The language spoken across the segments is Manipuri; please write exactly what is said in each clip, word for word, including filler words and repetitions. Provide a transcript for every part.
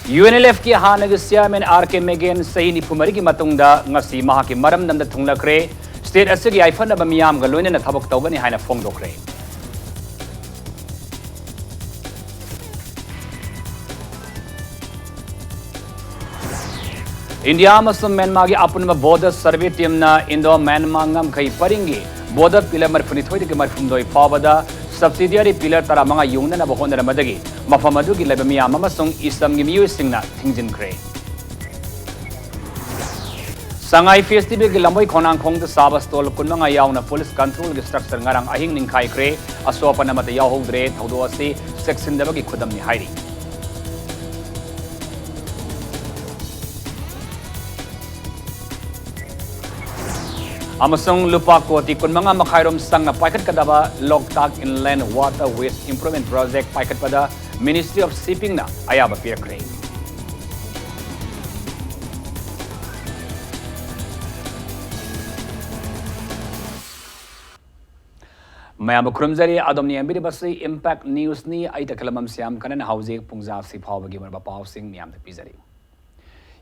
UNLFꯀꯤ ꯍꯥꯟꯅꯒꯤ chairman R K Meghen ꯆꯍꯤ ꯅꯤꯐꯨ ꯃꯔꯤꯒꯤ ꯃꯇꯨꯡꯗ ꯉꯁꯤ ꯃꯍꯥꯛꯀꯤ ꯃꯔꯝꯗꯝꯗ ꯊꯨꯡꯂꯈ꯭ꯔꯦ꯫ State ꯑꯁꯤꯒꯤ ꯌꯥꯏꯐꯅꯕ ꯃꯤꯌꯥꯝꯒ ꯂꯣꯏꯅꯅ ꯊꯕꯛ ꯇꯧꯒꯅꯤ ꯍꯥꯏꯅ ꯐꯣꯡꯗꯣꯛꯈ꯭ꯔꯦ꯫ ꯏꯟꯗꯤꯌꯥ ꯑꯃꯁꯨꯡ ꯃ꯭ꯌꯥꯟꯃꯥꯔꯒꯤ ꯑꯄꯨꯟꯕ border survey teamꯅ Indo Myanmar ꯉꯝꯈꯩ ꯄꯔꯤꯡꯒꯤ border pillar ꯃꯔꯤꯐꯨꯅꯤꯊꯣꯏꯗꯒꯤ ꯃꯔꯤꯐꯨꯍꯨꯝꯗꯣꯏ ꯐꯥꯎꯕꯗ subsidiary pillar ꯇꯔꯥꯃꯉꯥ ꯌꯨꯡꯅꯅꯕ ꯍꯣꯠꯅꯔꯝꯕꯗꯒꯤ ꯃꯐꯝ ꯑꯗꯨꯒꯤ ꯂꯩꯕ ꯃꯤꯌꯥꯝ ꯑꯃꯁꯨꯡ ꯏꯁꯝꯒꯤ ꯃꯤꯑꯣꯏꯁꯤꯡꯅ ꯊꯤꯡꯖꯤꯟꯈ꯭ꯔꯦ꯫ ꯁꯉꯥꯏ festivalꯒꯤ ꯂꯝꯕꯣꯏ ꯈꯣꯡꯅꯥꯡꯈꯣꯡꯗ ꯁꯥꯕ stall ꯀꯨꯟꯃꯉꯥ ꯌꯥꯎꯅ police controlꯒꯤ structure ꯉꯔꯥꯡ ꯑꯍꯤꯡ ꯅꯤꯡꯈꯥꯏꯈ꯭ꯔꯦ꯫ ꯑꯁꯣꯛ ꯑꯄꯟ ꯑꯃꯠꯇ ꯌꯥꯎꯍꯧꯗ꯭ꯔꯦ꯫ ꯊꯧꯗꯣꯛ ꯑꯁꯤ ꯆꯦꯛꯁꯤꯟꯗꯕꯒꯤ ꯈꯨꯗꯝꯅꯤ ꯍꯥꯏꯔꯤ꯫ ꯑꯃꯁꯨꯡ ꯂꯨꯄꯥ ꯀꯣꯇꯤ ꯀꯨꯟꯃꯉꯥ ꯃꯈꯥꯏꯔꯣꯝ ꯆꯪꯅ ꯄꯥꯏꯈꯠꯀꯗꯕ Loktak Inland Waterways Improvement Project ꯄꯥꯏꯈꯠꯄꯗ Ministry of Shippingꯅ ꯑꯌꯥꯕ ꯄꯤꯔꯛꯈ꯭ꯔꯦ꯫ ꯃꯌꯥꯝꯕꯨ ꯈꯨꯔꯨꯝꯖꯔꯤ꯫ ꯑꯗꯣꯝꯅ ꯌꯦꯡꯕꯤꯔꯤꯕꯁꯤ Impact Newsꯅꯤ꯫ ꯑꯩ ꯇꯈꯦꯂꯝꯕꯝ ꯁ꯭ꯌꯥꯝ ꯀꯅꯟ ꯍꯧꯖꯤꯛ ꯄꯨꯡꯖꯥꯁꯤ ꯐꯥꯎꯕꯒꯤ ꯑꯣꯏꯕ ꯄꯥꯎꯁꯤꯡ ꯃꯌꯥꯝꯗ ꯄꯤꯖꯔꯤ꯫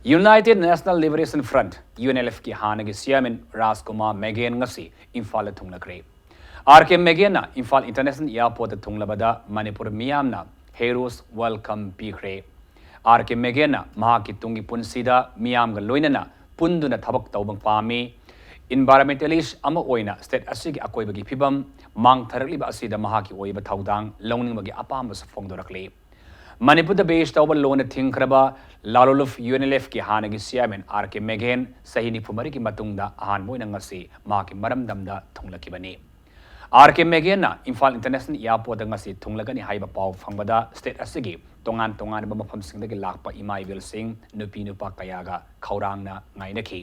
United National Liberation Front, UNLFꯀꯤ ꯍꯥꯟꯅꯒꯤ chairman ꯔꯥꯖꯀꯨꯃꯥꯔ ꯃꯦꯒꯦꯟ ꯉꯁꯤ ꯏꯝꯐꯥꯜꯗ ꯊꯨꯡꯂꯈ꯭ꯔꯦ꯫ R K ꯃꯦꯒꯦꯟꯅ Imphal International Airportꯇ ꯊꯨꯡꯂꯕꯗ Manipur ꯃꯤꯌꯥꯝꯅ heroes welcome ꯄꯤꯈ꯭ꯔꯦ꯫ R K ꯃꯦꯒꯦꯟꯅ ꯃꯍꯥꯛꯀꯤ ꯇꯨꯡꯒꯤ ꯄꯨꯟꯁꯤꯗ ꯃꯤꯌꯥꯝꯒ ꯂꯣꯏꯅꯅ ꯄꯨꯟꯗꯨꯅ ꯊꯕꯛ ꯇꯧꯕ ꯄꯥꯝꯃꯤ꯫ Environmentalist ꯑꯃ ꯑꯣꯏꯅ state ꯑꯁꯤꯒꯤ ꯑꯀꯣꯏꯕꯒꯤ ꯐꯤꯕꯝ ꯃꯥꯡꯊꯔꯛꯂꯤꯕ ꯑꯁꯤꯗ ꯃꯍꯥꯛꯀꯤ ꯑꯣꯏꯕ ꯊꯧꯗꯥꯡ ꯂꯧꯅꯤꯡꯕꯒꯤ ꯑꯄꯥꯝꯕꯁꯨ ꯐꯣꯡꯗꯣꯔꯛꯂꯤ꯫ ꯃꯅꯤꯄꯨꯔꯗ base ꯇꯧꯕ ꯂꯣꯟꯅ ꯊꯤꯡꯈ꯭ꯔꯕ ꯂꯥꯂꯣꯂꯨꯞ UNLFꯀꯤ ꯍꯥꯟꯅꯒꯤ chairman R K ꯃꯦꯒꯦꯟ ꯆꯍꯤ ꯅꯤꯐꯨ ꯃꯔꯤꯒꯤ ꯃꯇꯨꯡꯗ ꯑꯍꯥꯟꯕ ꯑꯣꯏꯅ ꯉꯁꯤ ꯃꯍꯥꯛꯀꯤ ꯃꯔꯝꯗꯝꯗ ꯊꯨꯡꯂꯈꯤꯕꯅꯤ꯫ R K ꯃꯦꯒꯦꯟꯅ ꯏꯝꯐꯥꯜ International Airportꯇ ꯉꯁꯤ ꯊꯨꯡꯂꯒꯅꯤ ꯍꯥꯏꯕ ꯄꯥꯎ ꯐꯪꯕꯗ state ꯑꯁꯤꯒꯤ ꯇꯣꯉꯥꯟ ꯇꯣꯉꯥꯟꯕ ꯃꯐꯝꯁꯤꯡꯗꯒꯤ ꯂꯥꯛꯄ ꯏꯃꯥ ꯏꯕꯦꯜꯁꯤꯡ, ꯅꯨꯄꯤ ꯅꯨꯄꯥ ꯀꯌꯥꯒ ꯈꯧꯔꯥꯡꯅ ꯉꯥꯏꯅꯈꯤ꯫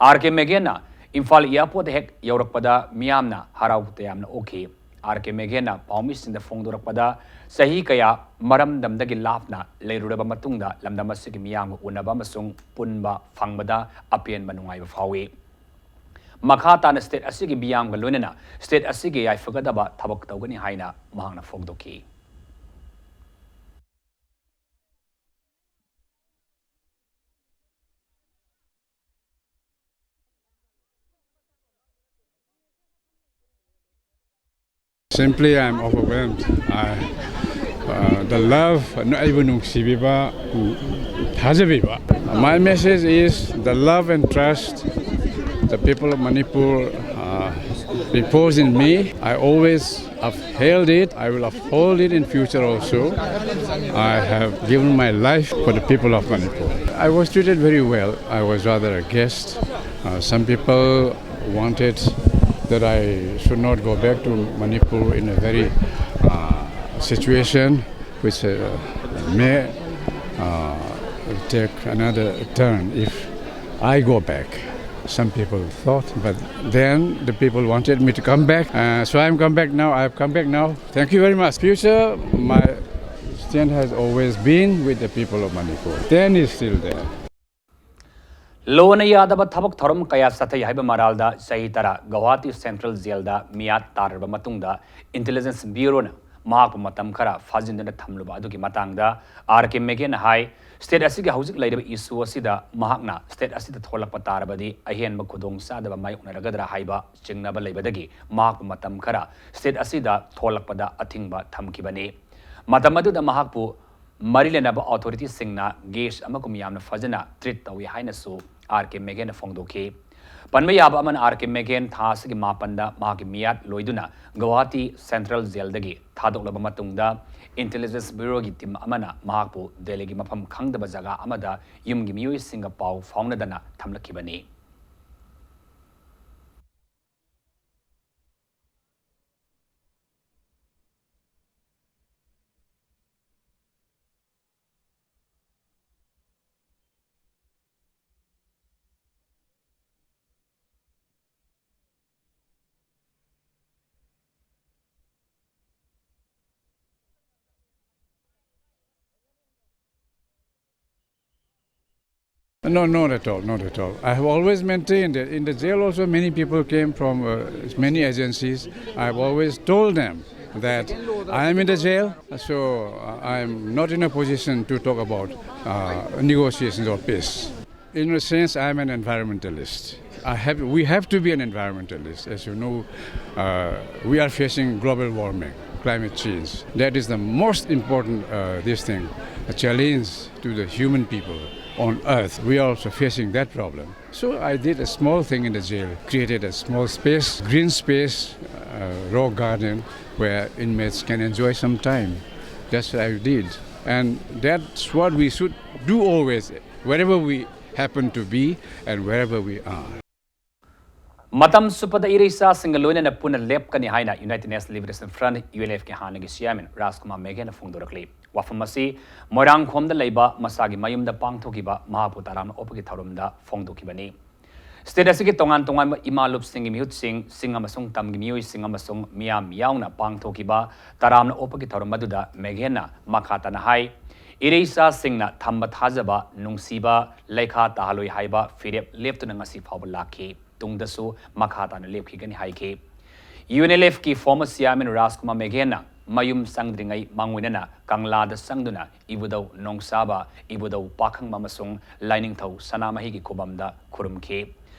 R K ꯃꯦꯒꯦꯟꯅ ꯏꯝꯐꯥꯜ Airportꯇ ꯍꯦꯛ ꯌꯧꯔꯛꯄꯗ ꯃꯤꯌꯥꯝꯅ ꯍꯔꯥꯎ ꯇꯌꯥꯝꯅ ꯑꯣꯛꯈꯤ꯫ R K ꯃꯦꯒꯦꯟꯅ ꯄꯥꯎꯃꯤꯁꯤꯡꯗ ꯐꯣꯡꯗꯣꯔꯛꯄꯗ, ꯆꯍꯤ ꯀꯌꯥ ꯃꯔꯝꯗꯝꯗꯒꯤ ꯂꯥꯞꯅ ꯂꯩꯔꯨꯔꯕ ꯃꯇꯨꯡꯗ ꯂꯝꯗꯝ ꯑꯁꯤꯒꯤ ꯃꯤꯌꯥꯝꯒ ꯎꯅꯕ ꯑꯃꯁꯨꯡ ꯄꯨꯟꯕ ꯐꯪꯕꯗ ꯑꯄꯦꯟꯕ ꯅꯨꯡꯉꯥꯏꯕ ꯐꯥꯎꯏ꯫ ꯃꯈꯥ ꯇꯥꯅ state ꯑꯁꯤꯒꯤ ꯃꯤꯌꯥꯝꯒ ꯂꯣꯏꯅꯅ state ꯑꯁꯤꯒꯤ ꯌꯥꯏꯐꯒꯗꯕ ꯊꯕꯛ ꯇꯧꯒꯅꯤ ꯍꯥꯏꯅ ꯃꯍꯥꯛꯅ ꯐꯣꯡꯗꯣꯛꯈꯤ꯫ Simply, I'm overwhelmed. I, uh, the love, ꯑꯩꯕꯨ ꯅꯨꯡꯁꯤꯕꯤꯕ, ꯎꯝ, ꯊꯥꯖꯕꯤꯕ. My message is the love and trust the people of Manipur, uh, repose in me. I always upheld it. I will uphold it in future also. I have given my life for the people of Manipur. I was treated very well. I was rather a guest. Uh, some people wanted that I should not go back to Manipur in a very, uh, situation which, uh, may, uh, take another turn if I go back, some people thought. But then the people wanted me to come back. Uh, so I'm come back now. I've come back now. Thank you very much. Future, my stand has always been with the people of Manipur. Then is still there. ꯂꯣꯅ ꯌꯥꯗꯕ ꯊꯕꯛ ꯊꯧꯔꯝ ꯀꯌꯥ ꯆꯠꯊꯩ ꯍꯥꯏꯕ ꯃꯔꯥꯜꯗ ꯆꯍꯤ ꯇꯔꯥ ꯒꯧꯍꯥꯇꯤ ꯁꯦꯟꯇ꯭ꯔꯦꯜ ꯖꯦꯜꯗ ꯃꯤꯌꯥꯠ ꯇꯥꯔꯕ ꯃꯇꯨꯡꯗ ꯏꯟꯇꯦꯂꯤꯖꯦꯟꯁ ꯕ꯭ꯌꯨꯔꯣꯅ ꯃꯍꯥꯛꯄꯨ ꯃꯇꯝ ꯈꯔ ꯐꯥꯖꯤꯟꯗꯨꯅ ꯊꯝꯂꯨꯕ ꯑꯗꯨꯒꯤ ꯃꯇꯥꯡꯗ ꯑꯥꯔ ꯀꯦ ꯃꯦꯒꯦꯅ ꯍꯥꯏ, ꯁ꯭ꯇꯦꯠ ꯑꯁꯤꯒꯤ ꯍꯧꯖꯤꯛ ꯂꯩꯔꯤꯕ ꯏꯁꯨ ꯑꯁꯤꯗ ꯃꯍꯥꯛꯅ ꯁ꯭ꯇꯦꯠ ꯑꯁꯤꯗ ꯊꯣꯛꯂꯛꯄ ꯇꯥꯔꯕꯗꯤ ꯑꯍꯦꯟꯕ ꯈꯨꯗꯣꯡꯆꯥꯗꯕ ꯃꯥꯌꯣꯛꯅꯔꯒꯗ꯭ꯔꯥ ꯍꯥꯏꯕ ꯆꯤꯡꯅꯕ ꯂꯩꯕꯗꯒꯤ ꯃꯍꯥꯛꯄꯨ ꯃꯇꯝ ꯈꯔ ꯁ꯭ꯇꯦꯠ ꯑꯁꯤꯗ ꯊꯣꯛꯂꯛꯄꯗ ꯑꯊꯤꯡꯕ ꯊꯝꯈꯤꯕꯅꯤ꯫ ꯃꯇꯝ ꯑꯗꯨꯗ ꯃꯍꯥꯛꯄꯨ ꯃꯔꯤ ꯂꯩꯅꯕ ꯑꯣꯊꯣꯔꯤꯇꯤꯁꯤꯡꯅ ꯒꯦꯁ ꯑꯃꯒꯨꯝ ꯌꯥꯝꯅ ꯐꯖꯅ ꯇ꯭ꯔꯤꯠ ꯇꯧꯏ ꯍꯥꯏꯅꯁꯨ ꯑꯥꯔ ꯀꯦ ꯃꯦꯒꯦꯟꯅ ꯐꯣꯡꯗꯣꯛꯈꯤ꯫ ꯄꯟꯕ ꯌꯥꯕ ꯑꯃꯅ, ꯑꯥꯔ ꯀꯦ ꯃꯦꯒꯦꯟ ꯊꯥ ꯑꯁꯤꯒꯤ ꯃꯥꯄꯟꯗ ꯃꯍꯥꯛꯀꯤ ꯃꯤꯌꯥꯠ ꯂꯣꯏꯗꯨꯅ ꯒꯧꯍꯥꯇꯤ ꯁꯦꯟꯇ꯭ꯔꯦꯜ ꯖꯦꯜꯗꯒꯤ ꯊꯥꯗꯣꯛꯂꯕ ꯃꯇꯨꯡꯗ, ꯏꯟꯇꯦꯂꯤꯖꯦꯟꯁ ꯕ꯭ꯌꯨꯔꯣꯒꯤ ꯇꯤꯝ ꯑꯃꯅ ꯃꯍꯥꯛꯄꯨ ꯗꯦꯜꯂꯤꯒꯤ ꯃꯐꯝ ꯈꯪꯗꯕ ꯖꯒꯥ ꯑꯃꯗ ꯌꯨꯝꯒꯤ ꯃꯤꯑꯣꯏꯁꯤꯡꯒ ꯄꯥꯎ ꯐꯥꯎꯅꯗꯅ ꯊꯝꯂꯛꯈꯤꯕꯅꯤ꯫ No, not at all, not at all. I have always maintained that in the jail also many people came from, uh, many agencies. I have always told them that I am in the jail, so, uh, I am not in a position to talk about, uh, negotiations or peace. In a sense, I'm an environmentalist. I have, we have to be an environmentalist. As you know, uh, we are facing global warming, climate change. That is the most important, uh, this thing, a challenge to the human people on earth. We are also facing that problem. So I did a small thing in the jail, created a small space, green space, uh, rock garden, where inmates can enjoy some time. That's what I did. And that's what we should do always, wherever we happen to be and wherever we are. ꯃꯇꯝ ꯆꯨꯞꯄꯗ ꯏꯔꯩꯆꯥꯁꯤꯡꯒ ꯂꯣꯏꯅꯅ ꯄꯨꯟꯅ ꯂꯦꯞꯀꯅꯤ ꯍꯥꯏꯅ United National Liberation Front, UNLF ꯀꯤ ꯍꯥꯟꯅꯒꯤ ꯆꯤꯌꯥꯔꯃꯦꯟ ꯔꯥꯖꯀꯨꯃꯥꯔ ꯃꯦꯘꯦꯅ ꯐꯣꯡꯗꯣꯔꯛꯂꯤ꯫ ꯋꯥꯐꯝ ꯑꯁꯤ ꯃꯣꯏꯔꯥꯡꯈꯣꯝꯗ ꯂꯩꯕ ꯃꯁꯥꯒꯤ ꯃꯌꯨꯝꯗ ꯄꯥꯡꯊꯣꯛꯈꯤꯕ ꯃꯍꯥꯛꯄꯨ ꯇꯔꯥꯝꯅ ꯑꯣꯛꯄꯒꯤ ꯊꯧꯔꯝꯗ ꯐꯣꯡꯗꯣꯛꯈꯤꯕꯅꯤ꯫ ꯁ꯭ꯇꯦꯠ ꯑꯁꯤꯒꯤ ꯇꯣꯉꯥꯟ ꯇꯣꯉꯥꯟꯕ ꯏꯃꯥ ꯂꯨꯞꯁꯤꯡꯒꯤ ꯃꯤꯍꯨꯠꯁꯤꯡ, ꯆꯤꯡ ꯑꯃꯁꯨꯡ ꯇꯝꯒꯤ ꯃꯤꯑꯣꯏꯁꯤꯡ ꯑꯃꯁꯨꯡ ꯃꯤꯌꯥꯝ ꯌꯥꯎꯅ ꯄꯥꯡꯊꯣꯛꯈꯤꯕ ꯇꯔꯥꯝꯅ ꯑꯣꯛꯄꯒꯤ ꯊꯧꯔꯝ ꯑꯗꯨꯗ ꯃꯦꯘꯦꯅ ꯃꯈꯥ ꯇꯥꯅ ꯍꯥꯏ, ꯏꯔꯩꯆꯥꯁꯤꯡꯅ ꯊꯝꯕ ꯊꯥꯖꯕ, ꯅꯨꯡꯁꯤꯕ ꯂꯩꯈꯥ ꯇꯥꯍꯜꯂꯣꯏ ꯍꯥꯏꯕ ꯐꯤꯔꯦꯞ ꯂꯦꯞꯇꯨꯅ ꯉꯁꯤ ꯐꯥꯎꯕ ꯂꯥꯛꯈꯤ꯫ ꯇꯨꯡꯗꯁꯨ ꯃꯈꯥ ꯇꯥꯅ ꯂꯦꯞꯈꯤꯒꯅꯤ ꯍꯥꯏꯈꯤ꯫ UNLF ꯀꯤ former chairman ꯔꯥꯖꯀꯨꯃꯥꯔ ꯃꯦꯘꯦꯅ ꯃꯌꯨꯝ ꯆꯪꯗ꯭ꯔꯤꯉꯩ ꯃꯥꯡꯑꯣꯏꯅꯅ ꯀꯪꯂꯥꯗ ꯆꯪꯗꯨꯅ ꯏꯕꯨꯙꯧ ꯅꯣꯡꯁꯥꯕ, ꯏꯕꯨꯙꯧ ꯄꯥꯈꯪꯕ ꯑꯃꯁꯨꯡ ꯂꯥꯏꯅꯤꯡꯊꯧ ꯁꯅꯥꯃꯍꯤꯒꯤ ꯈꯨꯕꯝꯗ ꯈꯨꯔꯨꯝꯈꯤ꯫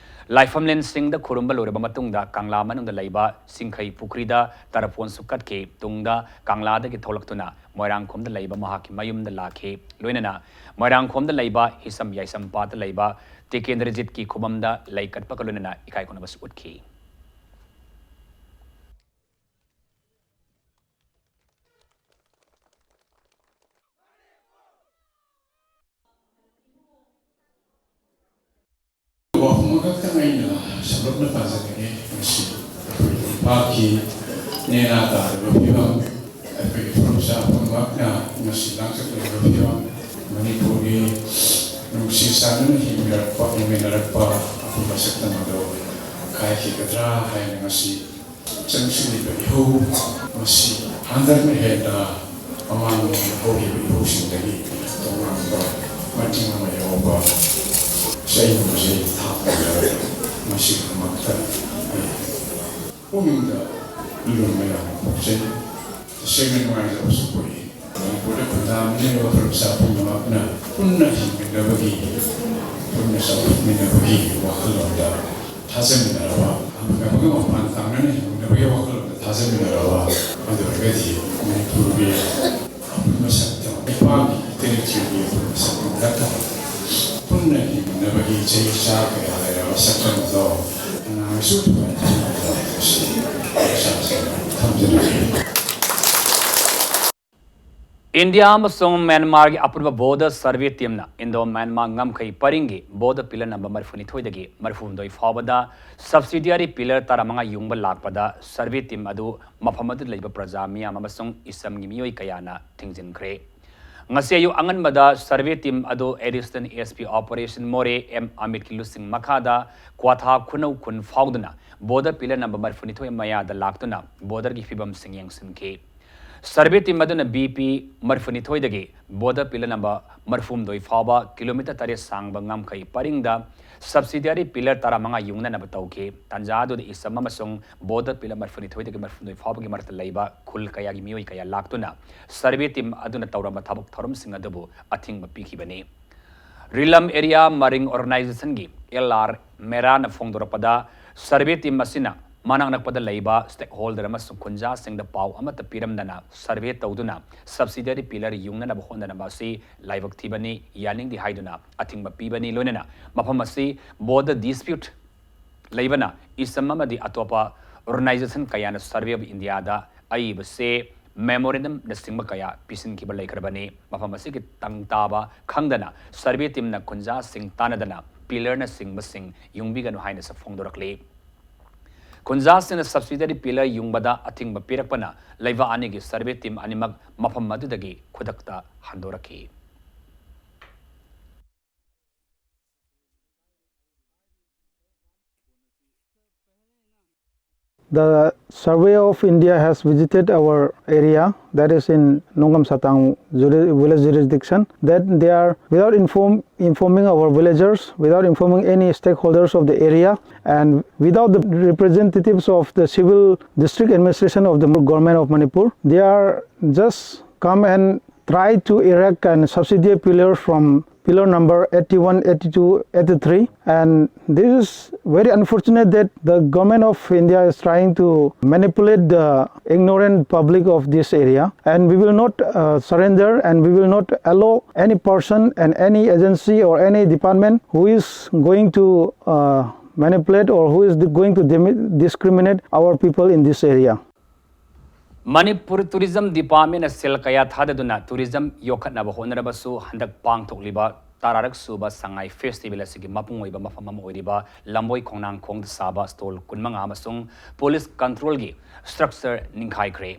ꯂꯥꯏꯐꯝꯂꯦꯟꯁꯤꯡꯗ ꯈꯨꯔꯨꯝꯕ ꯂꯣꯏꯔꯕ ꯃꯇꯨꯡꯗ ꯀꯪꯂꯥ ꯃꯅꯨꯡꯗ ꯂꯩꯕ ꯆꯤꯡꯈꯩ ꯄꯨꯈ꯭ꯔꯤꯗ ꯇꯔꯄꯣꯟꯁꯨ ꯀꯠꯈꯤ꯫ ꯇꯨꯡꯗ ꯀꯪꯂꯥꯗꯒꯤ ꯊꯣꯛꯂꯛꯇꯨꯅ ꯃꯣꯏꯔꯥꯡꯈꯣꯝꯗ ꯂꯩꯕ ꯃꯍꯥꯛꯀꯤ ꯃꯌꯨꯝꯗ ꯂꯥꯛꯈꯤ꯫ ꯂꯣꯏꯅꯅ ꯃꯣꯏꯔꯥꯡꯈꯣꯝꯗ ꯂꯩꯕ ꯍꯤꯁꯝ ꯌꯥꯏꯁꯝ ꯄꯥꯠꯇ ꯂꯩꯕ ꯇꯤꯀꯦꯟꯗ꯭ꯔꯖꯤꯠꯀꯤ ꯈꯨꯕꯝꯗ ꯂꯩ ꯀꯠꯄꯒ ꯂꯣꯏꯅꯅ ꯏꯀꯥꯏ ꯈꯨꯝꯅꯕꯁꯨ ꯎꯠꯈꯤ꯫ ꯋꯥꯐꯝ ꯑꯃꯈꯛꯇꯪ ꯑꯩꯅ ꯁꯝꯂꯞꯅ ꯄꯥꯖꯅꯤꯡꯉꯤ꯫ ꯃꯁꯤ ꯑꯩꯈꯣꯏꯒꯤ ꯂꯩꯕꯥꯛꯀꯤ ꯅꯦꯅꯥ ꯇꯥꯔꯕ ꯐꯤꯕꯝ, ꯑꯩꯈꯣꯏꯒꯤ ꯐꯨꯔꯨꯞꯆꯥ ꯄꯨꯝꯅꯃꯛꯅ ꯉꯁꯤ ꯂꯥꯡꯇꯛꯅꯔꯤꯕ ꯐꯤꯕꯝ, ꯃꯅꯤꯄꯨꯔꯒꯤ ꯅꯨꯡꯁꯤ ꯆꯥꯟꯅꯅ ꯍꯤꯡꯃꯤꯟꯅꯔꯛꯄ, ꯍꯤꯡꯃꯤꯟꯅꯔꯛꯄ ꯑꯐꯕ ꯁꯛꯇꯝ ꯑꯗꯨ ꯀꯥꯏꯈꯤꯒꯗ꯭ꯔꯥ ꯍꯥꯏꯅ ꯉꯁꯤ ꯆꯪꯁꯤꯜꯂꯤꯕ ꯏꯍꯧ ꯃꯁꯤ ꯍꯟꯗꯛꯅ ꯍꯦꯟꯅ ꯃꯃꯥꯡ ꯍꯧꯈꯤꯕ ꯏꯍꯧꯁꯤꯡꯗꯒꯤ ꯇꯣꯉꯥꯟꯕ ꯃꯇꯤꯛ ꯑꯃ ꯌꯥꯎꯕ ꯆꯩꯅꯨꯡꯁꯤ ꯊꯥꯛꯄꯗ ꯃꯁꯤꯒꯤꯗꯃꯛꯇ ꯑꯩ ꯄꯨꯛꯅꯤꯡꯗ ꯂꯨꯝꯕ ꯌꯥꯝꯅ ꯄꯣꯛꯆꯩ꯫ ꯇꯁꯦꯡꯅ ꯅꯨꯡꯉꯥꯏꯖꯕꯁꯨ ꯄꯣꯛꯏ꯫ ꯃꯅꯤꯄꯨꯔꯗ ꯈꯨꯟꯗꯥꯃꯤꯟꯅꯔꯤꯕ ꯐꯨꯔꯨꯞꯆꯥ ꯄꯨꯝꯅꯃꯛꯅ ꯄꯨꯟꯅ ꯍꯤꯡꯃꯤꯟꯅꯕꯒꯤ ꯄꯨꯟꯅ ꯆꯥꯎꯈꯠꯃꯤꯟꯅꯕꯒꯤ ꯋꯥꯈꯜꯂꯣꯟꯗ ꯊꯥꯖꯃꯤꯟꯅꯔꯕ, ꯍꯟꯊꯅꯕꯒꯤ ꯃꯄꯥꯟ ꯇꯥꯡꯅꯅ ꯍꯤꯡꯅꯕꯒꯤ ꯋꯥꯈꯜꯂꯣꯟꯗ ꯊꯥꯖꯃꯤꯟꯅꯔꯕ, ꯑꯗꯨ ꯑꯣꯏꯔꯒꯗꯤ ꯃꯅꯤꯄꯨꯔꯒꯤ ꯑꯄꯨꯟꯕ ꯁꯛꯇꯝ, ꯂꯩꯕꯥꯛꯀꯤ ꯏꯇꯩ ꯏꯆꯦꯒꯤ ꯑꯄꯨꯟꯕ ꯁꯛꯇꯝ ꯅꯠꯇꯕ, ꯄꯨꯟꯅ ꯍꯤꯡꯅꯕꯒꯤ ꯆꯍꯤ ꯆꯥ ꯀꯌꯥ ꯂꯩꯔꯕ ꯁꯛꯇꯝ ꯑꯗꯣ ꯀꯅꯥꯅꯁꯨ ꯊꯨꯒꯥꯏ ꯊꯝꯖꯤꯟꯕ ꯊꯝꯖꯅꯤꯡꯏ꯫ ꯏꯟꯗꯤꯌꯥ ꯑꯃꯁꯨꯡ ꯃ꯭ꯌꯥꯟꯃꯥꯔꯒꯤ ꯑꯄꯨꯟꯕ ꯕꯣꯔꯗꯔ ꯁꯔꯚꯦ ꯇꯤꯝꯅ ꯏꯟꯗꯣ ꯃ꯭ꯌꯥꯟꯃꯥꯔ ꯉꯝꯈꯩ ꯄꯔꯤꯡꯒꯤ ꯕꯣꯔꯗꯔ ꯄꯤꯂꯔ ꯅꯝꯕꯔ ꯃꯔꯤꯐꯨꯅꯤꯊꯣꯏꯗꯒꯤ ꯃꯔꯤꯐꯨꯍꯨꯝꯗꯣꯏ ꯐꯥꯎꯕꯗ ꯁꯕꯁꯤꯗꯤꯌꯥꯔꯤ ꯄꯤꯂꯔ ꯇꯔꯥꯃꯉꯥ ꯌꯨꯡꯕ ꯂꯥꯛꯄꯗ ꯁꯔꯚꯦ ꯇꯤꯝ ꯑꯗꯨ ꯃꯐꯝ ꯑꯗꯨꯗ ꯂꯩꯕ ꯄ꯭ꯔꯖꯥ ꯃꯤꯌꯥꯝ ꯑꯃꯁꯨꯡ ꯏꯁꯝꯒꯤ ꯃꯤꯑꯣꯏ ꯀꯌꯥꯅ ꯊꯤꯡꯖꯤꯟꯈ꯭ꯔꯦ꯫ ꯉꯁꯤ ꯑꯌꯨꯛ ꯑꯉꯟꯕꯗ ꯁꯔꯚꯦ ꯇꯤꯝ ꯑꯗꯨ ꯑꯦꯗꯤꯁꯅꯦꯜ ꯑꯦꯁ ꯄꯤ ꯑꯣꯄꯔꯦꯁꯟ ꯃꯣꯔꯦ ꯑꯦꯝ ꯑꯃꯤꯠꯀꯤ ꯂꯨꯆꯤꯡ ꯃꯈꯥꯗ ꯀ꯭ꯋꯥꯊꯥ ꯈꯨꯅꯧ ꯈꯨꯟ ꯐꯥꯎꯗꯨꯅ ꯕꯣꯔꯗꯔ ꯄꯤꯂꯔ ꯅꯝꯕꯔ ꯃꯔꯤꯐꯨꯅꯤꯊꯣꯏ ꯃꯌꯥꯗ ꯂꯥꯛꯇꯨꯅ ꯕꯣꯔꯗꯔꯒꯤ ꯐꯤꯕꯝꯁꯤꯡ ꯌꯦꯡꯁꯤꯟꯈꯤ꯫ ꯁꯔꯚꯦ ꯇꯤꯝ ꯑꯗꯨꯅ ꯕꯤ ꯄꯤ ꯃꯔꯤꯐꯨꯅꯤꯊꯣꯏꯗꯒꯤ ꯕꯣꯔꯗꯔ ꯄꯤꯂꯔ ꯅꯝꯕꯔ ꯃꯔꯤꯐꯨꯍꯨꯝꯗꯣꯏ ꯐꯥꯎꯕ ꯀꯤꯂꯣꯃꯤꯇꯔ ꯇꯔꯦꯠ ꯁꯥꯡꯕ ꯉꯝꯈꯩ ꯄꯔꯤꯡꯗ ꯁꯕꯁꯤꯗꯤꯌꯥꯔꯤ ꯄꯤꯂꯔ ꯇꯔꯥꯃꯉꯥ ꯌꯨꯡꯅꯅꯕ ꯇꯧꯈꯤ꯫ ꯇꯥꯟꯖꯥ ꯑꯗꯨꯗ ꯏꯁꯝ ꯑꯃꯁꯨꯡ ꯕꯣꯔꯗꯔ ꯄꯤꯂꯔ ꯃꯔꯤꯐꯨꯅꯤꯊꯣꯏꯗꯒꯤ ꯃꯔꯤꯐꯨꯍꯨꯝꯗꯣꯏ ꯐꯥꯎꯕꯒꯤ ꯃꯔꯛꯇ ꯂꯩꯕ ꯈꯨꯜ ꯀꯌꯥꯒꯤ ꯃꯤꯑꯣꯏ ꯀꯌꯥ ꯂꯥꯛꯇꯨꯅ ꯁꯔꯚꯦ ꯇꯤꯝ ꯑꯗꯨꯅ ꯇꯧꯔꯝꯕ ꯊꯕꯛ ꯊꯧꯔꯝꯁꯤꯡ ꯑꯗꯨꯕꯨ ꯑꯊꯤꯡꯕ ꯄꯤꯈꯤꯕꯅꯤ꯫ ꯔꯤꯂꯝ ꯑꯦꯔꯤꯌꯥ ꯃꯔꯤꯡ ꯑꯣꯔꯒꯅꯥꯏꯖꯦꯁꯟꯒꯤ ꯑꯦꯜ ꯑꯥꯔ ꯃꯦꯔꯥꯅ ꯐꯣꯡꯗꯣꯔꯛꯄꯗ, ꯁꯔꯚꯦ ꯇꯤꯝ ꯑꯁꯤꯅ ꯃꯅꯥꯛ ꯅꯛꯄꯗ ꯂꯩꯕ ꯁ꯭ꯇꯦꯛꯍꯣꯜꯗꯔ ꯑꯃꯁꯨꯡ ꯈꯨꯟꯖꯥꯁꯤꯡꯗ ꯄꯥꯎ ꯑꯃꯠꯇ ꯄꯤꯔꯝꯗꯅ ꯁꯔꯚꯦ ꯇꯧꯗꯨꯅ ꯁꯕꯁꯤꯗꯤꯌꯥꯔꯤ ꯄꯤꯂꯔ ꯌꯨꯡꯅꯅꯕ ꯍꯣꯠꯅꯅꯕ ꯑꯁꯤ ꯂꯥꯏꯕꯛ ꯊꯤꯕꯅꯤ, ꯌꯥꯅꯤꯡꯗꯦ ꯍꯥꯏꯗꯨꯅ ꯑꯊꯤꯡꯕ ꯄꯤꯕꯅꯤ꯫ ꯂꯣꯏꯅꯅ ꯃꯐꯝ ꯑꯁꯤ ꯕꯣꯔꯗꯔ ꯗꯤꯁꯄ꯭ꯌꯨꯠ ꯂꯩꯕꯅ ꯏꯁꯝ ꯑꯃꯗꯤ ꯑꯇꯣꯞꯄ ꯑꯣꯔꯒꯅꯥꯏꯖꯦꯁꯟ ꯀꯌꯥꯅ ꯁꯔꯚꯦ ꯑꯣꯐ ꯏꯟꯗꯤꯌꯥꯗ ꯑꯏꯕꯁꯦ ꯃꯦꯃꯣꯔꯦꯟꯗꯝꯅꯆꯤꯡꯕ ꯀꯌꯥ ꯄꯤꯁꯤꯟꯈꯤꯕ ꯂꯩꯈ꯭ꯔꯕꯅꯤ꯫ ꯃꯐꯝ ꯑꯁꯤꯒꯤ ꯇꯪ ꯇꯥꯕ ꯈꯪꯗꯅ ꯁꯔꯚꯦ ꯇꯤꯝꯅ ꯈꯨꯟꯖꯥꯁꯤꯡ ꯇꯥꯟꯅꯗꯅ ꯄꯤꯂꯔꯅꯆꯤꯡꯕꯁꯤꯡ ꯌꯨꯡꯕꯤꯒꯅꯨ ꯍꯥꯏꯅꯁꯨ ꯐꯣꯡꯗꯣꯔꯛꯂꯤ꯫ ꯈꯨꯟꯖꯥꯁꯤꯡꯅ ꯁꯕꯁꯤꯗꯤꯌꯥꯔꯤ ꯄꯤꯂꯔ ꯌꯨꯡꯕꯗ ꯑꯊꯤꯡꯕ ꯄꯤꯔꯛꯄꯅ ꯂꯩꯕꯥꯛ ꯑꯅꯤꯒꯤ ꯁꯔꯚꯦ ꯇꯤꯝ ꯑꯅꯤꯃꯛ ꯃꯐꯝ ꯑꯗꯨꯗꯒꯤ ꯈꯨꯗꯛꯇ ꯍꯟꯗꯣꯔꯛꯈꯤ꯫ The Survey of India has visited our area, that is in Nongam Satang juri- village jurisdiction, that they are, without inform, informing our villagers, without informing any stakeholders of the area, and without the representatives of the civil district administration of the government of Manipur, they are just come and try to erect an subsidiary pillar from pillar number eighty-one, eighty-two, eighty-three. And this is very unfortunate that the government of India is trying to manipulate the ignorant public of this area. And we will not uh, surrender, and we will not allow any person and any agency or any department who is going to uh, manipulate or who is going to dimi- discriminate our people in this area. Manipur tourism ꯗꯤꯄꯥꯔꯠꯃꯦꯟꯅ ꯁꯦꯜ ꯀꯌꯥ ꯊꯥꯗꯗꯨꯅ ꯇꯨꯔꯤꯖꯝ ꯌꯣꯛꯈꯠꯅꯕ ꯍꯣꯠꯅꯔꯕꯁꯨ, ꯍꯟꯗꯛ ꯄꯥꯡꯊꯣꯛꯂꯤꯕ ꯇꯔꯥꯔꯛ ꯁꯨꯕ ꯁꯉꯥꯏ ꯐꯦꯁꯇꯤꯚꯦꯜ ꯑꯁꯤꯒꯤ ꯃꯄꯨꯡ ꯑꯣꯏꯕ ꯃꯐꯝ ꯑꯃ ꯑꯣꯏꯔꯤꯕ ꯂꯝꯕꯣꯏ ꯈꯣꯡꯅꯥꯡꯈꯣꯡꯗ ꯁꯥꯕ ꯁ꯭ꯇꯣꯜ ꯀꯨꯟꯃꯉꯥ ꯑꯃꯁꯨꯡ ꯄꯨꯂꯤꯁ ꯀꯟꯇ꯭ꯔꯣꯜꯒꯤ ꯁ꯭ꯇ꯭ꯔꯛꯆꯔ ꯅꯤꯡꯈꯥꯏꯈ꯭ꯔꯦ꯫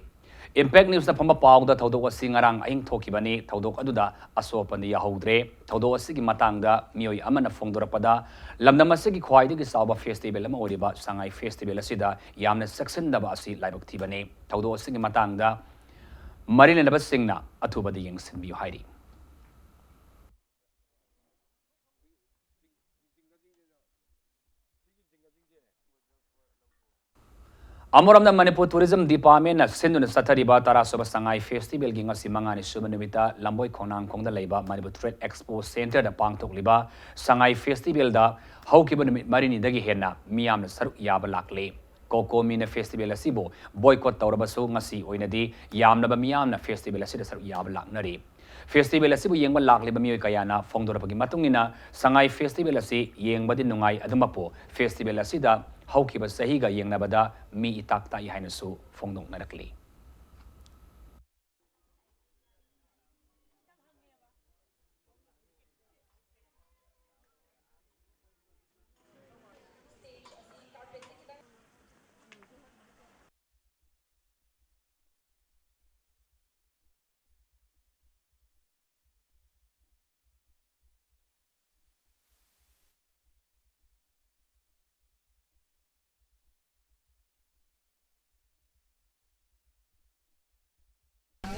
ꯏꯝꯄꯦꯛ ꯅ꯭ꯌꯨꯁꯇ ꯐꯪꯕ ꯄꯥꯎꯗ ꯊꯧꯗꯣꯛ ꯑꯁꯤ ꯉꯔꯥꯡ ꯑꯍꯤꯡ ꯊꯣꯛꯈꯤꯕꯅꯤ꯫ ꯊꯧꯗꯣꯛ ꯑꯗꯨꯗ ꯑꯁꯣꯛ ꯑꯄꯟꯗꯤ ꯌꯥꯎꯍꯧꯗ꯭ꯔꯦ꯫ ꯊꯧꯗꯣꯛ ꯑꯁꯤꯒꯤ ꯃꯇꯥꯡꯗ ꯃꯤꯑꯣꯏ ꯑꯃꯅ ꯐꯣꯡꯗꯣꯔꯛꯄꯗ, ꯂꯝꯗꯝ ꯑꯁꯤꯒꯤ ꯈ꯭ꯋꯥꯏꯗꯒꯤ ꯆꯥꯎꯕ ꯐꯦꯁꯇꯤꯚꯦꯜ ꯑꯃ ꯑꯣꯏꯔꯤꯕ ꯁꯉꯥꯏ ꯐꯦꯁꯇꯤꯚꯦꯜ ꯑꯁꯤꯗ ꯌꯥꯝꯅ ꯆꯦꯛꯁꯤꯟꯗꯕ ꯑꯁꯤ ꯂꯥꯏꯕꯛ ꯊꯤꯕꯅꯤ꯫ ꯊꯧꯗꯣꯛ ꯑꯁꯤꯒꯤ ꯃꯇꯥꯡꯗ ꯃꯔꯤ ꯂꯩꯅꯕꯁꯤꯡꯅ ꯑꯊꯨꯕꯗ ꯌꯦꯡꯁꯤꯟꯕꯤꯌꯨ ꯍꯥꯏꯔꯤ꯫ ꯑꯃꯔꯣꯝꯗ, ꯃꯅꯤꯄꯨꯔ ꯇꯨꯔꯤꯖꯝ ꯗꯤꯄꯥꯔꯠꯃꯦꯟꯅ ꯁꯤꯟꯗꯨꯅ ꯆꯠꯊꯔꯤꯕ ꯇꯔꯥꯁꯨꯕ ꯁꯉꯥꯏ ꯐꯦꯁꯇꯤꯚꯦꯜꯒꯤ ꯉꯁꯤ ꯃꯉꯥꯅꯤ ꯁꯨꯕ ꯅꯨꯃꯤꯠꯇ ꯂꯝꯕꯣꯏ ꯈꯣꯡꯅꯥꯡꯈꯣꯡꯗ ꯂꯩꯕ ꯃꯅꯤꯄꯨꯔ ꯇ꯭ꯔꯦꯗ ꯑꯦꯛꯁꯄꯣ ꯁꯦꯟꯇꯔꯗ ꯄꯥꯡꯊꯣꯛꯂꯤꯕ ꯁꯉꯥꯏ ꯐꯦꯁꯇꯤꯚꯦꯜꯗ ꯍꯧꯈꯤꯕ ꯅꯨꯃꯤꯠ ꯃꯔꯤꯅꯤꯗꯒꯤ ꯍꯦꯟꯅ ꯃꯤꯌꯥꯝꯅ ꯁꯔꯨꯛ ꯌꯥꯕ ꯂꯥꯛꯂꯤ꯫ ꯀꯣꯀꯣꯃꯤꯅ ꯐꯦꯁꯇꯤꯚꯦꯜ ꯑꯁꯤꯕꯨ ꯕꯣꯏꯀꯣꯠ ꯇꯧꯔꯕꯁꯨ, ꯉꯁꯤ ꯑꯣꯏꯅꯗꯤ ꯌꯥꯝꯂꯕ ꯃꯤꯌꯥꯝꯅ ꯐꯦꯁꯇꯤꯚꯦꯜ ꯑꯁꯤꯗ ꯁꯔꯨꯛ ꯌꯥꯕ ꯂꯥꯛꯅꯔꯤ꯫ ꯐꯦꯁꯇꯤꯚꯦꯜ ꯑꯁꯤꯕꯨ ꯌꯦꯡꯕ ꯂꯥꯛꯂꯤꯕ ꯃꯤꯑꯣꯏ ꯀꯌꯥꯅ ꯐꯣꯡꯗꯣꯔꯛꯄꯒꯤ ꯃꯇꯨꯡ ꯏꯟꯅ, ꯁꯉꯥꯏ ꯐꯦꯁꯇꯤꯚꯦꯜ ꯑꯁꯤ ꯌꯦꯡꯕꯗꯤ ꯅꯨꯡꯉꯥꯏ, ꯑꯗꯨꯃꯛꯄꯨ ꯐꯦꯁꯇꯤꯚꯦꯜ ꯑꯁꯤꯗ ꯍꯧꯈꯤꯕ ꯆꯍꯤꯒ ꯌꯦꯡꯅꯕꯗ ꯃꯤ ꯏꯇꯥꯛ ꯇꯥꯛꯏ ꯍꯥꯏꯅꯁꯨ ꯐꯣꯡꯗꯣꯛꯅꯔꯛꯂꯤ꯫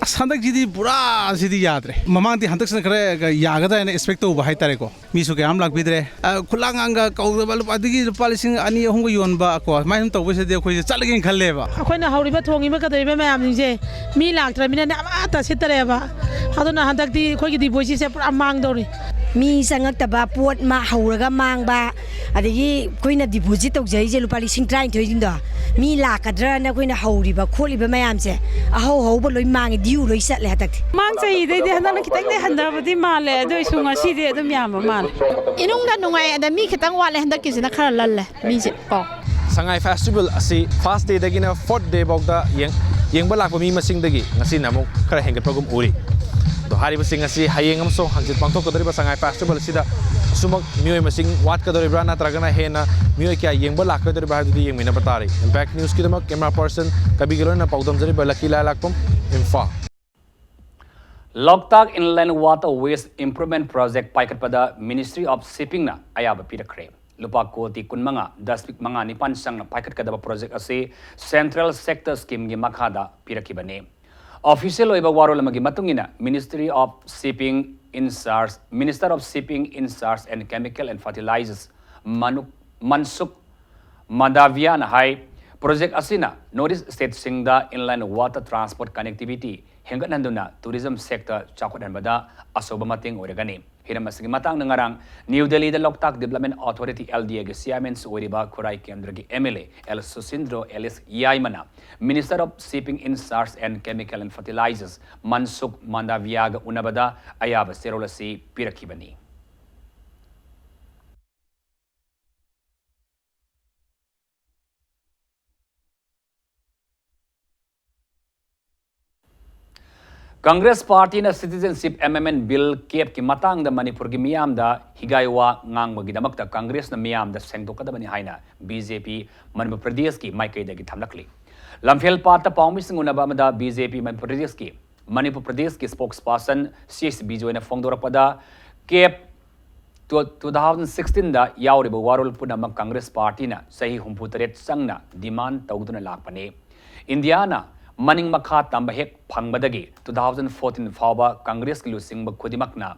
ꯑꯁ, ꯍꯟꯗꯛꯁꯤꯗꯤ ꯄꯨꯔꯥ ꯁꯤꯗꯤ ꯌꯥꯗ꯭ꯔꯦ꯫ ꯃꯃꯥꯡꯗꯤ ꯍꯟꯗꯛꯁꯤꯅ ꯈꯔ ꯌꯥꯒꯗ꯭ꯔꯥ ꯍꯥꯏꯅ ꯑꯦꯛꯁꯄꯦꯛ ꯇꯧꯕ ꯍꯥꯏꯇꯥꯔꯦꯀꯣ꯫ ꯃꯤꯁꯨ ꯀꯌꯥꯝ ꯂꯥꯛꯄꯤꯗ꯭ꯔꯦ꯫ ꯑ, ꯈꯨꯂꯥꯡꯒꯥꯡꯒ ꯀꯧꯗꯕ ꯂꯨꯄꯥ, ꯑꯗꯒꯤ ꯂꯨꯄꯥ ꯂꯤꯁꯤꯡ ꯑꯅꯤ ꯑꯍꯨꯝꯒ ꯌꯣꯟꯕ ꯀꯣ, ꯁꯨꯃꯥꯏꯅ ꯁꯨꯝ ꯇꯧꯕꯁꯤꯗꯤ ꯑꯩꯈꯣꯏꯁꯦ ꯆꯠꯂꯒꯦꯅ ꯈꯜꯂꯦꯕ꯫ ꯑꯩꯈꯣꯏꯅ ꯍꯧꯔꯤꯕ ꯊꯣꯡꯉꯤꯕ ꯀꯩꯗꯧꯔꯤꯕ ꯃꯌꯥꯝꯁꯤꯡꯁꯦ ꯃꯤ ꯂꯥꯛꯇ꯭ꯔꯕꯅꯤꯅꯅꯦ ꯑꯃꯠꯇ ꯁꯤꯠꯇꯔꯦꯕ꯫ ꯑꯗꯨꯅ ꯍꯟꯗꯛꯇꯤ ꯑꯩꯈꯣꯏꯒꯤ ꯗꯤꯕꯣꯏꯁꯤꯁꯦ ꯄꯨꯔꯥ ꯃꯥꯡꯗꯧꯔꯤ꯫ ꯃꯤ ꯆꯪꯉꯛꯇꯕ, ꯄꯣꯠ ꯃꯥ ꯍꯧꯔꯒ ꯃꯥꯡꯕ, ꯑꯗꯒꯤ ꯑꯩꯈꯣꯏꯅ ꯗꯤꯄꯣꯖꯤꯠ ꯇꯧꯖꯔꯤꯁꯦ ꯂꯨꯄꯥ ꯂꯤꯁꯤꯡ ꯇꯔꯥꯅꯤꯊꯣꯏꯁꯤꯡꯗꯣ ꯃꯤ ꯂꯥꯛꯀꯗ꯭ꯔꯅ ꯑꯩꯈꯣꯏꯅ ꯍꯧꯔꯤꯕ ꯈꯣꯠꯂꯤꯕ ꯃꯌꯥꯝꯁꯦ ꯑꯍꯧ ꯍꯧꯕ ꯂꯣꯏ ꯃꯥꯡꯉꯦ, ꯗ꯭ꯌꯨ ꯂꯣꯏ ꯆꯠꯂꯦ ꯍꯟꯗꯛꯇꯤ꯫ ꯃꯃꯥꯡ ꯆꯍꯤꯗꯩꯗꯤ ꯍꯟꯗꯛꯅ ꯈꯤꯇꯪꯗꯤ ꯍꯟꯊꯕꯗꯤ ꯃꯥꯜꯂꯦ, ꯑꯗꯨ ꯑꯣꯏꯁꯨ ꯉꯁꯤꯗꯤ ꯑꯗꯨꯝ ꯌꯥꯝꯕ ꯃꯥꯜꯂꯦ꯫ ꯏꯅꯨꯡꯗ ꯅꯨꯡꯉꯥꯏ, ꯑꯗ ꯃꯤ ꯈꯤꯇꯪ ꯋꯥꯠꯂꯦ, ꯍꯟꯗꯛꯀꯤꯁꯤꯅ ꯈꯔ ꯂꯜꯂꯦ ꯃꯤꯁꯦ ꯀꯣ꯫ ꯁꯉꯥꯏ ꯐꯦꯁꯇꯤꯚꯦꯜ ꯑꯁꯤ ꯐꯥꯔꯁ ꯗꯦꯗꯒꯤꯅ ꯐꯣꯔꯠ ꯗꯦ ꯐꯥꯎꯗ ꯌꯦꯡ-, ꯌꯦꯡꯕ ꯂꯥꯛꯄ ꯃꯤ ꯃꯁꯤꯡꯗꯒꯤ ꯉꯁꯤꯅ ꯑꯃꯨꯛ ꯈꯔ ꯍꯦꯟꯒꯠꯄꯒꯨꯝ ꯎꯔꯤ꯫ ꯑꯗꯣ ꯍꯥꯏꯔꯤꯕꯁꯤꯡ ꯑꯁꯤ ꯍꯌꯦꯡ ꯑꯃꯁꯨꯡ ꯍꯪꯆꯤꯠ ꯄꯥꯡꯊꯣꯛꯀꯗꯧꯔꯤꯕ ꯁꯉꯥꯏ ꯐꯦꯁꯇꯤꯚꯦꯜ ꯑꯁꯤꯗ ꯑꯁꯨꯃꯛ ꯃꯤꯑꯣꯏ ꯃꯁꯤꯡ ꯋꯥꯠꯀꯗꯧꯔꯤꯕ꯭ꯔꯥ ꯅꯠꯇ꯭ꯔꯒꯅ ꯍꯦꯟꯅ ꯃꯤꯑꯣꯏ ꯀꯌꯥ ꯌꯦꯡꯕ ꯂꯥꯛꯀꯗꯧꯔꯤꯕ꯭ꯔꯥ ꯍꯥꯏꯕꯗꯨꯗꯤ ꯌꯦꯡꯃꯤꯟꯅꯕ ꯇꯥꯔꯤ꯫ ꯏꯝꯄꯦꯛ ꯅ꯭ꯌꯨꯁꯀꯤꯗꯃꯛ ꯀꯦꯃꯦꯔꯥ ꯄꯔꯁꯟ ꯀꯕꯤꯒ ꯂꯣꯏꯅꯅ ꯄꯥꯎꯗꯝꯖꯔꯤꯕ ꯂꯛꯀꯤ ꯂꯥꯏꯂꯥꯛꯄꯝ, ꯏꯝꯐꯥꯜ꯫ ꯂꯣꯛꯇꯥꯛ Inland Waterways Improvement Project ꯄꯥꯏꯈꯠꯄꯗ Ministry of Shippingꯅ ꯑꯌꯥꯕ ꯄꯤꯔꯛꯈ꯭ꯔꯦ꯫ ꯂꯨꯄꯥ ꯀꯣꯇꯤ ꯀꯨꯟꯃꯉꯥ ꯗꯁꯃꯤꯛ ꯃꯉꯥ ꯅꯤꯄꯥꯟ ꯆꯪꯅ ꯄꯥꯏꯈꯠꯀꯗꯕ ꯄ꯭ꯔꯣꯖꯦꯛ ꯑꯁꯤ Central Sector Schemeꯒꯤ ꯃꯈꯥꯗ ꯄꯤꯔꯛꯈꯤꯕꯅꯤ꯫ Official ꯑꯣꯏꯕ ꯋꯥꯔꯣꯜ ꯑꯃꯒꯤ ꯃꯇꯨꯡ ꯏꯟꯅ, Ministry of Shipping in charge, Minister of Shipping in charge and Chemical and Fertilizers, ꯃꯅꯨ-, ꯃꯟꯁꯨꯈ ꯃꯥꯟꯗꯥꯚꯤꯌꯥꯅ ꯍꯥꯏ, ꯄ꯭ꯔꯣꯖꯦꯛ ꯑꯁꯤꯅ North East stateꯁꯤꯡꯗ inland water transport connectivity ꯍꯦꯟꯒꯠꯍꯟꯗꯨꯅ tourism sector ꯆꯥꯎꯈꯠꯍꯟꯕꯗ ꯑꯆꯧꯕ ꯃꯇꯦꯡ ꯑꯣꯏꯔꯒꯅꯤ꯫ ꯍꯤꯔꯝ ꯑꯁꯤꯒꯤ ꯃꯇꯥꯡꯗ ꯉꯔꯥꯡ ꯅ꯭ꯌꯨ ꯗꯦꯜꯂꯤꯗ ꯂꯣꯛꯇꯥꯛ Development Authority, L D Aꯒꯤ chairmanꯁꯨ ꯑꯣꯏꯔꯤꯕ ꯈꯨꯔꯥꯏ ꯀꯦꯟꯗ꯭ꯔꯒꯤ M L A L Susindro ꯑꯦꯂꯤꯁ ꯌꯥꯏꯃꯅ Minister of Shipping in charge and Chemical and Fertilizers Mansukh ꯃꯥꯟꯗꯥꯚꯤꯌꯥꯒ ꯎꯅꯕꯗ ꯑꯌꯥꯕ ꯆꯦꯔꯣꯜ ꯑꯁꯤ ꯄꯤꯔꯛꯈꯤꯕꯅꯤ꯫ ꯀꯪꯒ꯭ꯔꯦꯁ ꯄꯥꯔꯇꯤꯅ Citizenship Amendment Bill ꯀꯦꯞꯀꯤ ꯃꯇꯥꯡꯗ ꯃꯅꯤꯄꯨꯔꯒꯤ ꯃꯤꯌꯥꯝꯗ ꯍꯤꯒꯥꯏ ꯋꯥ ꯉꯥꯡꯕꯒꯤꯗꯃꯛꯇ ꯀꯪꯒ꯭ꯔꯦꯁꯅ ꯃꯤꯌꯥꯝꯗ ꯁꯦꯡꯗꯣꯛꯀꯗꯕꯅꯤ ꯍꯥꯏꯅ B J P ꯃꯅꯤꯄꯨꯔ ꯄ꯭ꯔꯗꯦꯁꯀꯤ ꯃꯥꯏꯀꯩꯗꯒꯤ ꯊꯝꯂꯛꯂꯤ꯫ ꯂꯝꯐꯦꯜ ꯄꯥꯠꯇ ꯄꯥꯎꯃꯤꯁꯤꯡ ꯎꯅꯕ ꯑꯃꯗ B J P ꯃꯅꯤꯄꯨꯔ ꯄ꯭ꯔꯗꯦꯁꯀꯤ, ꯃꯅꯤꯄꯨꯔ ꯄ꯭ꯔꯗꯦꯁꯀꯤ spokesperson C H ꯕꯤꯖꯣꯏꯅ ꯐꯣꯡꯗꯣꯔꯛꯄꯗ, ꯀꯦꯞ ꯇꯨ ꯊꯥꯎꯖꯟ ꯁꯤꯛꯁꯇꯤꯟꯗ ꯌꯥꯎꯔꯤꯕ ꯋꯥꯔꯣꯜ ꯄꯨꯝꯅꯃꯛ ꯀꯪꯒ꯭ꯔꯦꯁ ꯄꯥꯔꯇꯤꯅ ꯆꯍꯤ ꯍꯨꯝꯐꯨꯇꯔꯦꯠ ꯆꯪꯅ demand ꯇꯧꯗꯨꯅ ꯂꯥꯛꯄꯅꯤ꯫ ꯏꯟꯗꯤꯌꯥꯅ ꯃꯅꯤꯡ ꯃꯈꯥ ꯇꯝꯕ ꯍꯦꯛ ꯐꯪꯕꯗꯒꯤ ꯇꯨ ꯊꯥꯎꯖꯟ ꯐꯣꯔꯇꯤꯟ ꯐꯥꯎꯕ ꯀꯪꯒ꯭ꯔꯦꯁꯀꯤ ꯂꯨꯆꯤꯡꯕ ꯈꯨꯗꯤꯡꯃꯛꯅ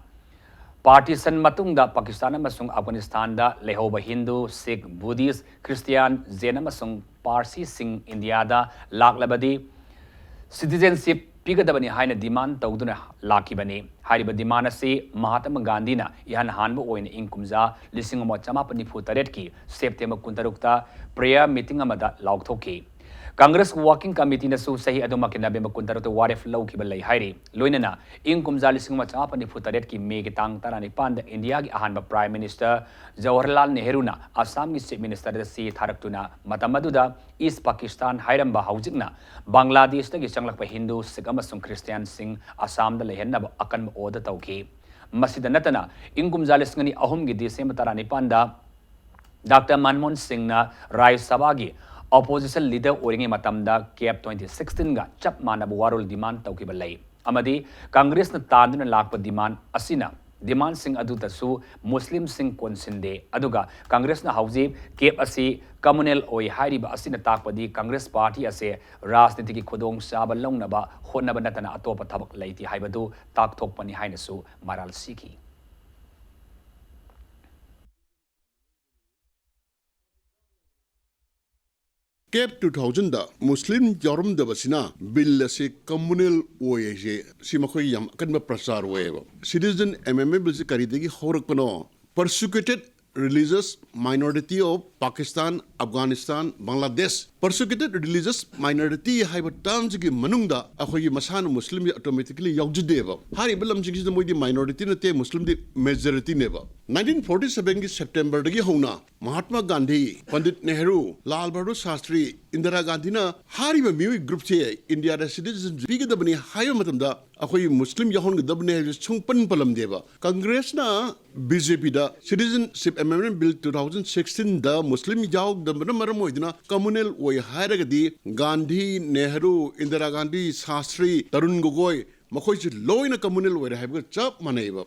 partition ꯃꯇꯨꯡꯗ ꯄꯥꯀꯤꯁꯇꯥꯟ ꯑꯃꯁꯨꯡ ꯑꯐꯒꯥꯅꯤꯁꯇꯥꯟꯗ ꯂꯩꯍꯧꯕ ꯍꯤꯟꯗꯨ, ꯁꯤꯈ, ꯕꯨꯙꯤꯁ, ꯈ꯭ꯔꯤꯁꯇꯤꯌꯥꯟ, ꯖꯦꯟ ꯑꯃꯁꯨꯡ ꯄꯥꯔꯁꯤꯁꯤꯡ ꯏꯟꯗꯤꯌꯥꯗ ꯂꯥꯛꯂꯕꯗꯤ citizenship ꯄꯤꯒꯗꯕꯅꯤ ꯍꯥꯏꯅ demand ꯇꯧꯗꯨꯅ ꯂꯥꯛꯈꯤꯕꯅꯤ꯫ ꯍꯥꯏꯔꯤꯕ demand ꯑꯁꯤ ꯃꯍꯥꯇꯃ ꯒꯥꯟꯙꯤꯅ ꯏꯍꯥꯟ ꯍꯥꯟꯕ ꯑꯣꯏꯅ ꯏꯪ ꯀꯨꯝꯖꯥ ꯂꯤꯁꯤꯡ ꯑꯃ ꯆꯃꯥꯄꯟ ꯅꯤꯐꯨ ꯇꯔꯦꯠꯀꯤ ꯁꯦꯞꯇꯦꯝꯕꯔ ꯀꯨꯟꯇꯔꯨꯛꯇ prayer meeting ꯑꯃꯗ ꯂꯥꯎꯊꯣꯛꯈꯤ꯫ Congress Working Committeeꯅꯁꯨ ꯆꯍꯤ ꯑꯗꯨꯃꯛꯀꯤ ꯅꯕꯦꯝꯕꯔ ꯀꯨꯟꯇꯔꯨꯛꯇ ꯋꯥꯔꯦꯞ ꯂꯧꯈꯤꯕ ꯂꯩ ꯍꯥꯏꯔꯤ꯫ ꯂꯣꯏꯅꯅ ꯏꯪ ꯀꯨꯝꯖꯥ ꯂꯤꯁꯤꯡ ꯑꯃ ꯆꯃꯥꯄꯟ ꯅꯤꯐꯨ ꯇꯔꯦꯠꯀꯤ ꯃꯦꯒꯤ ꯇꯥꯡ ꯇꯔꯥꯅꯤꯄꯥꯟꯗ ꯏꯟꯗꯤꯌꯥꯒꯤ ꯑꯍꯥꯟꯕ Prime Minister ꯖꯋꯥꯍꯔꯂꯥꯜ ꯅꯦꯍꯔꯨꯅ ꯑꯁꯥꯝꯒꯤ Chief Ministerꯗ ꯆꯦ ꯊꯥꯔꯛꯇꯨꯅ ꯃꯇꯝ ꯑꯗꯨꯗ East Pakistan ꯍꯥꯏꯔꯝꯕ ꯍꯧꯖꯤꯛꯅ ꯕꯪꯒ꯭ꯂꯥꯗꯦꯁꯇꯒꯤ ꯆꯪꯂꯛꯄ ꯍꯤꯟꯗꯨ, ꯁꯤꯈ ꯑꯃꯁꯨꯡ ꯈ꯭ꯔꯤꯁꯇꯤꯌꯥꯟꯁꯤꯡ ꯑꯁꯥꯝꯗ ꯂꯩꯍꯟꯅꯕ ꯑꯀꯟꯕ order ꯇꯧꯈꯤ꯫ ꯃꯁꯤꯗ ꯅꯠꯇꯅ ꯏꯪ ꯀꯨꯝꯖꯥ ꯂꯤꯁꯤꯡ ꯑꯅꯤ ꯑꯍꯨꯝꯒꯤ ꯗꯤꯁꯦꯝꯕꯔ ꯇꯔꯥꯅꯤꯄꯥꯟꯗ Doctor ꯃꯟꯃꯣꯍꯟ ꯁꯤꯡꯅ ꯔꯥꯖ꯭ꯌ ꯁꯚꯥꯒꯤ opposition leader ꯑꯣꯏꯔꯤꯉꯩ ꯃꯇꯝꯗ CAP twenty sixteenꯒ ꯆꯞ ꯃꯥꯟꯅꯕ ꯋꯥꯔꯣꯜ demand ꯇꯧꯈꯤꯕ ꯂꯩ꯫ ꯑꯃꯗꯤ Congressꯅ ꯇꯥꯟꯗꯨꯅ ꯂꯥꯛꯄ demand ꯑꯁꯤꯅ, demandꯁꯤꯡ ꯑꯗꯨꯗꯁꯨ ꯃꯨꯁꯂꯤꯝꯁꯤꯡ ꯀꯣꯟꯁꯤꯟꯗꯦ꯫ ꯑꯗꯨꯒ Congressꯅ ꯍꯧꯖꯤꯛ CAP ꯑꯁꯤ communal ꯑꯣꯏ ꯍꯥꯏꯔꯤꯕ ꯑꯁꯤꯅ ꯇꯥꯛꯄꯗꯤ Congress party ꯑꯁꯤ ꯔꯥꯖꯅꯤꯇꯤꯒꯤ ꯈꯨꯗꯣꯡꯆꯥꯕ ꯂꯧꯅꯕ ꯍꯣꯠꯅꯕ ꯅꯠꯇꯅ ꯑꯇꯣꯞꯄ ꯊꯕꯛ ꯂꯩꯇꯦ ꯍꯥꯏꯕꯗꯨ ꯇꯥꯛꯊꯣꯛꯄꯅꯤ ꯍꯥꯏꯅꯁꯨ ꯃꯔꯥꯜ ꯁꯤꯈꯤ꯫ CAP two thousandꯗ ꯃꯨꯁꯂꯤꯝ ꯌꯥꯎꯔꯝꯗꯕꯁꯤꯅ ꯕꯤꯜ ꯑꯁꯤ communal ꯑꯣꯏ ꯍꯥꯏꯁꯦ, ꯁꯤ ꯃꯈꯣꯏ ꯌꯥꯝ ꯑꯀꯟꯕ ꯄ꯭ꯔꯆꯥꯔ ꯑꯣꯏꯌꯦꯕ꯫ Citizen Amendment Billꯁꯤ ꯀꯔꯤꯗꯒꯤ ꯍꯧꯔꯛꯄꯅꯣ? Persecuted religious minority of Pakistan, Afghanistan, Bangladesh꯫ Persecuted religious minority ꯍꯥꯏꯕ termꯁꯤꯒꯤ ꯃꯅꯨꯡꯗ ꯑꯩꯈꯣꯏꯒꯤ ꯃꯁꯥꯅ ꯃꯨꯁꯂꯤꯝꯁꯤ automatically ꯌꯥꯎꯖꯗꯦꯕ꯫ ꯍꯥꯏꯔꯤꯕ ꯂꯝꯁꯤꯡꯁꯤꯗ ꯃꯣꯏꯗꯤ minority ꯅꯠꯇꯦ, ꯃꯨꯁꯂꯤꯝꯗꯤ majorityꯅꯦꯕ꯫ Nineteen forty sevenꯒꯤ Septemberꯗꯒꯤ ꯍꯧꯅ ꯃꯍꯥꯠꯃꯥ ꯒꯥꯟꯙꯤ, ꯄꯟꯗꯤꯠ ꯅꯦꯍꯔꯨ, ꯂꯥꯜ ꯕꯍꯥꯗꯨꯔ ꯁꯥꯁꯇ꯭ꯔꯤ, ꯏꯟꯗꯤꯔꯥ ꯒꯥꯟꯙꯤꯅ ꯍꯥꯏꯔꯤꯕ ꯃꯤꯑꯣꯏ groupꯁꯦ ꯏꯟꯗꯤꯌꯥꯗ citizenship ꯄꯤꯒꯗꯕꯅꯤ ꯍꯥꯏꯕ ꯃꯇꯝꯗ ꯑꯩꯈꯣꯏ ꯃꯨꯁꯂꯤꯝ ꯌꯥꯎꯍꯟꯒꯗꯕꯅꯤ ꯍꯥꯏꯕꯁꯦ ꯁꯨꯡꯄꯟ ꯄꯜꯂꯝꯗꯦꯕ꯫ Congressꯅ BJPꯗ Citizenship Amendment Bill two thousand sixteenꯗ ꯃꯨꯁꯂꯤꯝ ꯌꯥꯎꯗꯕꯅ ꯃꯔꯝ ꯑꯣꯏꯗꯨꯅ communal ꯑꯣꯏ ꯍꯥꯏꯔꯒꯗꯤ ꯒꯥꯟꯙꯤ, ꯅꯦꯍꯔꯨ, ꯏꯟꯗꯤꯔꯥ ꯒꯥꯟꯙꯤ, ꯁꯥꯁꯇ꯭ꯔꯤ, ꯇꯔꯨꯟ ꯒꯣꯒꯣꯏ, ꯃꯈꯣꯏꯁꯤ ꯂꯣꯏꯅ communal ꯑꯣꯏꯔꯦ ꯍꯥꯏꯕꯒ ꯆꯞ ꯃꯥꯟꯅꯩꯕ꯫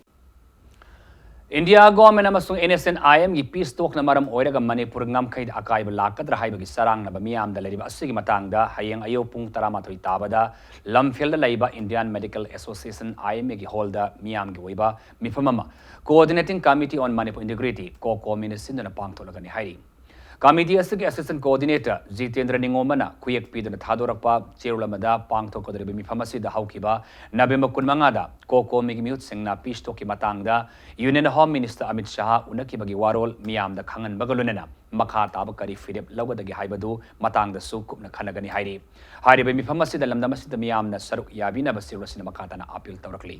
India government ꯑꯃꯁꯨꯡ NSCN-IMꯒꯤ peace talkꯅ ꯃꯔꯝ ꯑꯣꯏꯔꯒ ꯃꯅꯤꯄꯨꯔ ꯉꯝꯈꯩꯗ ꯑꯀꯥꯏꯕ ꯂꯥꯛꯀꯗ꯭ꯔꯥ ꯍꯥꯏꯕꯒꯤ ꯆꯔꯥꯡꯅꯕ ꯃꯤꯌꯥꯝꯗ ꯂꯩꯔꯤꯕ ꯑꯁꯤꯒꯤ ꯃꯇꯥꯡꯗ ꯍꯌꯦꯡ ꯑꯌꯨꯛ ꯄꯨꯡ ꯇꯔꯥꯃꯥꯊꯣꯏ ꯇꯥꯕꯗ ꯂꯝꯐꯦꯜꯗ ꯂꯩꯕ Indian Medical Association, IMAꯒꯤ hallꯗ ꯃꯤꯌꯥꯝꯒꯤ ꯑꯣꯏꯕ ꯃꯤꯐꯝ ꯑꯃ Coordinating Committee on Manipur Integrity, COCOMIꯅ ꯁꯤꯟꯗꯨꯅ ꯄꯥꯡꯊꯣꯛꯂꯒꯅꯤ ꯍꯥꯏꯔꯤ꯫ ꯀꯃꯤꯇꯤ ꯑꯁꯤꯒꯤ assistant coordinator ꯖꯤꯇꯦꯟꯗ꯭ꯔ ꯅꯤꯉꯣꯝꯕꯅ ꯈꯨꯌꯦꯛ ꯄꯤꯗꯨꯅ ꯊꯥꯗꯣꯔꯛꯄ ꯆꯦꯔꯣꯜ ꯑꯃꯗ ꯄꯥꯡꯊꯣꯛꯀꯗꯧꯔꯤꯕ ꯃꯤꯐꯝ ꯑꯁꯤꯗ ꯍꯧꯈꯤꯕ ꯅꯕꯦꯝꯕꯔ ꯀꯨꯟꯃꯉꯥꯗ COCOMIꯒꯤ ꯃꯤꯍꯨꯠꯁꯤꯡꯅ peace talkꯀꯤ ꯃꯇꯥꯡꯗ Union Home Minister ꯑꯃꯤꯠ ꯁꯍꯥ ꯎꯅꯈꯤꯕꯒꯤ ꯋꯥꯔꯣꯜ ꯃꯤꯌꯥꯝꯗ ꯈꯪꯍꯟꯕꯒ ꯂꯣꯏꯅꯅ ꯃꯈꯥ ꯇꯥꯕ ꯀꯔꯤ ꯐꯤꯔꯦꯞ ꯂꯧꯒꯗꯒꯦ ꯍꯥꯏꯕꯗꯨ ꯃꯇꯥꯡꯗꯁꯨ ꯀꯨꯞꯅ ꯈꯟꯅꯒꯅꯤ ꯍꯥꯏꯔꯤ꯫ ꯍꯥꯏꯔꯤꯕ ꯃꯤꯐꯝ ꯑꯁꯤꯗ ꯂꯝꯗꯝ ꯑꯁꯤꯗ ꯃꯤꯌꯥꯝꯅ ꯁꯔꯨꯛ ꯌꯥꯕꯤꯅꯕ ꯆꯦꯔꯣꯜ ꯑꯁꯤꯅ ꯃꯈꯥ ꯇꯥꯅ appeal ꯇꯧꯔꯛꯂꯤ꯫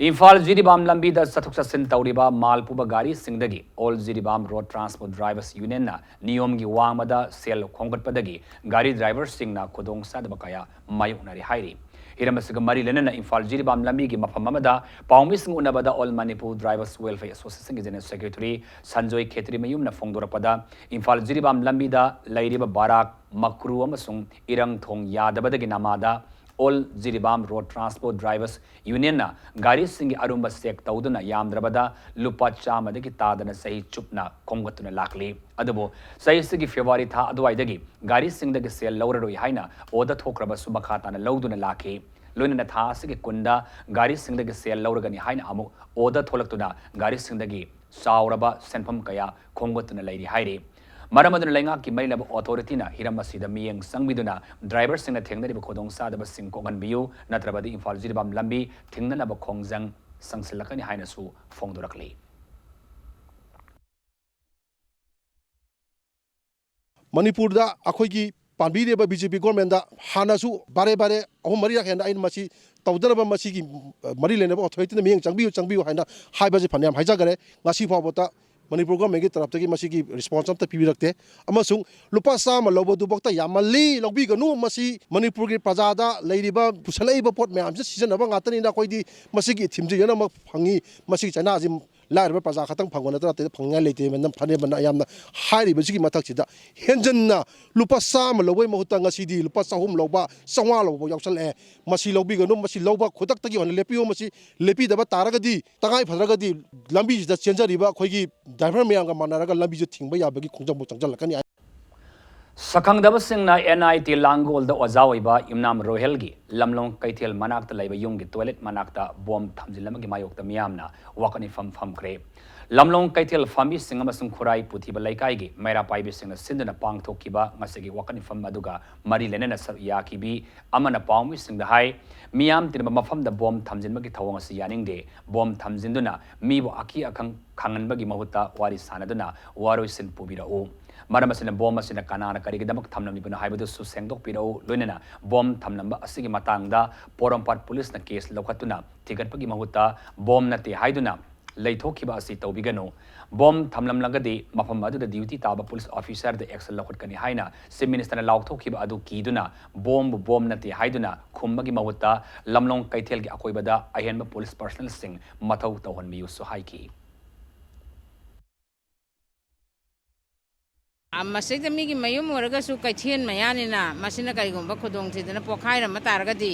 ꯏꯝꯐꯥꯜ ꯖꯤꯔꯤꯕꯥꯝ ꯂꯝꯕꯤꯗ ꯆꯠꯊꯣꯛ ꯆꯠꯁꯤꯟ ꯇꯧꯔꯤꯕ ꯃꯥꯜ ꯄꯨꯕ ꯒꯥꯔꯤꯁꯤꯡꯗꯒꯤ All Jiribam Road Transport Drivers Unionꯅ ꯅꯤꯌꯣꯝꯒꯤ ꯋꯥꯡꯃꯗ ꯁꯦꯜ ꯈꯣꯝꯒꯠꯄꯗꯒꯤ ꯒꯥꯔꯤ driverꯁꯤꯡꯅ ꯈꯨꯗꯣꯡꯆꯥꯗꯕ ꯀꯌꯥ ꯃꯥꯌꯣꯛꯅꯔꯤ ꯍꯥꯏꯔꯤ꯫ ꯍꯤꯔꯝ ꯑꯁꯤꯒ ꯃꯔꯤ ꯂꯩꯅꯅ ꯏꯝꯐꯥꯜ ꯖꯤꯔꯤꯕꯥꯝ ꯂꯝꯕꯤꯒꯤ ꯃꯐꯝ ꯑꯃꯗ ꯄꯥꯎꯃꯤꯁꯤꯡ ꯎꯅꯕꯗ All Manipur Drivers Welfare Associationꯒꯤ General Secretary Sanjoy ꯈꯦꯇ꯭ꯔꯤꯃꯌꯨꯝꯅ ꯐꯣꯡꯗꯣꯔꯛꯄꯗ, Imphal Jiribam ꯂꯝꯕꯤꯗ ꯂꯩꯔꯤꯕ ꯕꯥꯔꯥꯛ, ꯃꯀ꯭ꯔꯨ ꯑꯃꯁꯨꯡ ꯏꯔꯪ ꯊꯣꯡ ꯌꯥꯗꯕꯗꯒꯤ ꯅꯃꯥꯗ All Jiribam Road Transport Drivers Unionꯅ ꯒꯥꯔꯤꯁꯤꯡꯒꯤ ꯑꯔꯨꯝꯕ check ꯇꯧꯗꯨꯅ ꯌꯥꯝꯗ꯭ꯔꯕꯗ ꯂꯨꯄꯥ ꯆꯥꯝꯃꯗꯒꯤ ꯇꯥꯗꯅ ꯆꯍꯤ ꯆꯨꯞꯅ ꯈꯣꯝꯒꯠꯇꯨꯅ ꯂꯥꯛꯂꯤ꯫ ꯑꯗꯨꯕꯨ ꯆꯍꯤꯁꯤꯒꯤ February ꯊꯥ ꯑꯗꯨꯋꯥꯏꯗꯒꯤ ꯒꯥꯔꯤꯁꯤꯡꯗꯒꯤ ꯁꯦꯜ ꯂꯧꯔꯔꯣꯏ ꯍꯥꯏꯅ order ꯊꯣꯛꯈ꯭ꯔꯕꯁꯨ ꯃꯈꯥ ꯇꯥꯅ ꯂꯧꯗꯨꯅ ꯂꯥꯛꯈꯤ꯫ ꯂꯣꯏꯅꯅ ꯊꯥ ꯑꯁꯤꯒꯤ ꯀꯨꯟꯗ ꯒꯥꯔꯤꯁꯤꯡꯗꯒꯤ ꯁꯦꯜ ꯂꯧꯔꯒꯅꯤ ꯍꯥꯏꯅ ꯑꯃꯨꯛ order ꯊꯣꯛꯂꯛꯇꯨꯅ ꯒꯥꯔꯤꯁꯤꯡꯗꯒꯤ ꯆꯥꯎꯔꯕ ꯁꯦꯟꯐꯝ ꯀꯌꯥ ꯈꯣꯝꯒꯠꯇꯨꯅ ꯂꯩꯔꯤ ꯍꯥꯏꯔꯤ꯫ ꯃꯔꯝ ꯑꯗꯨꯅ ꯂꯩꯉꯥꯛꯀꯤ ꯃꯔꯤ ꯂꯩꯅꯕ authorityꯅ ꯍꯤꯔꯝ ꯑꯁꯤꯗ ꯃꯤꯠꯌꯦꯡ ꯆꯪꯕꯤꯗꯨꯅ driverꯁꯤꯡꯅ ꯊꯦꯡꯅꯔꯤꯕ ꯈꯨꯗꯣꯡꯆꯥꯗꯕꯁꯤꯡ ꯀꯣꯛꯍꯟꯕꯤꯌꯨ, ꯅꯠꯇ꯭ꯔꯕꯗꯤ ꯏꯝꯐꯥꯜ ꯖꯤꯔꯤꯕꯥꯝ ꯂꯝꯕꯤ ꯊꯤꯡꯅꯅꯕ ꯈꯣꯡꯖꯪ ꯆꯪꯁꯤꯜꯂꯛꯀꯅꯤ ꯍꯥꯏꯅꯁꯨ ꯐꯣꯡꯗꯣꯔꯛꯂꯤ꯫ ꯃꯅꯤꯄꯨꯔꯗ ꯑꯩꯈꯣꯏꯒꯤ ꯄꯥꯟꯕꯤꯔꯤꯕ BJP governmentꯗ ꯍꯥꯟꯅꯁꯨ ꯕꯥꯔꯦ ꯕꯥꯔꯦ ꯑꯍꯨꯝ ꯃꯔꯤꯔꯛ ꯍꯦꯟꯅ ꯑꯩꯅ ꯃꯁꯤ ꯇꯧꯗꯅꯕ ꯃꯁꯤꯒꯤ ꯃꯔꯤ ꯂꯩꯅꯕ authorityꯅ ꯃꯤꯠꯌꯦꯡ ꯆꯪꯕꯤꯌꯨ, ꯆꯪꯕꯤꯌꯨ ꯍꯥꯏꯅ ꯍꯥꯏꯕꯁꯤ ꯐꯅꯌꯥꯝ ꯍꯥꯏꯖꯈꯔꯦ꯫ ꯉꯁꯤ ꯐꯥꯎꯕꯗ ꯃꯅꯤꯄꯨꯔ governmentꯀꯤ ꯇꯔꯞꯇꯒꯤ ꯃꯁꯤꯒꯤ response ꯑꯝꯇ ꯄꯤꯕꯤꯔꯛꯇꯦ꯫ ꯑꯃꯁꯨꯡ ꯂꯨꯄꯥ ꯆꯥꯝꯃ ꯂꯧꯕꯗꯨꯐꯥꯎꯗ ꯌꯥꯝꯃꯜꯂꯤ, ꯂꯧꯕꯤꯒꯅꯨ, ꯃꯁꯤ ꯃꯅꯤꯄꯨꯔꯒꯤ ꯄ꯭ꯔꯖꯥꯗ ꯂꯩꯔꯤꯕ ꯄꯨꯁꯜꯂꯛꯏꯕ ꯄꯣꯠ ꯃꯌꯥꯝꯁꯤ ꯁꯤꯖꯤꯟꯅꯕ ꯉꯥꯛꯇꯅꯤꯅ ꯑꯩꯈꯣꯏꯗꯤ ꯃꯁꯤꯒꯤ ꯏꯊꯤꯜꯁꯤ ꯂꯣꯏꯅꯃꯛ ꯐꯪꯉꯤ꯫ ꯃꯁꯤꯒꯤ ꯆꯩꯅꯥꯁꯤ ꯂꯥꯏꯔꯕ ꯄ꯭ꯔꯖꯥ ꯈꯛꯇꯪ ꯐꯪꯕ ꯅꯠꯇꯅ ꯑꯇꯩꯗ ꯐꯪꯅꯤꯡꯉꯥꯏ ꯂꯩꯇꯦ꯫ ꯃꯗꯨꯅ ꯐꯅꯦ, ꯃꯗꯨꯅ ꯌꯥꯝꯅ ꯍꯥꯏꯔꯤꯕꯁꯤꯒꯤ ꯃꯊꯛꯁꯤꯗ ꯍꯦꯟꯖꯟꯅ ꯂꯨꯄꯥ ꯆꯥꯝꯃ ꯂꯧꯕꯒꯤ ꯃꯍꯨꯠꯇ ꯉꯁꯤꯗꯤ ꯂꯨꯄꯥ ꯆꯍꯨꯝ ꯂꯧꯕ, ꯆꯥꯝꯃꯉꯥ ꯂꯧꯕ ꯐꯥꯎ ꯌꯥꯎꯁꯜꯂꯛꯑꯦ꯫ ꯃꯁꯤ ꯂꯧꯕꯤꯒꯅꯨ, ꯃꯁꯤ ꯂꯧꯕ ꯈꯨꯗꯛꯇꯒꯤ ꯑꯣꯏꯅ ꯂꯦꯞꯄꯤꯌꯨ꯫ ꯃꯁꯤ ꯂꯦꯞꯄꯤꯗꯕ ꯇꯥꯔꯒꯗꯤ, ꯇꯉꯥꯏ ꯐꯗ꯭ꯔꯒꯗꯤ ꯂꯝꯕꯤꯁꯤꯗ ꯆꯦꯟꯖꯔꯤꯕ ꯑꯩꯈꯣꯏꯒꯤ driver ꯃꯌꯥꯝꯒ ꯃꯥꯟꯅꯔꯒ ꯂꯝꯕꯤꯁꯦ ꯊꯤꯡꯕ ꯌꯥꯕꯒꯤ ꯈꯣꯡꯖꯪꯐꯥꯎ ꯆꯪꯁꯤꯜꯂꯛꯀꯅꯤ꯫ ꯁꯛꯈꯪꯗꯕꯁꯤꯡꯅ ꯑꯦꯟ ꯑꯥꯏ ꯇꯤ ꯂꯥꯡꯒꯣꯜꯗ ꯑꯣꯖꯥ ꯑꯣꯏꯕ ꯌꯨꯝꯅꯥꯝ ꯔꯣꯍꯦꯜꯒꯤ ꯂꯝꯂꯣꯡ ꯀꯩꯊꯦꯜ ꯃꯅꯥꯛꯇ ꯂꯩꯕ ꯌꯨꯝꯒꯤ ꯇꯣꯏꯂꯦꯠ ꯃꯅꯥꯛꯇ ꯕꯣꯝ ꯊꯝꯖꯤꯜꯂꯝꯕꯒꯤ ꯃꯥꯌꯣꯛꯇ ꯃꯤꯌꯥꯝꯅ ꯋꯥꯀꯠ ꯃꯤꯐꯝ ꯐꯝꯈ꯭ꯔꯦ꯫ ꯂꯝꯂꯣꯡ ꯀꯩꯊꯦꯜ ꯐꯝꯕꯤꯁꯤꯡ ꯑꯃꯁꯨꯡ ꯈꯨꯔꯥꯏ ꯄꯨꯊꯤꯕ ꯂꯩꯀꯥꯏꯒꯤ ꯃꯩꯔꯥ ꯄꯥꯏꯕꯤꯁꯤꯡꯅ ꯁꯤꯟꯗꯨꯅ ꯄꯥꯡꯊꯣꯛꯈꯤꯕ ꯉꯁꯤꯒꯤ ꯋꯥꯀꯠ ꯃꯤꯐꯝ ꯑꯗꯨꯒ ꯃꯔꯤ ꯂꯩꯅꯅ ꯁꯔꯨꯛ ꯌꯥꯈꯤꯕꯤ ꯑꯃꯅ ꯄꯥꯎꯃꯤꯁꯤꯡꯗ ꯍꯥꯏ, ꯃꯤꯌꯥꯝ ꯇꯤꯟꯕ ꯃꯐꯝꯗ ꯕꯣꯝ ꯊꯝꯖꯤꯟꯕꯒꯤ ꯊꯧꯑꯣꯡ ꯑꯁꯤ ꯌꯥꯅꯤꯡꯗꯦ꯫ ꯕꯣꯝ ꯊꯝꯖꯤꯟꯗꯨꯅ ꯃꯤꯕꯨ ꯑꯀꯤ ꯑꯈꯪ ꯈꯪꯍꯟꯕꯒꯤ ꯃꯍꯨꯠꯇ ꯋꯥꯔꯤ ꯁꯥꯟꯅꯗꯨꯅ ꯋꯥꯔꯣꯏꯁꯤꯟ ꯄꯨꯕꯤꯔꯛꯎ꯫ ꯃꯔꯝ ꯑꯁꯤꯅ ꯕꯣꯝ ꯑꯁꯤꯅ ꯀꯅꯥꯅ ꯀꯔꯤꯒꯤꯗꯃꯛ ꯊꯝꯂꯝꯂꯤꯕꯅꯣ ꯍꯥꯏꯕꯗꯨꯁꯨ ꯁꯦꯡꯗꯣꯛꯄꯤꯔꯛꯎ꯫ ꯂꯣꯏꯅꯅ ꯕꯣꯝ ꯊꯝꯂꯝꯕ ꯑꯁꯤꯒꯤ ꯃꯇꯥꯡꯗ ꯄꯣꯔꯣꯝꯄꯥꯠ ꯄꯨꯂꯤꯁꯅ ꯀꯦꯁ ꯂꯧꯈꯠꯇꯨꯅ ꯊꯤꯒꯠꯄꯒꯤ ꯃꯍꯨꯠꯇ ꯕꯣꯝ ꯅꯠꯇꯦ ꯍꯥꯏꯗꯨꯅ ꯂꯩꯊꯣꯛꯈꯤꯕ ꯑꯁꯤ ꯇꯧꯕꯤꯒꯅꯨ꯫ ꯕꯣꯝ ꯊꯝꯂꯝꯂꯒꯗꯤ ꯃꯐꯝ ꯑꯗꯨꯗ ꯗ꯭ꯌꯨꯇꯤ ꯇꯥꯕ ꯄꯨꯂꯤꯁ ꯑꯣꯐꯤꯁꯥꯔꯗ ꯑꯦꯛꯁꯟ ꯂꯧꯈꯠꯀꯅꯤ ꯍꯥꯏꯅ ꯆꯤꯐ ꯃꯤꯅꯤꯁꯇꯔꯅ ꯂꯥꯎꯊꯣꯛꯈꯤꯕ ꯑꯗꯨ ꯀꯤꯗꯨꯅ ꯕꯣꯝꯕꯨ ꯕꯣꯝ ꯅꯠꯇꯦ ꯍꯥꯏꯗꯨꯅ ꯈꯨꯝꯕꯒꯤ ꯃꯍꯨꯠꯇ ꯂꯝꯂꯣꯡ ꯀꯩꯊꯦꯜꯒꯤ ꯑꯀꯣꯏꯕꯗ ꯑꯍꯦꯟꯕ ꯄꯨꯂꯤꯁ ꯄꯔꯁꯅꯦꯜꯁꯤꯡ ꯃꯊꯧ ꯇꯧꯍꯟꯕꯤꯌꯨꯁꯨ ꯍꯥꯏꯈꯤ꯫ ꯃꯁꯤꯗ ꯃꯤꯒꯤ ꯃꯌꯨꯝ ꯑꯣꯏꯔꯒꯁꯨ ꯀꯩꯊꯦꯜ ꯃꯌꯥꯅꯤꯅ ꯃꯁꯤꯅ ꯀꯔꯤꯒꯨꯝꯕ ꯈꯨꯗꯣꯡꯊꯤꯗꯅ ꯄꯣꯈꯥꯏꯔꯝꯕ ꯇꯥꯔꯒꯗꯤ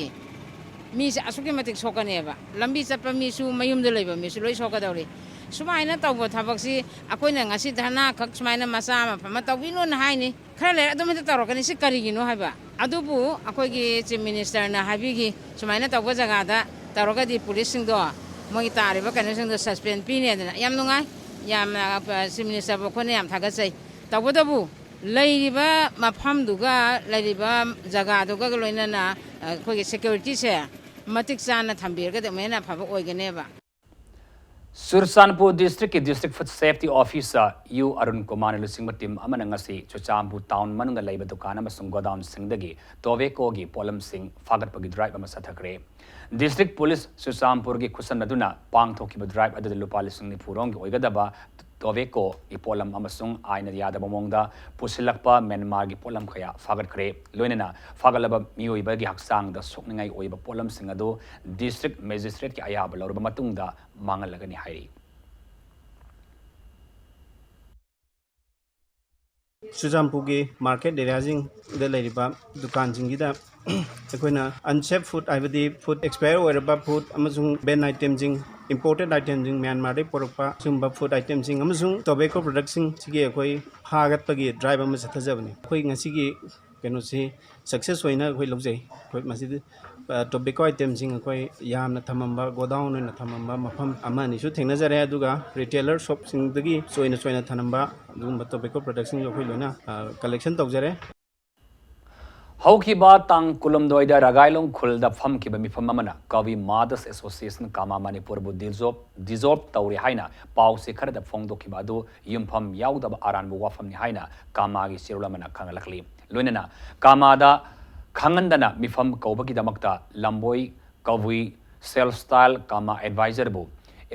ꯃꯤꯁꯦ ꯑꯁꯨꯛꯀꯤ ꯃꯇꯤꯛ ꯁꯣꯛꯀꯅꯦꯕ꯫ ꯂꯝꯕꯤ ꯆꯠꯄ ꯃꯤꯁꯨ, ꯃꯌꯨꯝꯗ ꯂꯩꯕ ꯃꯤꯁꯨ ꯂꯣꯏ ꯁꯣꯛꯀꯗꯧꯔꯤ꯫ ꯁꯨꯃꯥꯏꯅ ꯇꯧꯕ ꯊꯕꯛꯁꯤ ꯑꯩꯈꯣꯏꯅ ꯉꯁꯤ ꯙꯔꯅꯥ ꯈꯛ ꯁꯨꯃꯥꯏꯅ ꯃꯆꯥ ꯑꯃ ꯐꯝꯃ ꯇꯧꯕꯤꯅꯣꯅ ꯍꯥꯏꯅꯤ, ꯈꯔ ꯂꯩꯔ ꯑꯗꯨꯝ ꯍꯦꯛꯇ ꯇꯧꯔꯛꯀꯅꯤ꯫ ꯁꯤ ꯀꯔꯤꯒꯤꯅꯣ ꯍꯥꯏꯕ? ꯑꯗꯨꯕꯨ ꯑꯩꯈꯣꯏꯒꯤ ꯆꯤꯐ ꯃꯤꯅꯤꯁꯇꯔꯅ ꯍꯥꯏꯕꯤꯈꯤ, ꯁꯨꯃꯥꯏꯅ ꯇꯧꯕ ꯖꯒꯥꯗ ꯇꯧꯔꯒꯗꯤ ꯄꯨꯂꯤꯁꯁꯤꯡꯗꯣ ꯃꯣꯏꯒꯤ ꯇꯥꯔꯤꯕ ꯀꯩꯅꯣꯁꯤꯡꯗꯣ ꯁꯁꯄꯦꯟ ꯄꯤꯅꯤ ꯍꯥꯏꯗꯅ꯫ ꯌꯥꯝ ꯅꯨꯡꯉꯥꯏ, ꯌꯥꯝꯅ ꯆꯤꯐ ꯃꯤꯅꯤꯁꯇꯔꯕꯨ ꯑꯩꯈꯣꯏꯅ ꯌꯥꯝ ꯊꯥꯒꯠꯆꯩ꯫ ꯇꯧꯕꯇꯕꯨ ꯂꯩꯔꯤꯕ ꯃꯐꯝꯗꯨꯒ ꯂꯩꯔꯤꯕ ꯖꯒꯥꯗꯨꯒ ꯂꯣꯏꯅꯅ ꯑꯩꯈꯣꯏꯒꯤ ꯁꯦꯀ꯭ꯌꯨꯔꯤꯇꯤꯁꯦ ꯃꯇꯤꯛ ꯆꯥꯅ ꯊꯝꯕꯤꯔꯒꯗꯤ ꯑꯃꯨꯛ ꯍꯦꯟꯅ ꯑꯐꯕ ꯑꯣꯏꯒꯅꯦꯕ꯫ ꯆꯨꯔꯆꯥꯟꯄꯨꯔ ꯗꯤꯁꯇ꯭ꯔꯤꯛꯀꯤ district food safety officer U Arun ꯀꯨꯃꯥꯔꯅ ꯂꯨꯆꯤꯡꯕ ꯇꯤꯝ ꯑꯃꯅ ꯉꯁꯤ ꯆꯨꯔꯆꯥꯟꯄꯨꯔ ꯇꯥꯎꯟ ꯃꯅꯨꯡꯗ ꯂꯩꯕ ꯗꯨꯀꯥꯟ ꯑꯃꯁꯨꯡ ꯒꯣꯗꯥꯎꯟꯁꯤꯡꯗꯒꯤ ꯇꯣꯕꯦꯀꯣꯒꯤ ꯄꯣꯠꯂꯝꯁꯤꯡ ꯐꯥꯒꯠꯄꯒꯤ ꯗ꯭ꯔꯥꯏꯚ ꯑꯃ ꯆꯠꯊꯈ꯭ꯔꯦ꯫ ꯗꯤꯁꯇ꯭ꯔꯤꯛ ꯄꯨꯂꯤꯁ ꯆꯨꯔꯆꯥꯟꯄꯨꯔꯒꯤ ꯈꯨꯠꯁꯝꯅꯗꯨꯅ ꯄꯥꯡꯊꯣꯛꯈꯤꯕ ꯗ꯭ꯔꯥꯏꯚ ꯑꯗꯨꯗ ꯂꯨꯄꯥ ꯂꯤꯁꯤꯡ ꯅꯤꯐꯨ ꯔꯣꯝꯒꯤ ꯑꯣꯏꯒꯗꯕ ꯇꯣꯕꯦꯀꯣꯒꯤ ꯄꯣꯠꯂꯝ ꯑꯃꯁꯨꯡ ꯑꯥꯏꯟꯅ ꯌꯥꯗꯕ ꯃꯑꯣꯡꯗ ꯄꯨꯁꯤꯜꯂꯛꯄ ꯃ꯭ꯌꯥꯟꯃꯥꯔꯒꯤ ꯄꯣꯠꯂꯝ ꯀꯌꯥ ꯐꯥꯒꯠꯈ꯭ꯔꯦ꯫ ꯂꯣꯏꯅꯅ ꯐꯥꯒꯠꯂꯕ ꯃꯤꯑꯣꯏꯕꯒꯤ ꯍꯛꯆꯥꯡꯗ ꯁꯣꯛꯅꯤꯡꯉꯥꯏ ꯑꯣꯏꯕ ꯄꯣꯠꯂꯝꯁꯤꯡ ꯑꯗꯨ ꯗꯤꯁꯇ꯭ꯔꯤꯛ ꯃꯦꯖꯤꯁꯇ꯭ꯔꯦꯠꯀꯤ ꯑꯌꯥꯕ ꯂꯧꯔꯕ ꯃꯇꯨꯡꯗ ꯃꯥꯡꯍꯜꯂꯒꯅꯤ ꯍꯥꯏꯔꯤ꯫ ꯆꯨꯔꯆꯥꯟꯄꯨꯔꯒꯤ ꯃꯥꯔꯀꯦꯠ ꯑꯦꯔꯤꯌꯥꯁꯤꯡꯗ ꯂꯩꯔꯤꯕ ꯗꯨꯀꯥꯟꯁꯤꯡꯁꯤꯗ ꯑꯩꯈꯣꯏꯅ ꯑꯟꯁꯦꯐ ꯐꯨꯗ ꯍꯥꯏꯕꯗꯤ ꯐꯨꯗ ꯑꯦꯛꯁꯄꯥꯌꯔ ꯑꯣꯏꯔꯕ ꯐꯨꯗ ꯑꯃꯁꯨꯡ ꯕꯦꯟ ꯑꯥꯏꯇꯦꯝꯁꯤꯡ ꯏꯝꯄꯣꯔꯇꯦꯠ ꯑꯥꯏꯇꯦꯝꯁꯤꯡ, ꯃ꯭ꯌꯥꯟꯃꯥꯔꯗꯒꯤ ꯄꯨꯔꯛꯄ ꯁꯤꯒꯨꯝꯕ ꯐꯨꯗ ꯑꯥꯏꯇꯦꯝꯁꯤꯡ ꯑꯃꯁꯨꯡ ꯇꯣꯕꯦꯀꯣ ꯄ꯭ꯔꯗꯛꯁꯤꯡ ꯁꯤꯒꯤ ꯑꯩꯈꯣꯏ ꯐꯥꯒꯠꯄꯒꯤ ꯗ꯭ꯔꯥꯏꯕ ꯑꯃ ꯆꯠꯊꯖꯕꯅꯤ꯫ ꯑꯩꯈꯣꯏ ꯉꯁꯤꯒꯤ ꯀꯩꯅꯣꯁꯤ ꯁꯛꯁꯦꯁ ꯑꯣꯏꯅ ꯑꯩꯈꯣꯏ ꯂꯧꯖꯩ꯫ ꯑꯩꯈꯣꯏ ꯃꯁꯤꯗ ꯇꯣꯕꯦꯀꯣ ꯑꯥꯏꯇꯦꯝꯁꯤꯡ ꯑꯩꯈꯣꯏ ꯌꯥꯝꯅ ꯊꯝꯃꯝꯕ, ꯒꯣꯗꯥꯎꯟ ꯑꯣꯏꯅ ꯊꯝꯃꯝꯕ ꯃꯐꯝ ꯑꯃ ꯑꯅꯤꯁꯨ ꯊꯦꯡꯅꯖꯔꯦ꯫ ꯑꯗꯨꯒ ꯔꯤꯇꯦꯂꯔ ꯁꯣꯞꯁꯤꯡꯗꯒꯤ ꯆꯣꯏꯅ ꯆꯣꯏꯅ ꯊꯝꯃꯝꯕ ꯑꯗꯨꯒꯨꯝꯕ ꯇꯣꯕꯦꯀꯣ ꯄ꯭ꯔꯗꯛꯁꯤꯡꯁꯨ ꯑꯩꯈꯣꯏ ꯂꯣꯏꯅ ꯀꯂꯦꯛꯁꯟ ꯇꯧꯖꯔꯦ꯫ ꯍꯧꯈꯤꯕ ꯇꯥꯡ ꯀꯨꯟꯍꯨꯝꯗꯣꯏꯗ ꯔꯒꯥꯏꯂꯣꯡ ꯈꯨꯜꯗ ꯐꯝꯈꯤꯕ ꯃꯤꯐꯝ ꯑꯃꯅ ꯀꯕꯤ ꯃꯥꯗꯁ ꯑꯦꯁꯣꯁꯤꯌꯦꯁꯟ ꯀꯥꯃꯥ ꯃꯅꯤꯄꯨꯔꯕꯨ ꯗꯤꯖꯣꯞ ꯗꯤꯖꯣꯜꯕ ꯇꯧꯔꯦ ꯍꯥꯏꯅ ꯄꯥꯎꯆꯦ ꯈꯔꯗ ꯐꯣꯡꯗꯣꯛꯈꯤꯕ ꯑꯗꯨ ꯌꯨꯝꯐꯝ ꯌꯥꯎꯗꯕ ꯑꯔꯥꯟꯕ ꯋꯥꯐꯝꯅꯤ ꯍꯥꯏꯅ ꯀꯥꯃꯥꯒꯤ ꯆꯦꯔꯣꯜ ꯑꯃꯅ ꯈꯪꯍꯜꯂꯛꯂꯤ꯫ ꯂꯣꯏꯅꯅ ꯀꯥꯃꯥꯗ ꯈꯪꯍꯟꯗꯅ ꯃꯤꯐꯝ ꯀꯧꯕꯒꯤꯗꯃꯛꯇ ꯂꯝꯕꯣꯏ ꯀꯕꯨꯏ ꯁꯦꯜꯐ ꯁ꯭ꯇꯥꯏꯜ ꯀꯥꯃꯥ ꯑꯦꯗꯚꯥꯏꯖꯔꯕꯨ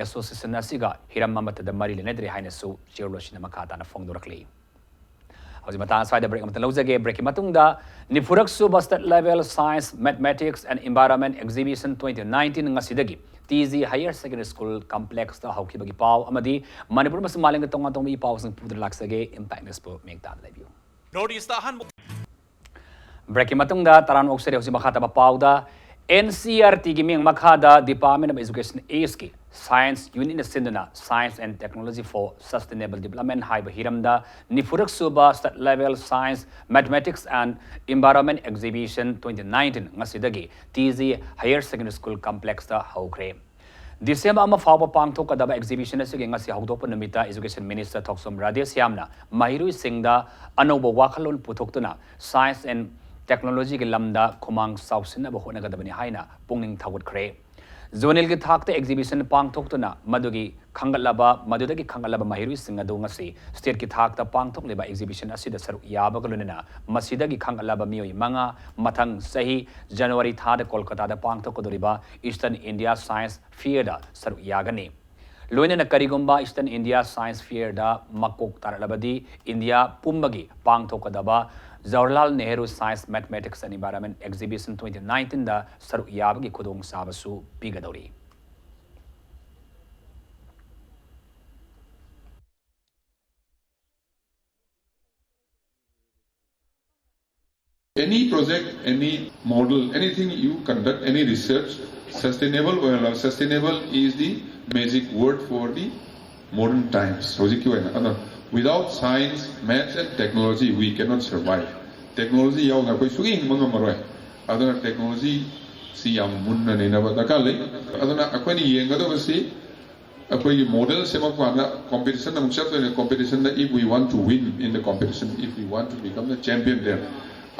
ꯑꯦꯁꯣꯁꯤꯌꯦꯁꯟ ꯑꯁꯤꯒ ꯍꯤꯔꯝ ꯑꯃꯠꯇꯗ ꯃꯔꯤ ꯂꯩꯅꯗ꯭ꯔꯦ ꯍꯥꯏꯅꯁꯨ ꯆꯦꯔꯣꯜ ꯑꯁꯤꯅ ꯃꯈꯥ ꯇꯥꯅ ꯐꯣꯡꯗꯣꯔꯛꯂꯤ꯫ ꯍꯧꯖꯤꯛ ꯃꯇꯥꯡ ꯑꯁ꯭ꯋꯥꯏꯗ ꯕ꯭ꯔꯦꯛ ꯑꯃꯇ ꯂꯧꯖꯒꯦ꯫ ꯕ꯭ꯔꯦꯛꯀꯤ ꯃꯇꯨꯡꯗ ꯅꯤꯐꯨꯔꯛ ꯁꯨꯕ State Level Science, Mathematics and Environment Exhibition twenty nineteen ꯉꯁꯤꯗꯒꯤ T G Higher Secondary School Complexꯇ ꯍꯧꯈꯤꯕꯒꯤ ꯄꯥꯎ ꯑꯃꯗꯤ ꯃꯅꯤꯄꯨꯔ ꯑꯃꯁꯨꯡ ꯃꯥꯂꯦꯝꯒꯤ ꯇꯣꯉꯥꯟ ꯇꯣꯉꯥꯟꯕ ꯏ ꯄꯥꯎꯁꯤꯡ ꯄꯨꯗꯨꯅ ꯂꯥꯛꯆꯒꯦ꯫ Impact Newsꯄꯨ ꯃꯤꯠꯌꯦꯡ ꯇꯥꯅ ꯂꯩꯕꯤꯌꯨ꯫ North Eastꯇ ꯑꯍꯥꯟꯕ ꯕ꯭ꯔꯦꯛꯀꯤ ꯃꯇꯨꯡꯗ ꯇꯔꯥꯝꯅ ꯑꯣꯛꯆꯔꯤ꯫ ꯍꯧꯖꯤꯛ ꯃꯈꯥ ꯇꯥꯕ ꯄꯥꯎꯗ, N C E R Tꯒꯤ ꯃꯤꯠꯌꯦꯡ ꯃꯈꯥꯗ Department of Education Eastꯀꯤ Science Unitꯅ ꯁꯤꯟꯗꯨꯅ Science and Technology for Sustainable Development ꯍꯥꯏꯕ ꯍꯤꯔꯝꯗ ꯅꯤꯐꯨꯔꯛ ꯁꯨꯕ State Level Science, Mathematics and Environment Exhibition twenty nineteen ꯉꯁꯤꯗꯒꯤ T G Higher Secondary School Complexꯇ ꯍꯧꯈ꯭ꯔꯦ꯫ ꯗꯤꯁꯦꯝꯕꯔ ꯑꯃ ꯐꯥꯎꯕ ꯄꯥꯡꯊꯣꯛꯀꯗꯕ exhibition ꯑꯁꯤꯒꯤ ꯉꯁꯤ ꯍꯧꯗꯣꯛꯄ ꯅꯨꯃꯤꯠꯇ Education Minister ꯊꯣꯛꯆꯣꯝ ꯔꯥꯙꯦꯁ꯭ꯌꯥꯝꯅ ꯃꯍꯩꯔꯣꯏꯁꯤꯡꯗ ꯑꯅꯧꯕ ꯋꯥꯈꯜꯂꯣꯟ ꯄꯨꯊꯣꯛꯇꯨꯅ Science and Technologyꯒꯤ ꯂꯝꯗ ꯈꯨꯃꯥꯡ ꯆꯥꯎꯁꯤꯟꯅꯕ ꯍꯣꯠꯅꯒꯗꯕꯅꯤ ꯍꯥꯏꯅ ꯄꯨꯛꯅꯤꯡ ꯊꯧꯒꯠꯈ꯭ꯔꯦ꯫ Zonalꯒꯤ ꯊꯥꯛꯇ exhibition ꯄꯥꯡꯊꯣꯛꯇꯨꯅ ꯃꯗꯨꯒꯤ ꯈꯟꯒꯠꯂꯕ, ꯃꯗꯨꯗꯒꯤ ꯈꯟꯒꯠꯂꯕ ꯃꯍꯩꯔꯣꯏꯁꯤꯡ ꯑꯗꯨ ꯉꯁꯤ stateꯀꯤ ꯊꯥꯛꯇ ꯄꯥꯡꯊꯣꯛꯂꯤꯕ exhibition ꯑꯁꯤꯗ ꯁꯔꯨꯛ ꯌꯥꯕꯒ ꯂꯣꯏꯅꯅ ꯃꯁꯤꯗꯒꯤ ꯈꯟꯒꯠꯂꯕ ꯃꯤꯑꯣꯏ ꯃꯉꯥ ꯃꯊꯪ ꯆꯍꯤ January ꯊꯥꯗ ꯀꯣꯜꯀꯇꯥꯗ ꯄꯥꯡꯊꯣꯛꯀꯗꯧꯔꯤꯕ Eastern India Science Fairꯗ ꯁꯔꯨꯛ ꯌꯥꯒꯅꯤ꯫ ꯂꯣꯏꯅꯅ ꯀꯔꯤꯒꯨꯝꯕ Eastern India Science Fairꯗ ꯃꯀꯣꯛ ꯇꯥꯔꯛꯂꯕꯗꯤ ꯏꯟꯗꯤꯌꯥ ꯄꯨꯝꯕꯒꯤ ꯄꯥꯡꯊꯣꯛꯀꯗꯕ Jawaharlal Nehru Science, Mathematics and Environment Exhibition twenty nineteenꯗ ꯁꯔꯨꯛ ꯌꯥꯕꯒꯤ ꯈꯨꯗꯣꯡꯆꯥꯕꯁꯨ ꯄꯤꯒꯗꯧꯔꯤ꯫ Any project, any model, anything you conduct, any research, sustainable ꯑꯣꯏꯍꯜꯂꯒ, sustainable is the magic word for the modern times. ꯍꯧꯖꯤꯛꯀꯤ ꯑꯣꯏꯅ ꯑꯗꯣ, without science, maths and technology, we cannot survive. Technology ꯌꯥꯎꯗꯅ ꯑꯩꯈꯣꯏ ꯁꯨꯛꯍꯤꯡ ꯍꯤꯡꯕ ꯉꯝꯃꯔꯣꯏ. ꯑꯗꯨꯅ technology ꯁꯤ ꯌꯥꯝ ꯃꯨꯟꯅ ꯅꯩꯅꯕ ꯗꯔꯀꯥꯔ ꯂꯩ꯫ ꯑꯗꯨꯅ ꯑꯩꯈꯣꯏꯅ ꯌꯦꯡꯒꯗꯕꯁꯤ, ꯑꯩꯈꯣꯏꯒꯤ model ꯁꯦꯝꯃꯛꯄ ꯀꯥꯟꯗ competition ꯑꯃꯨꯛ ꯆꯠꯇꯣꯏꯅꯦ꯫ Competition the, if we want to win in the competition, if we want to become the champion there,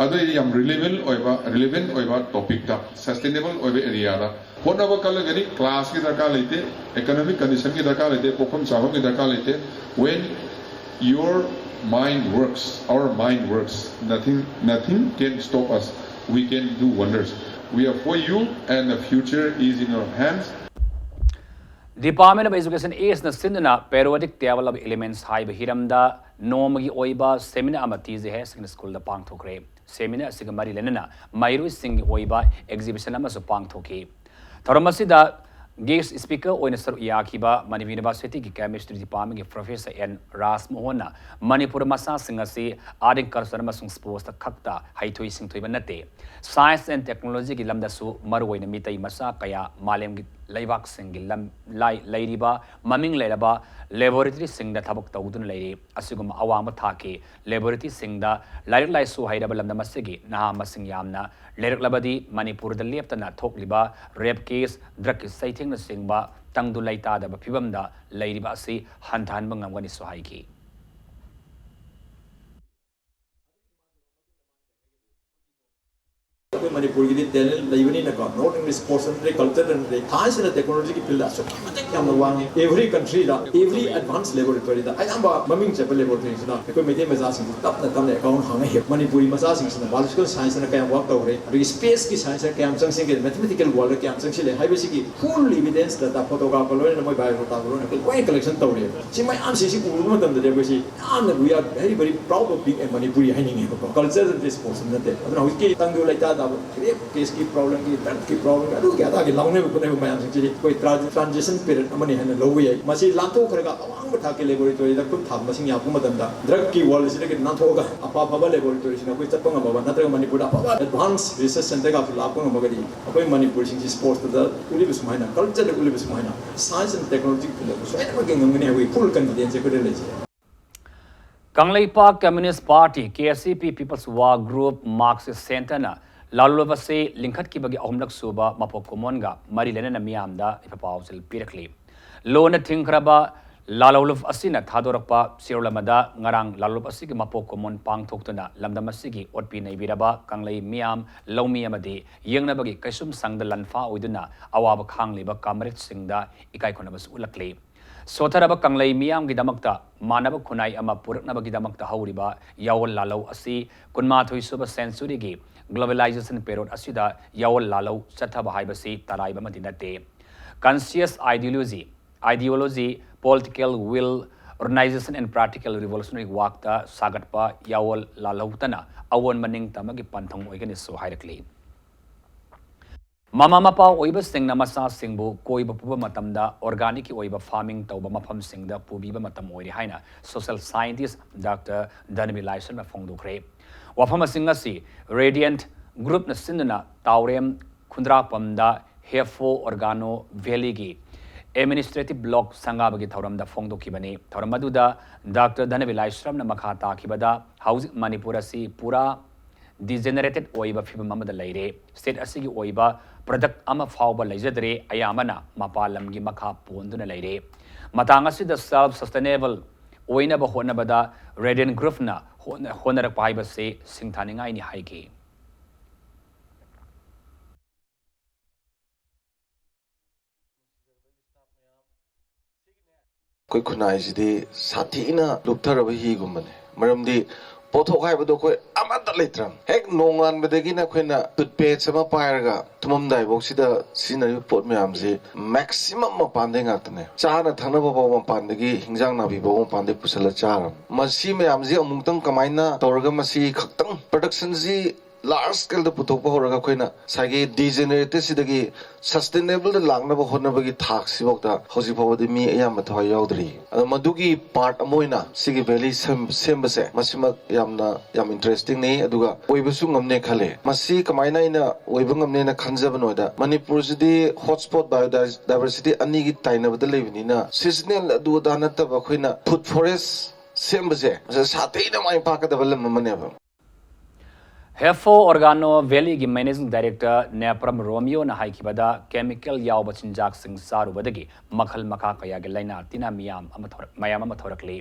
ꯑꯗꯨ ꯌꯥꯝ relevant ꯑꯣꯏꯕ, relevant ꯑꯣꯏꯕ topic ꯇ, sustainable ꯑꯣꯏꯕ area ꯗ ꯍꯣꯠꯅꯕ ꯀꯜꯂꯒꯗꯤ class ꯀꯤ ꯗꯔꯀꯥꯔ ꯂꯩꯇꯦ, economic condition ꯒꯤ ꯗꯔꯀꯥꯔ ꯂꯩꯇꯦ, ꯄꯣꯛꯐꯝ ꯆꯥꯐꯝꯒꯤ ꯗꯔꯀꯥꯔ ꯂꯩꯇꯦ꯫ When your mind works, our mind works, nothing, nothing can stop us. We can do wonders. We are for you and the future is in your hands. Department of Education East ꯅ ꯁꯤꯟꯗꯨꯅ Periodic Table of Elements ꯍꯥꯏꯕ ꯍꯤꯔꯝꯗ ꯅꯣꯡꯃꯒꯤ ꯑꯣꯏꯕ seminar ꯑꯃ T J Higher Secondary School ꯗ ꯄꯥꯡꯊꯣꯛꯈ꯭ꯔꯦ꯫ Seminar ꯑꯁꯤꯒ ꯃꯔꯤ ꯂꯩꯅꯅ ꯃꯍꯩꯔꯣꯏꯁꯤꯡꯒꯤ ꯑꯣꯏꯕ exhibition ꯑꯃꯁꯨ ꯄꯥꯡꯊꯣꯛꯈꯤ꯫ ꯊꯧꯔꯝ ꯑꯁꯤꯗ guest speaker ꯑꯣꯏꯅ ꯁꯔꯨꯛ ꯌꯥꯈꯤꯕ ꯃꯅꯤꯄꯨꯔ University ꯒꯤ Chemistry Department ꯒꯤ Professor N ꯔꯥꯖꯃꯣꯍꯟꯅ ꯃꯅꯤꯄꯨꯔ ꯃꯆꯥꯁꯤꯡ ꯑꯁꯤ Art and Culture ꯑꯃꯁꯨꯡ Sports ꯇ ꯈꯛꯇ ꯍꯩꯊꯣꯏ ꯁꯤꯡꯊꯣꯏꯕ ꯅꯠꯇꯦ, Science and Technology ꯒꯤ ꯂꯝꯗꯁꯨ ꯃꯔꯨꯑꯣꯏꯅ ꯃꯤꯇꯩ ꯃꯆꯥ ꯀꯌꯥ ꯃꯥꯂꯦꯝꯒꯤ ꯂꯩꯕꯥꯛꯁꯤꯡꯒꯤ ꯂꯝ ꯂꯥꯏ ꯂꯩꯔꯤꯕ ꯃꯃꯤꯡ ꯂꯩꯔꯕ laboratory ꯁꯤꯡꯗ ꯊꯕꯛ ꯇꯧꯗꯨꯅ ꯂꯩꯔꯤ꯫ ꯑꯁꯤꯒꯨꯝꯕ ꯑꯋꯥꯡꯕ ꯊꯥꯛꯀꯤ laboratory ꯁꯤꯡꯗ ꯂꯥꯏꯔꯤꯛ ꯂꯥꯏꯁꯨ ꯍꯩꯔꯕ ꯂꯝꯗꯝ ꯑꯁꯤꯒꯤ ꯅꯍꯥ ꯃꯁꯤꯡ ꯌꯥꯝꯅ ꯂꯩꯔꯛꯂꯕꯗꯤ ꯃꯅꯤꯄꯨꯔꯗ ꯂꯦꯞꯇꯅ ꯊꯣꯛꯂꯤꯕ rape case, drug ꯀꯤ ꯆꯩꯊꯦꯡꯅꯆꯤꯡꯕ ꯇꯪꯗꯨ ꯂꯩꯇꯥꯗꯕ ꯐꯤꯕꯝꯗ ꯂꯩꯔꯤꯕ ꯑꯁꯤ ꯍꯟꯊꯍꯟꯕ ꯉꯝꯒꯅꯤꯁꯨ ꯍꯥꯏꯈꯤ꯫ ꯑꯩꯈꯣꯏ ꯃꯅꯤꯄꯨꯔꯒꯤꯗꯤ talent ꯂꯩꯕꯅꯤꯅꯀꯣ, not only sports ꯅꯠꯇ꯭ꯔꯦ, culture ꯅꯠꯇ꯭ꯔꯦ, science and technology ꯒꯤ field ꯗ ꯑꯁꯨꯛꯀꯤ ꯃꯇꯤꯛ ꯌꯥꯝꯅ ꯋꯥꯡꯉꯦ꯫ Every country ꯗ, every advanced laboratory ꯗ ꯑꯌꯥꯝꯕ ꯃꯃꯤꯡ ꯆꯠꯄ laboratory ꯁꯤꯅ ꯑꯩꯈꯣꯏ ꯃꯩꯇꯩ ꯃꯆꯥꯁꯤꯡꯁꯤ ꯇꯞꯅ ꯇꯞꯅ account ꯍꯥꯡꯉ ꯍꯦꯛ ꯃꯅꯤꯄꯨꯔꯤ ꯃꯆꯥꯁꯤꯡꯁꯤꯅ biological science ꯅ ꯀꯌꯥꯝ work ꯇꯧꯔꯦ, ꯑꯗꯒꯤ space ꯀꯤ science ꯅ ꯀꯌꯥꯝ ꯆꯪꯁꯤꯟꯒꯦ, mathematical world ꯗ ꯀꯌꯥꯝ ꯆꯪꯁꯤꯜꯂꯦ ꯍꯥꯏꯕꯁꯤꯒꯤ full evidence data, photograph ꯀ ꯂꯣꯏꯅꯅ ꯃꯣꯏ biodata ꯀ ꯂꯣꯏꯅ ꯑꯩꯈꯣꯏ ꯂꯣꯏꯅ collection ꯇꯧꯔꯦꯕ꯫ ꯁꯤ ꯃꯌꯥꯝꯁꯤ ꯁꯤ ꯎꯕ ꯃꯇꯝꯗꯗꯤ ꯑꯩꯈꯣꯏꯁꯤ ꯌꯥꯝꯅ we are very very proud of being a Manipuri ꯍꯥꯏꯅꯤꯡꯉꯦꯕꯀꯣ꯫ Culture ꯅꯠꯇꯦ, sports ꯅꯠꯇꯦ꯫ ꯑꯗꯨꯅ ꯍꯧꯖꯤꯛꯀꯤ ꯇꯪꯗꯨ ꯂꯩꯇꯥꯗꯕ ꯔꯦꯞ ꯀꯦꯁꯀꯤ ꯄ꯭ꯔꯣꯕ꯭ꯂꯦꯝꯒꯤ, ꯗ꯭ꯔꯒꯀꯤ ꯄ꯭ꯔꯣꯕ꯭ꯂꯦꯝꯒꯤ, ꯑꯗꯨꯒꯤ ꯑꯗꯥꯒꯤ ꯂꯥꯎꯅꯕ ꯈꯣꯠꯅꯕ ꯃꯌꯥꯝꯁꯤꯡꯁꯤꯗꯤ ꯑꯩꯈꯣꯏ ꯇ꯭ꯔꯥꯟꯖꯤꯁꯟ ꯄꯤꯔꯤꯌꯗ ꯑꯃꯅꯤ ꯍꯥꯏꯅ ꯂꯧꯕ ꯌꯥꯏ꯫ ꯃꯁꯤ ꯂꯥꯟꯊꯣꯛꯈ꯭ꯔꯒ ꯑꯋꯥꯡꯕ ꯊꯥꯛꯀꯤ ꯂꯦꯕꯣꯔꯦꯇꯣꯔꯤꯗ ꯈꯨꯠ ꯊꯥꯕ ꯃꯁꯤꯡ ꯌꯥꯔꯛꯄ ꯃꯇꯝꯗ ꯗ꯭ꯔꯒꯀꯤ ꯋꯥꯔꯜꯁꯤꯗꯒꯤ ꯅꯥꯟꯊꯣꯛꯑꯒ ꯑꯐ ꯑꯐꯕ ꯂꯦꯕꯣꯔꯦꯇꯣꯔꯤꯁꯤꯡ ꯑꯩꯈꯣꯏ ꯆꯠꯄ ꯉꯝꯃꯕ, ꯅꯠꯇ꯭ꯔꯒ ꯃꯅꯤꯄꯨꯔꯗ ꯑꯐꯕ ꯑꯦꯗꯚꯥꯟꯁ ꯔꯤꯁꯔꯁ ꯁꯦꯟꯇꯔꯒ ꯂꯥꯛꯄ ꯉꯝꯃꯒꯗꯤ ꯑꯩꯈꯣꯏ ꯃꯅꯤꯄꯨꯔꯁꯤꯡꯁꯤ ꯁ꯭ꯄꯣꯔꯠꯁꯇ ꯎꯠꯂꯤꯕ ꯁꯨꯃꯥꯏꯅ, ꯀꯜꯆꯔꯗ ꯎꯠꯂꯤꯕ ꯁꯨꯃꯥꯏꯅ, ꯁꯥꯏꯟꯁ ꯑꯦꯟ ꯇꯦꯛꯅꯣꯂꯣꯖꯤ ꯐꯤꯜꯗꯕꯨ ꯁꯣꯏꯗꯅꯃꯛꯀꯤ ꯉꯝꯒꯅꯤ ꯍꯥꯏꯕꯒꯤ ꯐꯨꯜ ꯀꯟꯐꯤꯗꯦꯟꯁ ꯑꯩꯈꯣꯏꯗ ꯂꯩꯖꯩ꯫ Kangleipak Communist Party, K C P, People's War Group, Marxist Centre-ꯅ ꯂꯥꯜꯍꯧꯂꯨꯞ ꯑꯁꯤ ꯂꯤꯡꯈꯠꯈꯤꯕꯒꯤ ꯑꯍꯨꯝꯂꯛ ꯁꯨꯕ ꯃꯄꯣꯛ ꯀꯨꯝꯑꯣꯟꯒ ꯃꯔꯤ ꯂꯩꯅꯅ ꯃꯤꯌꯥꯝꯗ ꯏꯄꯥꯎ ꯄꯥꯎꯖꯦꯜ ꯄꯤꯔꯛꯂꯤ꯫ ꯂꯣꯟꯅ ꯊꯤꯡꯈ꯭ꯔꯕ ꯂꯥꯜꯍꯧꯂꯨꯞ ꯑꯁꯤꯅ ꯊꯥꯗꯣꯔꯛꯄ ꯆꯦꯔꯣꯜ ꯑꯃꯗ ꯉꯔꯥꯡ ꯂꯥꯜꯍꯧꯂꯨꯞ ꯑꯁꯤꯒꯤ ꯃꯄꯣꯛ ꯀꯨꯝꯑꯣꯟ ꯄꯥꯡꯊꯣꯛꯇꯨꯅ ꯂꯝꯗꯝ ꯑꯁꯤꯒꯤ ꯑꯣꯠꯄꯤ ꯅꯩꯕꯤꯔꯕ ꯀꯪꯂꯩ ꯃꯤꯌꯥꯝ, ꯂꯧꯃꯤ ꯑꯃꯗꯤ ꯌꯦꯡꯅꯕꯒꯤ ꯀꯩꯁꯨꯝ ꯁꯪꯗ ꯂꯥꯟꯐꯥ ꯑꯣꯏꯗꯨꯅ ꯑꯋꯥꯕ ꯈꯥꯡꯂꯤꯕ ꯀꯝꯔꯦꯗꯁꯤꯡꯗ ꯏꯀꯥꯏ ꯈꯨꯝꯅꯕꯁꯨ ꯎꯠꯂꯛꯂꯤ꯫ ꯁꯣꯠꯊꯔꯕ ꯀꯪꯂꯩ ꯃꯤꯌꯥꯝꯒꯤꯗꯃꯛꯇ ꯃꯥꯟꯅꯕ ꯈꯨꯟꯅꯥꯏ ꯑꯃ ꯄꯨꯔꯛꯅꯕꯒꯤꯗꯃꯛꯇ ꯍꯧꯔꯤꯕ ꯌꯥꯑꯣꯜ ꯂꯥꯂꯧ ꯑꯁꯤ ꯀꯨꯟꯃꯥꯊꯣꯏ ꯁꯨꯕ century-ꯒꯤ globalization period ꯑꯁꯤꯗ ꯌꯥꯑꯣꯜ ꯂꯥꯂꯧ ꯆꯠꯊꯕ ꯍꯥꯏꯕꯁꯤ ꯇꯔꯥꯏꯕ ꯑꯃꯗꯤ ꯅꯠꯇꯦ꯫ Conscious ideology, ideology, political will, organization and practical revolutionary work-ꯇ ꯁꯥꯒꯠꯄ ꯌꯥꯑꯣꯜ ꯂꯥꯂꯧꯇꯅ ꯑꯑꯣꯟꯕ ꯅꯤꯡꯇꯝꯕꯒꯤ ꯄꯟꯊꯨꯡ ꯑꯣꯏꯒꯅꯤꯁꯨ ꯍꯥꯏꯔꯛꯂꯤ꯫ ꯃꯃꯥ ꯃꯄꯥ ꯑꯣꯏꯕꯁꯤꯡꯅ ꯃꯆꯥꯁꯤꯡꯕꯨ ꯀꯣꯏꯕ ꯄꯨꯕ ꯃꯇꯝꯗ organic-ꯀꯤ ꯑꯣꯏꯕ farming ꯇꯧꯕ ꯃꯐꯝꯁꯤꯡꯗ ꯄꯨꯕꯤꯕ ꯃꯇꯝ ꯑꯣꯏꯔꯦ ꯍꯥꯏꯅ social scientist Doctor ꯙꯅꯕꯤ ꯂꯥꯏꯁ꯭ꯔꯝꯅ ꯐꯣꯡꯗꯣꯛꯈ꯭ꯔꯦ꯫ ꯋꯥꯐꯝꯁꯤꯡ ꯑꯁꯤ Radiant Group-ꯅ ꯁꯤꯟꯗꯨꯅ ꯇꯥꯎꯔꯦꯝ ꯈꯨꯟꯗ꯭ꯔꯥꯛꯄꯝꯗ ꯍꯦꯐꯣ ꯑꯣꯔꯒꯥꯅꯣ ꯚꯦꯂꯤꯒꯤ administrative block ꯁꯪꯒꯥꯕꯒꯤ ꯊꯧꯔꯝꯗ ꯐꯣꯡꯗꯣꯛꯈꯤꯕꯅꯤ꯫ ꯊꯧꯔꯝ ꯑꯗꯨꯗ Doctor ꯙꯅꯕꯤ ꯂꯥꯏꯁ꯭ꯔꯝꯅ ꯃꯈꯥ ꯇꯥꯈꯤꯕꯗ, ꯍꯧꯖꯤꯛ ꯃꯅꯤꯄꯨꯔ ꯑꯁꯤ ꯄꯨꯔꯥ degenerated ꯑꯣꯏꯕ ꯐꯤꯕꯝ ꯑꯃꯗ ꯂꯩꯔꯦ꯫ State ꯑꯁꯤꯒꯤ ꯑꯣꯏꯕ product ꯑꯃ ꯐꯥꯎꯕ ꯂꯩꯖꯗ꯭ꯔꯦ, ꯑꯌꯥꯝꯕꯅ ꯃꯄꯥꯟ ꯂꯝꯒꯤ ꯃꯈꯥ ꯄꯣꯟꯗꯨꯅ ꯂꯩꯔꯦ꯫ ꯃꯇꯥꯡ ꯑꯁꯤꯗ self sustainable ꯑꯣꯏꯅꯕ ꯍꯣꯠꯅꯕꯗ Radiant Group-ꯅ ꯍꯣꯠꯅ-, ꯍꯣꯠꯅꯔꯛꯄ ꯍꯥꯏꯕꯁꯤ ꯁꯤꯡꯊꯥꯅꯤꯡꯉꯥꯏꯅꯤ ꯍꯥꯏꯈꯤ꯫ ꯑꯩꯈꯣꯏ ꯈꯨꯟꯅꯥꯏꯁꯤꯗꯤ ꯁꯥꯊꯤꯅ ꯂꯨꯞꯊꯔꯕ ꯍꯤꯒꯨꯝꯕꯅꯤ꯫ ꯃꯔꯝꯗꯤ ꯄꯣꯠꯊꯣꯛ ꯍꯥꯏꯕꯗꯣ ꯑꯩꯈꯣꯏ ꯑꯃꯠꯇ ꯂꯩꯇ꯭ꯔꯕꯅꯤ꯫ ꯍꯦꯛ ꯅꯣꯡꯉꯥꯟꯕꯗꯒꯤꯅ ꯑꯩꯈꯣꯏꯅ toothpaste ꯑꯃ ꯄꯥꯏꯔꯒ ꯇꯨꯝꯃꯝꯗꯥꯏꯐꯥꯎꯁꯤꯗ ꯁꯤꯖꯤꯟꯅꯔꯤꯕ ꯄꯣꯠ ꯃꯌꯥꯝꯁꯤ maximum ꯃꯄꯥꯟꯗꯩ ꯉꯥꯛꯇꯅꯦ꯫ ꯆꯥꯅ ꯊꯛꯅꯕ ꯐꯥꯎ ꯃꯄꯥꯟꯗꯒꯤ, ꯍꯤꯟꯖꯥꯡ ꯅꯥꯄꯤ ꯐꯥꯎ ꯃꯄꯥꯟꯗꯒꯤ ꯄꯨꯁꯜꯂ ꯆꯥꯔꯕꯅꯤ꯫ ꯃꯁꯤ ꯃꯌꯥꯝꯁꯤ ꯑꯃꯨꯛꯇꯪ ꯀꯃꯥꯏꯅ ꯇꯧꯔꯒ ꯃꯁꯤ ꯈꯛꯇꯪ production-ꯁꯤ ꯂꯥꯔꯖ ꯁ꯭ꯀꯦꯜꯗ ꯄꯨꯊꯣꯛꯄ ꯍꯧꯔꯒ ꯑꯩꯈꯣꯏꯅ ꯉꯁꯥꯏꯒꯤ ꯗꯤꯖꯦꯅꯦꯔꯦꯇꯤꯚꯁꯤꯗꯒꯤ ꯁꯁꯇꯦꯅꯦꯕꯜꯗ ꯂꯥꯛꯅꯕ ꯍꯣꯠꯅꯕꯒꯤ ꯊꯥꯛꯁꯤꯐꯥꯎꯗ ꯍꯧꯖꯤꯛ ꯐꯥꯎꯕꯗꯤ ꯃꯤ ꯑꯌꯥꯝꯕ ꯊꯋꯥꯏ ꯌꯥꯎꯗ꯭ꯔꯤ꯫ ꯑꯗꯣ ꯃꯗꯨꯒꯤ ꯄꯥꯔꯠ ꯑꯃ ꯑꯣꯏꯅ ꯁꯤꯒꯤ ꯚꯦꯂꯤ ꯁꯦꯝ-, ꯁꯦꯝꯕꯁꯦ ꯃꯁꯤꯃꯛ ꯌꯥꯝꯅ, ꯌꯥꯝ ꯏꯟꯇꯔꯦꯁꯇꯤꯡꯅꯤ, ꯑꯗꯨꯒ ꯑꯣꯏꯕꯁꯨ ꯉꯝꯅꯦ ꯈꯜꯂꯦ꯫ ꯃꯁꯤ ꯀꯃꯥꯏꯅ ꯑꯩꯅ ꯑꯣꯏꯕ ꯉꯝꯅꯦꯅ ꯈꯟꯖꯕ ꯅꯣꯏꯗ, ꯃꯅꯤꯄꯨꯔꯁꯤꯗꯤ ꯍꯣꯠꯁ꯭ꯄꯣꯠ ꯕꯥꯏꯑꯣꯗꯥꯏꯚꯔꯁꯤꯇꯤ ꯑꯅꯤꯒꯤ ꯇꯥꯏꯅꯕꯗ ꯂꯩꯕꯅꯤꯅ, ꯁꯤꯖꯅꯦꯜ ꯑꯗꯨ ꯑꯗꯥ ꯅꯠꯇꯕ ꯑꯩꯈꯣꯏꯅ ꯐꯨꯗ ꯐꯣꯔꯦꯁ ꯁꯦꯝꯕꯁꯦ ꯃꯁꯤ ꯁꯥꯊꯤꯅ ꯃꯥꯏ ꯄꯥꯛꯀꯗꯕ ꯂꯝ ꯑꯃꯅꯦꯕ꯫ ꯍꯦꯐꯣ ꯑꯣꯔꯒꯥꯅꯣ ꯚꯦꯂꯤꯒꯤ ꯃꯦꯅꯦꯖꯤꯡ ꯗꯥꯏꯔꯦꯛꯇꯔ ꯅꯦꯄ꯭ꯔꯝ ꯔꯣꯃꯤꯌꯣꯅ ꯍꯥꯏꯈꯤꯕꯗ, ꯀꯦꯃꯤꯀꯦꯜ ꯌꯥꯎꯕ ꯆꯤꯟꯖꯥꯛꯁꯤꯡ ꯆꯥꯔꯨꯕꯗꯒꯤ ꯃꯈꯜ ꯃꯈꯥ ꯀꯌꯥꯒꯤ ꯂꯥꯏꯅꯥ ꯇꯤꯟꯅꯥ ꯃꯤꯌꯥꯝ ꯑꯃ ꯊꯣꯔꯛ-, ꯃꯌꯥꯝ ꯑꯃ ꯊꯣꯔꯛꯂꯤ꯫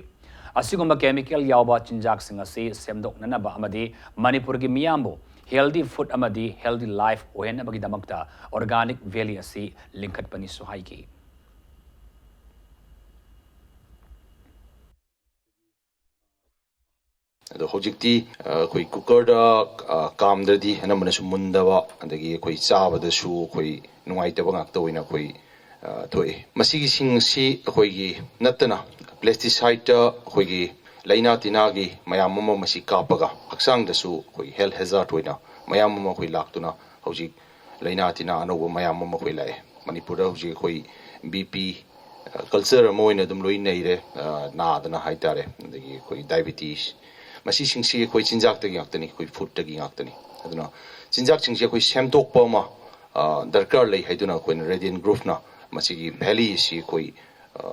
ꯑꯁꯤꯒꯨꯝꯕ ꯀꯦꯃꯤꯀꯦꯜ ꯌꯥꯎꯕ ꯆꯤꯟꯖꯥꯛꯁꯤꯡ ꯑꯁꯤ ꯁꯦꯝꯗꯣꯛꯅꯅꯕ ꯑꯃꯗꯤ ꯃꯅꯤꯄꯨꯔꯒꯤ ꯃꯤꯌꯥꯝꯕꯨ ꯍꯦꯜꯗꯤ ꯐꯨꯗ ꯑꯃꯗꯤ ꯍꯦꯜꯗꯤ ꯂꯥꯏꯐ ꯑꯣꯏꯍꯟꯅꯕꯒꯤꯗꯃꯛꯇ ꯑꯣꯔꯒꯥꯅꯤꯛ ꯚꯦꯂꯤ ꯑꯁꯤ ꯂꯤꯡꯈꯠꯄꯅꯤꯁꯨ ꯍꯥꯏꯈꯤ꯫ ꯑꯗꯣ ꯍꯧꯖꯤꯛꯇꯤ, ꯑ, ꯑꯩꯈꯣꯏ ꯀꯨꯀꯔꯗ, ꯑ, ꯀꯥꯝꯗ꯭ꯔꯗꯤ ꯑꯅꯝꯕꯅꯁꯨ ꯃꯨꯟꯗꯕ, ꯑꯗꯒꯤ ꯑꯩꯈꯣꯏ ꯆꯥꯕꯗꯁꯨ ꯑꯩꯈꯣꯏ ꯅꯨꯡꯉꯥꯏꯇꯕ ꯉꯥꯛꯇ ꯑꯣꯏꯅ ꯑꯩꯈꯣꯏ, ꯑ, ꯊꯣꯛꯏ꯫ ꯃꯁꯤꯒꯤꯁꯤꯡ ꯑꯁꯤ ꯑꯩꯈꯣꯏꯒꯤ ꯅꯠꯇꯅ ꯄꯦꯁꯇꯤꯁꯥꯏꯠꯇ ꯑꯩꯈꯣꯏꯒꯤ ꯂꯥꯏꯅꯥ ꯇꯤꯟꯅꯥꯒꯤ ꯃꯌꯥꯝ ꯑꯃ ꯃꯁꯤ ꯀꯥꯞꯄꯒ ꯍꯛꯆꯥꯡꯗꯁꯨ ꯑꯩꯈꯣꯏ ꯍꯦꯜꯊ ꯍꯦꯖꯥꯔꯠ ꯑꯣꯏꯅ ꯃꯌꯥꯝ ꯑꯃ ꯑꯩꯈꯣꯏ ꯂꯥꯛꯇꯨꯅ ꯍꯧꯖꯤꯛ ꯂꯥꯏꯅꯥ ꯇꯤꯟꯅꯥ ꯑꯅꯧꯕ ꯃꯌꯥꯝ ꯑꯃ ꯑꯩꯈꯣꯏ ꯂꯥꯛꯑꯦ꯫ ꯃꯅꯤꯄꯨꯔꯗ ꯍꯧꯖꯤꯛ ꯑꯩꯈꯣꯏ ꯕꯤ ꯄꯤ, ꯑ, ꯀꯜꯆꯔ ꯑꯃ ꯑꯣꯏꯅ ꯑꯗꯨꯝ ꯂꯣꯏ ꯅꯩꯔꯦ, ꯑ, ꯅꯥꯗꯅ ꯍꯥꯏꯇꯥꯔꯦ꯫ ꯑꯗꯒꯤ ꯑꯩꯈꯣꯏ ꯗꯥꯏꯕꯤꯇꯤꯁ, ꯃꯁꯤꯁꯤꯡꯁꯤ ꯑꯩꯈꯣꯏ ꯆꯤꯟꯖꯥꯛꯇꯒꯤ ꯉꯥꯛꯇꯅꯤ, ꯑꯩꯈꯣꯏ ꯐꯨꯗꯇꯒꯤ ꯉꯥꯛꯇꯅꯤ꯫ ꯑꯗꯨꯅ ꯆꯤꯟꯖꯥꯛꯁꯤꯡꯁꯤ ꯑꯩꯈꯣꯏ ꯁꯦꯝꯗꯣꯛꯄ ꯑꯃ, ꯑ, ꯗꯔꯀꯥꯔ ꯂꯩ ꯍꯥꯏꯗꯨꯅ ꯑꯩꯈꯣꯏꯅ ꯔꯦꯗꯤꯌꯟ ꯒ꯭ꯔꯨꯞꯅ ꯃꯁꯤꯒꯤ ꯚꯦꯂꯤ ꯑꯁꯤ ꯑꯩꯈꯣꯏ, ꯑ,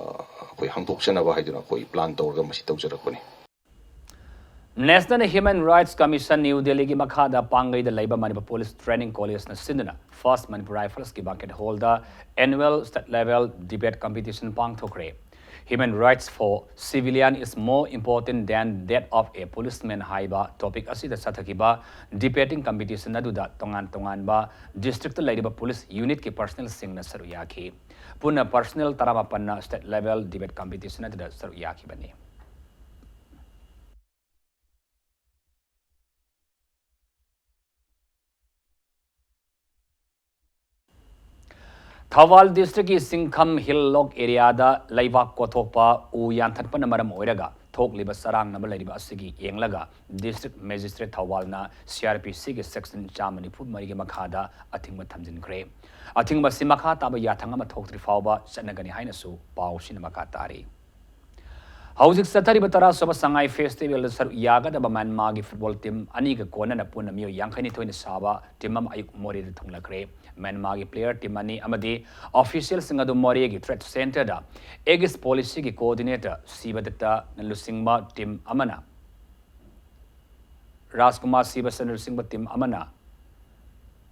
ꯑꯩꯈꯣꯏ ꯍꯥꯡꯗꯣꯛꯆꯅꯕ ꯍꯥꯏꯗꯨꯅ ꯑꯩꯈꯣꯏ ꯄ꯭ꯂꯥꯟ ꯇꯧꯔꯒ ꯃꯁꯤ ꯇꯧꯖꯔꯛꯄꯅꯤ꯫ National Human Rights Commission, new ꯗꯦꯜꯂꯤꯒꯤ ꯃꯈꯥꯗ ꯄꯥꯡꯒꯩꯗ ꯂꯩꯕ ꯃꯅꯤꯄꯨꯔ ꯄꯨꯂꯤꯁ ꯇ꯭ꯔꯦꯅꯤꯡ ꯀꯣꯂꯦꯖꯅ ꯁꯤꯟꯗꯨꯅ ꯐꯥꯔꯁ ꯃꯅꯤꯄꯨꯔ ꯔꯥꯏꯐꯜꯁꯀꯤ ꯕꯥꯡꯀꯦꯠ ꯍꯣꯜꯗ annual state level debate competition ꯄꯥꯡꯊꯣꯛꯈ꯭ꯔꯦ꯫ Human rights for civilian is more important than that of a policeman ꯍꯥꯏꯕ ꯇꯣꯄꯤꯛ ꯑꯁꯤꯗ ꯆꯠꯊꯈꯤꯕ ꯗꯤꯕꯦꯇꯤꯡ ꯀꯝꯄꯤꯇꯤꯁꯟ ꯑꯗꯨꯗ ꯇꯣꯉꯥꯟ ꯇꯣꯉꯥꯟꯕ ꯗꯤꯁꯇ꯭ꯔꯤꯛꯇ ꯂꯩꯔꯤꯕ ꯄꯨꯂꯤꯁ ꯌꯨꯅꯤꯠꯀꯤ ꯄꯔꯁꯅꯦꯜꯁꯤꯡꯅ ꯁꯔꯨꯛ ꯌꯥꯈꯤ꯫ ꯄꯨꯟꯅ ꯄꯔꯁꯅꯦꯜ ꯇꯔꯥꯃꯥꯄꯟꯅ ꯁ꯭ꯇꯦꯠ ꯂꯦꯚꯦꯜ ꯗꯤꯕꯦꯠ ꯀꯝꯄꯤꯇꯤꯁꯟ ꯑꯗꯨꯗ ꯁꯔꯨꯛ ꯌꯥꯈꯤꯕꯅꯤ꯫ ꯊꯧꯕꯥꯜ ꯗꯤꯁꯇ꯭ꯔꯤꯛꯀꯤ ꯁꯤꯡꯈꯝ ꯍꯤꯜ ꯂꯣꯛ ꯑꯦꯔꯤꯌꯥꯗ ꯂꯩꯕꯥꯛ ꯀꯣꯊꯣꯛꯄ ꯎ ꯌꯥꯟꯊꯠꯄꯅ ꯃꯔꯝ ꯑꯣꯏꯔꯒ ꯊꯣꯛꯂꯤꯕ ꯆꯔꯥꯡꯅꯕ ꯂꯩꯔꯤꯕ ꯑꯁꯤꯒꯤ ꯌꯦꯡꯂꯒ District Magistrate ꯊꯧꯕꯥꯜꯅ C R P C ꯒꯤ section ꯆꯥꯝꯃ ꯅꯤꯐꯨ ꯃꯔꯤꯒꯤ ꯃꯈꯥꯗ ꯑꯊꯤꯡꯕ ꯊꯝꯖꯤꯟꯈ꯭ꯔꯦ꯫ ꯑꯊꯤꯡꯕ ꯑꯁꯤ ꯃꯈꯥ ꯇꯥꯕ ꯌꯥꯊꯪ ꯑꯃ ꯊꯣꯛꯇ꯭ꯔꯤ ꯐꯥꯎꯕ ꯆꯠꯅꯒꯅꯤ ꯍꯥꯏꯅꯁꯨ ꯄꯥꯎꯁꯤꯅ ꯃꯈꯥ ꯇꯥꯔꯤ꯫ ꯍꯧꯖꯤꯛ ꯆꯠꯊꯔꯤꯕ ꯇꯔꯥꯁꯨꯕ ꯁꯉꯥꯏ ꯐꯦꯁꯇꯤꯚꯦꯜꯗ ꯁꯔꯨꯛ ꯌꯥꯒꯗꯕ ꯃ꯭ꯌꯥꯟꯃꯥꯔꯒꯤ ꯐꯨꯠꯕꯣꯜ ꯇꯤꯝ ꯑꯅꯤꯒ ꯀꯣꯟꯅꯅ ꯄꯨꯟꯅ ꯃꯤꯑꯣꯏ ꯌꯥꯡꯈꯩꯅꯤꯊꯣꯏꯅ ꯁꯥꯕ ꯇꯤꯝ ꯑꯃ ꯑꯌꯨꯛ ꯃꯣꯔꯦꯗ ꯊꯨꯡꯂꯈ꯭ꯔꯦ꯫ ꯃ꯭ꯌꯥꯟꯃꯥꯔꯒꯤ ꯄ꯭ꯂꯦꯌꯔ ꯇꯤꯝ ꯑꯅꯤ ꯑꯃꯗꯤ ꯑꯣꯐꯤꯁꯤꯌꯦꯜꯁꯤꯡ ꯑꯗꯨ ꯃꯣꯔꯦꯒꯤ ꯇ꯭ꯔꯦꯗ ꯁꯦꯟꯇꯔꯗ ꯑꯦꯒꯤꯁ ꯄꯣꯂꯤꯁꯤꯒꯤ ꯀꯣꯑꯣꯔꯗꯤꯅꯦꯇꯔ ꯁꯤꯕꯗꯠꯇ ꯂꯨꯆꯤꯡꯕ ꯇꯤꯝ ꯑꯃꯅ ꯔꯥꯖꯀꯨꯃꯥꯔ ꯁꯤꯕꯁꯟ ꯂꯨꯆꯤꯡꯕ ꯇꯤꯝ ꯑꯃꯅ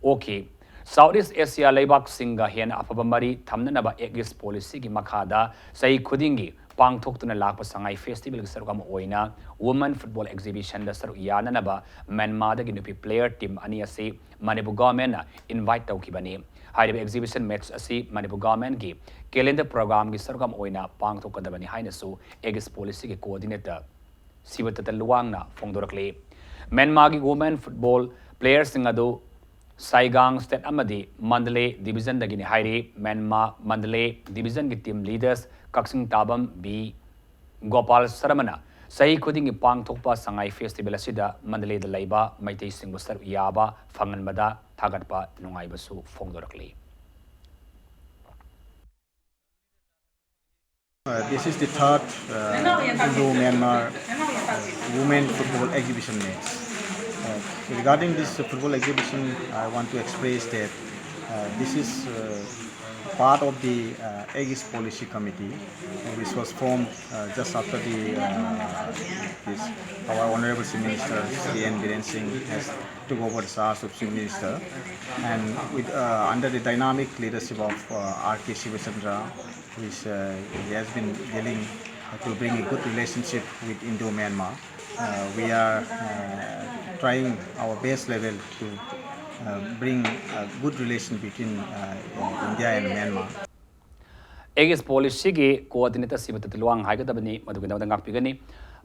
ꯑꯣꯛꯈꯤ꯫ ꯁꯥꯎꯠ ꯏꯁ ꯑꯦꯁꯤꯌꯥ ꯂꯩꯕꯥꯛꯁꯤꯡꯒ ꯍꯦꯟꯅ ꯑꯐꯕ ꯃꯔꯤ ꯊꯝꯅꯅꯕ ꯑꯦꯒꯤꯁ ꯄꯣꯂꯤꯁꯤꯒꯤ ꯃꯈꯥꯗ ꯆꯍꯤ ꯈꯨꯗꯤꯡꯒꯤ ꯄꯥꯡꯊꯣꯛꯇꯨꯅ ꯂꯥꯛꯄ ꯁꯉꯥꯏ ꯐꯦꯁꯇꯤꯚꯦꯜꯒꯤ ꯁꯔꯨꯛ ꯑꯃ ꯑꯣꯏꯅ ꯋꯨꯃꯦꯟ ꯐꯨꯠꯕꯣꯜ ꯑꯦꯛꯖꯤꯕꯤꯁꯟꯗ ꯁꯔꯨꯛ ꯌꯥꯅꯅꯕ ꯃ꯭ꯌꯥꯟꯃꯥꯔꯗꯒꯤ ꯅꯨꯄꯤ ꯄ꯭ꯂꯦꯌꯔ ꯇꯤꯝ ꯑꯅꯤ ꯑꯁꯤ ꯃꯅꯤꯄꯨꯔ ꯒꯣꯔꯃꯦꯟꯅ ꯏꯟꯚꯥꯏꯠ ꯇꯧꯈꯤꯕꯅꯤ꯫ ꯍꯥꯏꯔꯤꯕ ꯑꯦꯛꯖꯤꯕꯤꯁꯟ ꯃꯦꯠꯆ ꯑꯁꯤ ꯃꯅꯤꯄꯨꯔ ꯒꯣꯔꯃꯦꯟꯒꯤ ꯀꯦꯂꯦꯟꯗꯔ ꯄ꯭ꯔꯣꯒ꯭ꯔꯥꯝꯒꯤ ꯁꯔꯨꯛ ꯑꯃ ꯑꯣꯏꯅ ꯄꯥꯡꯊꯣꯛꯀꯗꯕꯅꯤ ꯍꯥꯏꯅꯁꯨ ꯑꯦꯒꯤꯁ ꯄꯣꯂꯤꯁꯤꯒꯤ ꯀꯣꯑꯣꯔꯗꯤꯅꯦꯇꯔ ꯁꯤꯕꯇꯇ ꯂꯨꯋꯥꯡꯅ ꯐꯣꯡꯗꯣꯔꯛꯂꯤ꯫ ꯃ꯭ꯌꯥꯟꯃꯥꯔꯒꯤ ꯋꯨꯃꯦꯟ ꯐꯨꯠꯕꯣꯜ ꯄ꯭ꯂꯦꯌꯔꯁꯤꯡ ꯑꯗꯨ ꯁꯥꯏꯒꯥꯡ ꯁ꯭ꯇꯦꯠ ꯑꯃꯗꯤ ꯃꯟꯗꯂꯦ ꯗꯤꯕꯤꯖꯟꯗꯒꯤꯅꯤ ꯍꯥꯏꯔꯤ꯫ ꯃ꯭ꯌꯥꯟꯃꯥꯔ ꯃꯟꯗꯂꯦ ꯗꯤꯕꯤꯖꯟꯒꯤ ꯇꯤꯝ ꯂꯤꯗꯔꯁ ꯀꯛꯆꯤꯡ ꯇꯥꯕꯝ ꯕꯤ ꯒꯣꯄꯥꯜ ꯁꯔꯃꯅ ꯆꯍꯤ ꯈꯨꯗꯤꯡꯒꯤ ꯄꯥꯡꯊꯣꯛꯄ ꯁꯉꯥꯏ ꯐꯦꯁꯇꯤꯚꯦꯜ ꯑꯁꯤꯗ ꯃꯟꯗꯂꯦꯗ ꯂꯩꯕ ꯃꯩꯇꯩꯁꯤꯡꯕꯨ ꯁꯔꯨꯛ ꯌꯥꯕ ꯐꯪꯍꯟꯕꯗ ꯊꯥꯒꯠꯄ ꯅꯨꯡꯉꯥꯏꯕꯁꯨ ꯐꯣꯡꯗꯣꯔꯛꯂꯤ꯫ Uh, this is the third uh, Indo-Myanmar uh, women football exhibition match. Uh, regarding this football exhibition, I want to express that uh, this is uh, part of the uh, Aegis Policy Committee, uh, which was formed uh, just after the uh, this our Honorable Chief Minister Shri N Biren Singh has took over the charge of Chief Minister, and with uh, under the dynamic leadership of uh, R K Shivachandra, which uh, he has been dealing uh, to bring a good relationship with Indo-Myanmar. Uh, we are uh, trying our best level to uh, bring a good relation between uh, India and Myanmar. ꯑꯦꯒꯤꯁ ꯄꯣꯂꯤꯁꯤꯒꯤ ꯀꯣꯑꯣꯔꯗꯤꯅꯦꯇꯔ ꯁꯤꯕꯇꯇ ꯂꯨꯋꯥꯡ ꯍꯥꯏꯒꯗꯕꯅꯤ, ꯃꯗꯨꯒꯤꯗꯃꯛꯇ ꯉꯥꯛꯄꯤꯒꯅꯤ꯫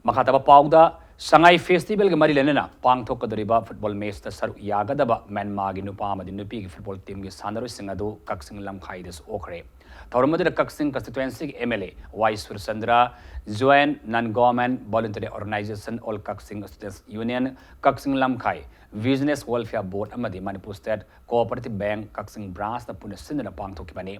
ꯃꯈꯥ ꯇꯥꯕ ꯄꯥꯎꯗ ꯁꯉꯥꯏ ꯐꯦꯁꯇꯤꯚꯦꯜꯒ ꯃꯔꯤ ꯂꯩꯅꯅ ꯄꯥꯡꯊꯣꯛꯀꯗꯧꯔꯤꯕ ꯐꯨꯠꯕꯣꯜ ꯃꯦꯆꯇ ꯁꯔꯨꯛ ꯌꯥꯒꯗꯕ ꯃ꯭ꯌꯥꯟꯃꯥꯔꯒꯤ ꯅꯨꯄꯥ ꯑꯃꯗꯤ ꯅꯨꯄꯤꯒꯤ ꯐꯨꯠꯕꯣꯜ ꯇꯤꯝꯒꯤ ꯁꯥꯟꯅꯔꯣꯏꯁꯤꯡ ꯑꯗꯨ ꯀꯛꯆꯤꯡ ꯂꯝꯈꯥꯏꯗꯁꯨ ꯑꯣꯛꯈ꯭ꯔꯦ꯫ ꯊꯧꯔꯝ ꯑꯗꯨꯗ ꯀꯛꯆꯤꯡ ꯀꯟꯁꯇꯤꯇ꯭ꯋꯦꯟꯁꯤꯒꯤ M L A Y Surchandra, joint non government voluntary organisation all Kakching students union, Kakching Lamkhai business welfare board ꯑꯃꯗꯤ Manipur state cooperative bank Kakching ꯕ꯭ꯔꯥꯟꯁꯅ ꯄꯨꯟꯅ ꯁꯤꯟꯗꯨꯅ ꯄꯥꯡꯊꯣꯛꯈꯤꯕꯅꯤ꯫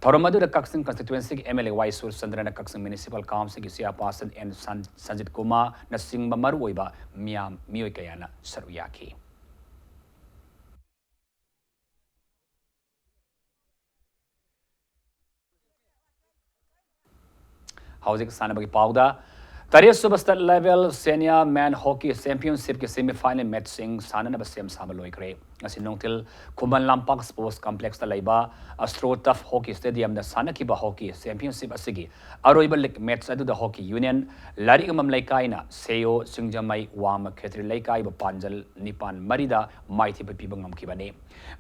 ꯊꯧꯔꯝ ꯑꯗꯨꯗ ꯀꯛꯆꯤꯡ ꯀꯟꯁꯇꯤꯇ꯭ꯋꯦꯟꯁꯤꯒꯤ ꯑꯝ L A Y ꯁꯨꯔꯆꯟꯗ꯭ꯔꯅ Kakching municipal ꯀꯥꯎꯟꯁꯤꯜꯒꯤ ꯆꯤꯌꯥꯔꯄꯥꯔꯁꯟ ꯑꯦꯟ ꯁꯟ-, ꯁꯟꯖꯤꯠ ꯀꯨꯃꯥꯔꯅꯆꯤꯡꯕ ꯃꯔꯨꯑꯣꯏꯕ ꯃꯤꯌꯥꯝ, ꯃꯤꯑꯣꯏ ꯀꯌꯥꯅ ꯁꯔꯨꯛ ꯌꯥꯈꯤ꯫ ꯍꯧꯖꯤꯛ ꯁꯥꯟꯅꯕꯒꯤ ꯄꯥꯎꯗ, ꯇꯔꯦꯠ ꯁꯨꯕ ꯁ꯭ꯇꯦꯠ ꯂꯦꯚꯦꯜ ꯁꯦꯅꯤꯌꯔ ꯃꯦꯟ ꯍꯣꯀꯤ ꯆꯦꯝꯄꯤꯌꯟꯁꯤꯞꯀꯤ ꯁꯦꯃꯤ ꯐꯥꯏꯅꯦꯜ ꯃꯦꯠꯆꯁꯤꯡ ꯁꯥꯟꯅꯅꯕ ꯁꯦꯝ ꯁꯥꯕ ꯂꯣꯏꯈ꯭ꯔꯦ꯫ ꯉꯁꯤ ꯅꯨꯡꯊꯤꯜ ꯈꯨꯃꯟ ꯂꯝꯄꯥꯛ ꯁ꯭ꯄꯣꯔꯠꯁ ꯀꯝꯄ꯭ꯂꯦꯛꯁꯇ ꯂꯩꯕ ꯑꯁꯇ꯭ꯔꯣ ꯇꯐ ꯍꯣꯀꯤ ꯁ꯭ꯇꯦꯗꯤꯌꯝꯗ ꯁꯥꯟꯅꯈꯤꯕ ꯍꯣꯀꯤ ꯆꯦꯝꯄꯤꯌꯟꯁꯤꯞ ꯑꯁꯤꯒꯤ ꯑꯔꯣꯏꯕ ꯂꯤꯒ ꯃꯦꯠꯆ ꯑꯗꯨꯗ ꯍꯣꯀꯤ ꯌꯨꯅꯤꯌꯟ ꯂꯥꯏꯔꯤꯛ ꯌꯦꯛꯐꯝ ꯂꯩꯀꯥꯏꯅ ꯁꯦꯌꯣ ꯁꯤꯡꯖꯃꯩ ꯋꯥꯡꯃ ꯈꯦꯇ꯭ꯔꯤ ꯂꯩꯀꯥꯏꯕꯨ ꯄꯥꯟꯖꯜ ꯅꯤꯄꯥꯟ ꯃꯔꯤꯗ ꯃꯥꯏꯊꯤꯕ ꯄꯤꯕ ꯉꯝꯈꯤꯕꯅꯤ꯫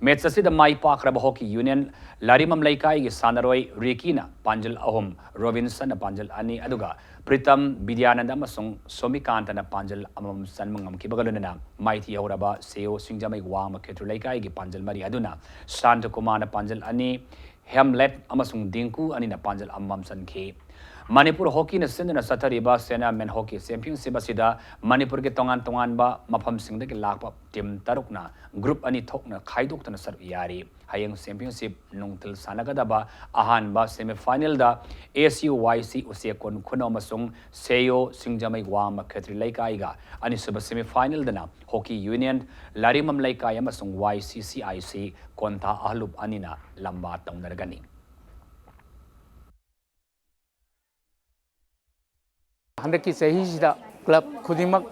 ꯃꯦꯠꯆ ꯑꯁꯤꯗ ꯃꯥꯏ ꯄꯥꯛꯈ꯭ꯔꯕ ꯍꯣꯀꯤ ꯌꯨꯅꯤꯌꯟ ꯂꯥꯏꯔꯤꯃꯝ ꯂꯩꯀꯥꯏꯒꯤ ꯁꯥꯟꯅꯔꯣꯏ ꯔꯤꯀꯤꯅ ꯄꯥꯟꯖꯜ ꯑꯍꯨꯝ, ꯔꯣꯕꯤꯟꯁꯟꯅ ꯄꯥꯟꯖꯜ ꯑꯅꯤ, ꯑꯗꯨꯒ ꯄ꯭ꯔꯤꯇꯝ, ꯕꯤꯗ꯭ꯌꯥꯅꯟꯗ ꯑꯃꯁꯨꯡ ꯁꯣꯃꯤꯀꯥꯟꯇꯅ ꯄꯥꯟꯖꯜ ꯑꯃꯃꯝ ꯆꯟꯕ ꯉꯝꯈꯤꯕꯒ ꯂꯣꯏꯅꯅ ꯃꯥꯏꯊꯤꯍꯧꯔꯕ ꯁꯦꯌꯣ ꯁꯤꯡꯖꯃꯩ ꯋꯥꯡꯃ ꯈꯦꯇ꯭ꯔꯤ ꯂꯩꯀꯥꯏꯒꯤ ꯄꯥꯟꯖꯜ ꯃꯔꯤ ꯑꯗꯨꯅ ꯁꯥꯟꯇꯀꯨꯃꯥꯔꯅ ꯄꯥꯟꯖꯜ ꯑꯅꯤ, ꯍꯦꯝꯂꯦꯠ ꯑꯃꯁꯨꯡ ꯗꯤꯡꯀꯨ ꯑꯅꯤꯅ ꯄꯥꯟꯖꯜ ꯑꯃꯃꯝ ꯆꯟꯈꯤ꯫ ꯃꯅꯤꯄꯨꯔ ꯍꯣꯀꯤꯅ ꯁꯤꯟꯗꯨꯅ ꯆꯠꯊꯔꯤꯕ ꯁꯦꯅꯤꯌꯔ ꯃꯦꯟ ꯍꯣꯀꯤ ꯆꯦꯝꯄꯤꯌꯟꯁꯤꯞ ꯑꯁꯤꯗ ꯃꯅꯤꯄꯨꯔꯒꯤ ꯇꯣꯉꯥꯟ ꯇꯣꯉꯥꯟꯕ ꯃꯐꯝꯁꯤꯡꯗꯒꯤ ꯂꯥꯛꯄ ꯇꯤꯝ ꯇꯔꯨꯛꯅ ꯒ꯭ꯔꯨꯞ ꯑꯅꯤ ꯊꯣꯛꯅ ꯈꯥꯏꯗꯣꯛꯇꯨꯅ ꯁꯔꯨꯛ ꯌꯥꯔꯤ꯫ ꯍꯌꯦꯡ ꯆꯦꯝꯄꯤꯌꯟꯁꯤꯞ ꯅꯨꯡꯊꯤꯜ ꯁꯥꯟꯅꯒꯗꯕ ꯑꯍꯥꯟꯕ ꯁꯦꯃꯤ ꯐꯥꯏꯅꯦꯜꯗ ꯑꯦꯁ ꯌꯨ ꯋꯥꯏ ꯁꯤ ꯎꯆꯦꯛꯀꯣꯟ ꯈꯨꯅꯧ ꯑꯃꯁꯨꯡ ꯁꯦꯌꯣ ꯁꯤꯡꯖꯃꯩ ꯋꯥꯡꯃ ꯈꯦꯇ꯭ꯔꯤ ꯂꯩꯀꯥꯏꯒ, ꯑꯅꯤꯁꯨꯕ ꯁꯦꯃꯤ ꯐꯥꯏꯅꯦꯜꯗꯅ ꯍꯣꯀꯤ ꯌꯨꯅꯤꯌꯟ ꯂꯥꯏꯔꯤꯃꯝ ꯂꯩꯀꯥꯏ ꯑꯃꯁꯨꯡ ꯋꯥꯏ ꯁꯤ ꯁꯤ ꯑꯥꯏ ꯁꯤ ꯀꯣꯟꯊꯥ ꯑꯍꯂꯨꯞ ꯑꯅꯤꯅ ꯂꯝꯕꯥ ꯇꯧꯅꯔꯒꯅꯤ꯫ ꯍꯟꯗꯛꯀꯤ ꯆꯍꯤꯁꯤꯗ ꯀ꯭ꯂꯕ ꯈꯨꯗꯤꯡꯃꯛ,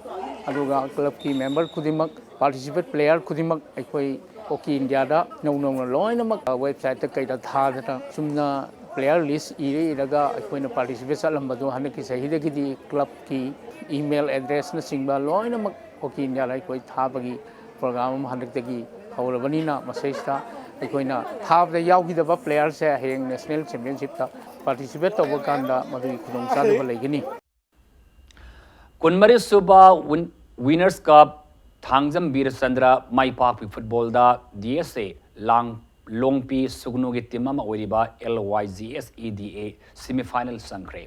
ꯑꯗꯨꯒ ꯀ꯭ꯂꯕꯀꯤ ꯃꯦꯝꯕꯔ ꯈꯨꯗꯤꯡꯃꯛ, ꯄꯥꯔꯇꯤꯁꯤꯄꯦꯠ ꯄ꯭ꯂꯦꯌꯔ ꯈꯨꯗꯤꯡꯃꯛ ꯑꯩꯈꯣꯏ ꯍꯣꯀꯤ ꯏꯟꯗꯤꯌꯥꯗ ꯅꯧ ꯅꯧꯅ ꯂꯣꯏꯅꯃꯛ ꯋꯦꯕꯁꯥꯏꯠꯇ ꯀꯩꯗ ꯊꯥꯗꯅ ꯆꯨꯝꯅ ꯄ꯭ꯂꯦꯌꯔ ꯂꯤꯁ ꯏꯔ ꯏꯔꯒ ꯑꯩꯈꯣꯏꯅ ꯄꯥꯔꯇꯤꯁꯤꯄꯦꯠ ꯆꯠꯂꯝꯕꯗꯣ ꯍꯟꯗꯛꯀꯤ ꯆꯍꯤꯗꯒꯤꯗꯤ ꯀ꯭ꯂꯕꯀꯤ ꯏꯃꯦꯜ ꯑꯦꯗ꯭ꯔꯦꯁꯅꯆꯤꯡꯕ ꯂꯣꯏꯅꯃꯛ ꯍꯣꯀꯤ ꯏꯟꯗꯤꯌꯥꯗ ꯑꯩꯈꯣꯏ ꯊꯥꯕꯒꯤ ꯄ꯭ꯔꯣꯒ꯭ꯔꯥꯝ ꯑꯃ ꯍꯟꯗꯛꯇꯒꯤ ꯍꯧꯔꯕꯅꯤꯅ, ꯃꯁꯤꯗꯩꯁꯤꯗ ꯑꯩꯈꯣꯏꯅ ꯊꯥꯕꯗ ꯌꯥꯎꯈꯤꯗꯕ ꯄ꯭ꯂꯦꯌꯔꯁꯦ ꯍꯌꯦꯡ ꯅꯦꯁꯅꯦꯜ ꯆꯦꯝꯄꯤꯌꯟꯁꯤꯞꯇ ꯄꯥꯔꯇꯤꯁꯤꯄꯦꯠ ꯇꯧꯕ ꯀꯥꯟꯗ ꯃꯗꯨꯒꯤ ꯈꯨꯗꯣꯡꯆꯥꯗꯕ ꯂꯩꯒꯅꯤ꯫ ꯀꯨꯟꯃꯔꯤ ꯁꯨꯕ Win- Winners Cup ꯊꯥꯡꯖꯝ ꯕꯤꯔꯆꯟꯗ꯭ꯔ ꯃꯥꯏ ꯄꯥꯛꯄꯤ ꯐꯨꯠꯕꯣꯜꯗ ꯗꯤ ꯑꯦꯁ ꯑꯦ ꯂꯥꯡ ꯂꯣꯡꯄꯤ ꯁꯨꯒꯅꯨꯒꯤ ꯇꯤꯝ ꯑꯃ ꯑꯣꯏꯔꯤꯕ L Y G S E ꯗꯤ ꯑꯦ ꯁꯤꯃꯤꯐꯥꯏꯅꯦꯜ ꯆꯪꯈ꯭ꯔꯦ꯫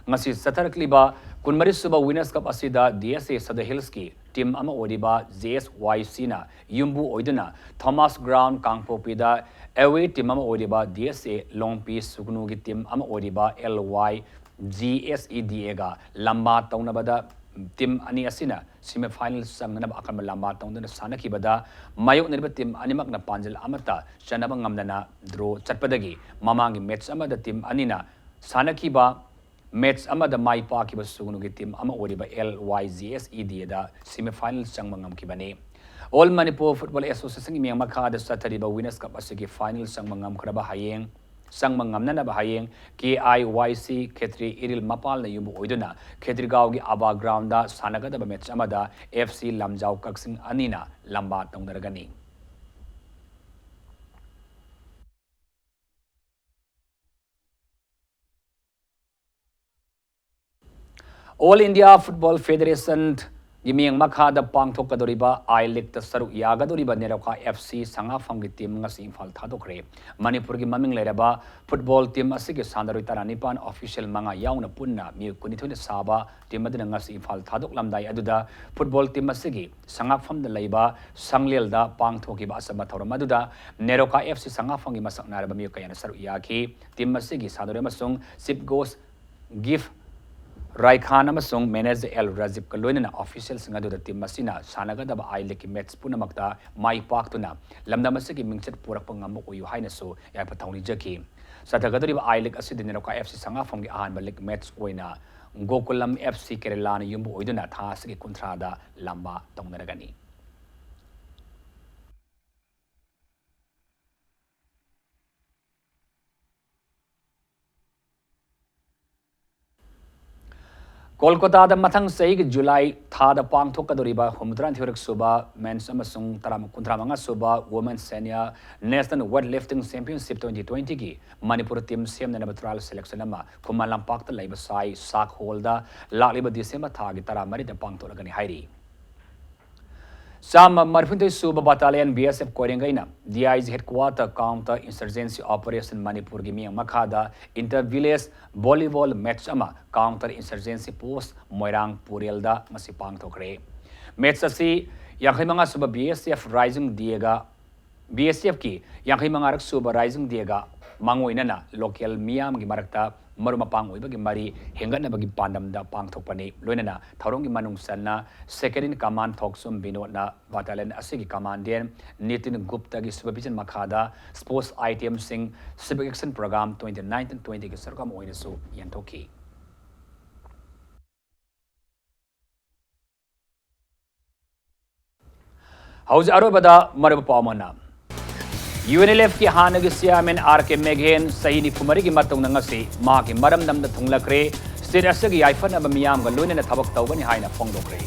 ꯉꯁꯤ ꯆꯠꯊꯔꯛꯂꯤꯕ ꯀꯨꯟꯃꯔꯤ ꯁꯨꯕ ꯋꯤꯅꯔꯁ ꯀꯞ ꯑꯁꯤꯗ ꯗꯤ ꯑꯦꯁ ꯑꯦ ꯁꯗ ꯍꯤꯜꯁꯀꯤ ꯇꯤꯝ ꯑꯃ ꯑꯣꯏꯔꯤꯕ ꯖꯦ ꯑꯦꯁ ꯋꯥꯏ ꯁꯤꯅ ꯌꯨꯝꯕꯨ ꯑꯣꯏꯗꯨꯅ ꯊꯣꯃꯥꯁ ꯒ꯭ꯔꯥꯎꯟ ꯀꯥꯡꯄꯣꯛꯄꯤꯗ ꯑꯦꯋꯦ ꯇꯤꯝ ꯑꯃ ꯑꯣꯏꯔꯤꯕ ꯗꯤ ꯑꯦꯁ ꯑꯦ ꯂꯣꯡꯄꯤ ꯁꯨꯒꯅꯨꯒꯤ ꯇꯤꯝ ꯑꯃ ꯑꯣꯏꯔꯤꯕ L Y G S E ꯗꯤ ꯑꯦꯒ ꯂꯝꯕꯥ ꯇꯧꯅꯕꯗ ꯇꯤꯝ ꯑꯅꯤ ꯑꯁꯤꯅ ꯁꯤꯃꯤꯐꯥꯏꯅꯦꯜ ꯆꯪꯅꯅꯕ ꯑꯀꯟꯕ ꯂꯝꯕꯥ ꯇꯧꯗꯨꯅ ꯁꯥꯟꯅꯈꯤꯕꯗ ꯃꯥꯌꯣꯛꯅꯔꯤꯕ ꯇꯤꯝ ꯑꯅꯤꯃꯛꯅ ꯄꯥꯟꯖꯤꯜ ꯑꯃꯠꯇ ꯆꯟꯅꯕ ꯉꯝꯗꯅ ꯗ꯭ꯔꯣ ꯆꯠꯄꯗꯒꯤ ꯃꯃꯥꯡꯒꯤ ꯃꯦꯠꯆ ꯑꯃꯗ ꯇꯤꯝ ꯑꯅꯤꯅ ꯁꯥꯟꯅꯈꯤꯕ ꯃꯦꯠꯆ ꯑꯃꯗ ꯃꯥꯏ ꯄꯥꯛꯈꯤꯕ ꯁꯨꯒꯅꯨꯒꯤ ꯇꯤꯝ ꯑꯃ ꯑꯣꯏꯔꯤꯕ L Y G S E ꯗꯤ ꯑꯦꯗ ꯁꯤꯃꯤꯐꯥꯏꯅꯦꯜ ꯆꯪꯕ ꯉꯝꯈꯤꯕꯅꯤ꯫ ꯑꯣꯜ ꯃꯅꯤꯄꯨꯔ ꯐꯨꯠꯕꯣꯜ ꯑꯦꯁꯣꯁꯤꯌꯦꯁꯟꯒꯤ ꯃꯤꯠꯌꯦꯡ ꯃꯈꯥꯗ ꯆꯠꯊꯔꯤꯕ ꯋꯤꯅꯔꯁ ꯀꯞ ꯑꯁꯤꯒꯤ ꯐꯥꯏꯅꯦꯜ ꯆꯪꯕ ꯉꯝꯈ꯭ꯔꯕ ꯍꯌꯦꯡ ꯆꯪꯕ ꯉꯝꯅꯅꯕ ꯍꯌꯦꯡ ꯀꯦ ꯑꯥꯏ ꯋꯥꯏ ꯁꯤ ꯈꯦꯇ꯭ꯔꯤ ꯏꯔꯤꯜ ꯃꯄꯥꯜꯅ ꯌꯨꯝꯕꯨ ꯑꯣꯏꯗꯨꯅ ꯈꯦꯇ꯭ꯔꯤꯒꯥꯎꯒꯤ ꯑꯕꯥ ꯒ꯭ꯔꯥꯎꯟꯗ ꯁꯥꯟꯅꯒꯗꯕ ꯃꯦꯠꯆ ꯑꯃꯗ ꯑꯦꯐ ꯁꯤ ꯂꯝꯖꯥꯎ ꯀꯛꯆꯤꯡ ꯑꯅꯤꯅ ꯂꯝꯕꯥ ꯇꯧꯅꯔꯒꯅꯤ꯫ ꯑꯣꯜ ꯏꯟꯗꯤꯌꯥ ꯐꯨꯠꯕꯣꯜ ꯐꯦꯗꯦꯔꯦꯁꯟꯒꯤ ꯃꯤꯠꯌꯦꯡ ꯃꯈꯥꯗ ꯄꯥꯡꯊꯣꯛꯀꯗꯧꯔꯤꯕ ꯑꯥꯏ ꯂꯤꯒꯇ ꯁꯔꯨꯛ ꯌꯥꯒꯗꯧꯔꯤꯕ ꯅꯦꯔꯣꯀꯥ ꯑꯦꯐ ꯁꯤ ꯁꯉꯥꯐꯝꯒꯤ ꯇꯤꯝ ꯉꯁꯤ ꯏꯝꯐꯥꯜ ꯊꯥꯗꯣꯛꯈ꯭ꯔꯦ꯫ ꯃꯅꯤꯄꯨꯔꯒꯤ ꯃꯃꯤꯡ ꯂꯩꯔꯕ ꯐꯨꯠꯕꯣꯜ ꯇꯤꯝ ꯑꯁꯤꯒꯤ ꯁꯥꯟꯅꯔꯣꯏ ꯇꯔꯥꯅꯤꯄꯥꯟ, ꯑꯣꯐꯤꯁꯤꯌꯦꯜ ꯃꯉꯥ ꯌꯥꯎꯅ ꯄꯨꯟꯅ ꯃꯤꯑꯣꯏ ꯀꯨꯟꯅꯤꯊꯣꯏꯅ ꯁꯥꯕ ꯇꯤꯝ ꯑꯗꯨꯅ ꯉꯁꯤ ꯏꯝꯐꯥꯜ ꯊꯥꯗꯣꯛꯂꯝꯗꯥꯏ ꯑꯗꯨꯗ ꯐꯨꯠꯕꯣꯜ ꯇꯤꯝ ꯑꯁꯤꯒꯤ ꯁꯉꯥꯛꯐꯝꯗ ꯂꯩꯕ ꯁꯪꯂꯦꯜꯗ ꯄꯥꯡꯊꯣꯛꯈꯤꯕ ꯑꯆꯝꯕ ꯊꯧꯔꯝ ꯑꯗꯨꯗ ꯅꯦꯔꯣꯀꯥ ꯑꯦꯐ ꯁꯤ ꯁꯉꯥꯛꯐꯝꯒꯤ ꯃꯁꯛ ꯅꯥꯏꯔꯕ ꯃꯤꯑꯣꯏ ꯀꯌꯥꯅ ꯁꯔꯨꯛ ꯌꯥꯈꯤ꯫ ꯇꯤꯝ ꯑꯁꯤꯒꯤ ꯁꯥꯟꯅꯔꯣꯏ ꯑꯃꯁꯨꯡ ꯆꯤꯞ ꯀꯣꯆ ꯒꯤꯐ ꯔꯥꯏꯈꯥꯟ ꯑꯃꯁꯨꯡ ꯃꯦꯅꯦꯖꯔ ꯑꯦꯜ ꯔꯥꯖꯤꯕꯀ ꯂꯣꯏꯅꯅ ꯑꯣꯐꯤꯁꯤꯌꯦꯜꯁꯤꯡ ꯑꯗꯨꯗ ꯇꯤꯝ ꯑꯁꯤꯅ ꯁꯥꯟꯅꯒꯗꯕ ꯑꯥꯏ ꯂꯤꯒꯀꯤ ꯃꯦꯠꯆ ꯄꯨꯝꯅꯃꯛꯇ ꯃꯥꯏ ꯄꯥꯛꯇꯨꯅ ꯂꯝꯗꯝ ꯑꯁꯤꯒꯤ ꯃꯤꯡꯆꯠ ꯄꯨꯔꯛꯄ ꯉꯝꯕ ꯑꯣꯏꯌꯨ ꯍꯥꯏꯅꯁꯨ ꯌꯥꯏꯐ ꯊꯧꯅꯤꯖꯈꯤ꯫ ꯆꯠꯊꯒꯗꯧꯔꯤꯕ ꯑꯥꯏ ꯂꯤꯒ ꯑꯁꯤꯗ ꯅꯦꯔꯣꯀꯥ ꯑꯦꯐ ꯁꯤ ꯁꯉꯥꯐꯝꯒꯤ ꯑꯍꯥꯟꯕ ꯂꯤꯒ ꯃꯦꯠꯆ ꯑꯣꯏꯅ ꯒꯣꯀꯨꯂꯝ ꯑꯦꯐ ꯁꯤ ꯀꯦꯔꯦꯂꯥꯅ ꯌꯨꯝꯕꯨ ꯑꯣꯏꯗꯨꯅ ꯊꯥ ꯑꯁꯤꯒꯤ ꯀꯨꯟꯊ꯭ꯔꯥꯗ ꯂꯝꯕꯥ ꯇꯧꯅꯔꯒꯅꯤ꯫ ꯀꯣꯜꯀꯇꯥꯗ ꯃꯊꯪ ꯆꯍꯤꯒꯤ ꯖꯨꯂꯥꯏ ꯊꯥꯗ ꯄꯥꯡꯊꯣꯛꯀꯗꯧꯔꯤꯕ ꯍꯨꯝꯐꯨꯇꯔꯥ ꯅꯤꯊꯣꯏꯔꯛ ꯁꯨꯕ ꯃꯦꯟꯁ ꯑꯃꯁꯨꯡ ꯇꯔꯥ ꯀꯨꯟꯊ꯭ꯔꯥ ꯃꯉꯥ ꯁꯨꯕ women senior national weightlifting championship twenty ꯇ꯭ꯋꯦꯟꯇꯤꯒꯤ ꯃꯅꯤꯄꯨꯔ ꯇꯤꯝ ꯁꯦꯝꯅꯅꯕ ꯇ꯭ꯔꯥꯌꯦꯜ ꯁꯦꯂꯦꯛꯁꯟ ꯑꯃ ꯈꯨꯃꯟ ꯂꯝꯄꯥꯛꯇ ꯂꯩꯕ ꯁꯥꯏ ꯁꯥꯛ ꯍꯣꯜꯗ ꯂꯥꯛꯂꯤꯕ ꯗꯤꯁꯦꯝꯕꯔ ꯊꯥꯒꯤ ꯇꯔꯥꯃꯔꯤꯗ ꯄꯥꯡꯊꯣꯛꯂꯒꯅꯤ ꯍꯥꯏꯔꯤ꯫ ꯆꯥꯝꯃ ꯃꯔꯤꯐꯨꯇꯔꯦꯠ ꯁꯨꯕ ꯕꯇꯥꯂꯤꯌꯟ ꯕꯤ ꯑꯦꯁ ꯑꯦꯐ ꯀꯣꯏꯔꯦꯡꯒꯩꯅ D I G headquarter counter insurgency operation ꯃꯅꯤꯄꯨꯔꯒꯤ ꯃꯤꯠꯌꯦꯡ ꯃꯈꯥꯗ ꯏꯟꯇꯔ ꯚꯤꯂꯦꯖ ꯚꯣꯂꯤꯕꯣꯜ ꯃꯦꯠꯆ ꯑꯃ ꯀꯥꯎꯟꯇꯔ ꯏꯟꯁꯔꯖꯦꯟꯁꯤ ꯄꯣꯁ ꯃꯣꯏꯔꯥꯡ ꯄꯨꯔꯦꯜꯗ ꯉꯁꯤ ꯄꯥꯡꯊꯣꯛꯈ꯭ꯔꯦ꯫ ꯃꯦꯠꯆ ꯑꯁꯤ ꯌꯥꯡꯈꯩ ꯃꯉꯥ ꯁꯨꯕ ꯕꯤ ꯑꯦꯁ ꯑꯦꯐ ꯔꯥꯏꯖꯤꯡ ꯗꯦꯒ, ꯕꯤ ꯑꯦꯁ ꯑꯦꯐꯀꯤ ꯌꯥꯡꯈꯩ ꯃꯉꯥꯔꯛ ꯁꯨꯕ ꯔꯥꯏꯖꯤꯡ ꯗꯦꯒ ꯃꯥꯡꯑꯣꯏꯅꯅ ꯂꯣꯀꯦꯜ ꯃꯤꯌꯥꯝꯒꯤ ꯃꯔꯛꯇ ꯃꯔꯨꯞ ꯃꯄꯥꯡ ꯑꯣꯏꯕꯒꯤ ꯃꯔꯤ ꯍꯦꯟꯒꯠꯅꯕꯒꯤ ꯄꯥꯟꯗꯝꯗ ꯄꯥꯡꯊꯣꯛꯄꯅꯤ꯫ ꯂꯣꯏꯅꯅ ꯊꯧꯔꯝꯒꯤ ꯃꯅꯨꯡ ꯆꯟꯅ ꯁꯦꯀꯦꯟ ꯏꯟ ꯀꯃꯥꯟ ꯊꯣꯛꯆꯨꯝ ꯕꯤꯅꯣꯗꯅ ꯕꯇꯥꯂꯤꯌꯟ ꯑꯁꯤꯒꯤ ꯀꯃꯥꯟꯗꯦꯟ ꯅꯤꯇꯤꯟ ꯒꯨꯞꯇꯒꯤ ꯁꯨꯄꯔꯚꯤꯖꯟ ꯃꯈꯥꯗ ꯁ꯭ꯄꯣꯔꯠꯁ ꯑꯥꯏꯇꯦꯝꯁꯤꯡ civic action programme twenty nineteen ꯇ꯭ꯋꯦꯟꯇꯤꯒꯤ ꯁꯔꯨꯛ ꯑꯃ ꯑꯣꯏꯅꯁꯨ ꯌꯦꯟꯊꯣꯛꯈꯤ꯫ ꯍꯧꯖꯤꯛ ꯑꯔꯣꯏꯕꯗ ꯃꯔꯨꯞ ꯄꯥꯎ ꯑꯃꯅ, ꯌꯨ ꯑꯦꯟ ꯑꯦꯜ ꯑꯦꯐꯀꯤ ꯍꯥꯟꯅꯒꯤ ꯆꯤꯌꯥꯔꯃꯦꯟ ꯑꯥꯔ ꯀꯦ ꯃꯦꯘꯦꯟ ꯆꯍꯤ ꯅꯤꯐꯨ ꯃꯔꯤꯒꯤ ꯃꯇꯨꯡꯗ ꯉꯁꯤ ꯃꯍꯥꯛꯀꯤ ꯃꯔꯝꯗꯝꯗ ꯊꯨꯡꯂꯈ꯭ꯔꯦ꯫ ꯁ꯭ꯇꯦꯠ ꯑꯁꯤꯒꯤ ꯌꯥꯏꯐꯅꯕ ꯃꯤꯌꯥꯝꯒ ꯂꯣꯏꯅꯅ ꯊꯕꯛ ꯇꯧꯒꯅꯤ ꯍꯥꯏꯅ ꯐꯣꯡꯗꯣꯛꯈ꯭ꯔꯦ꯫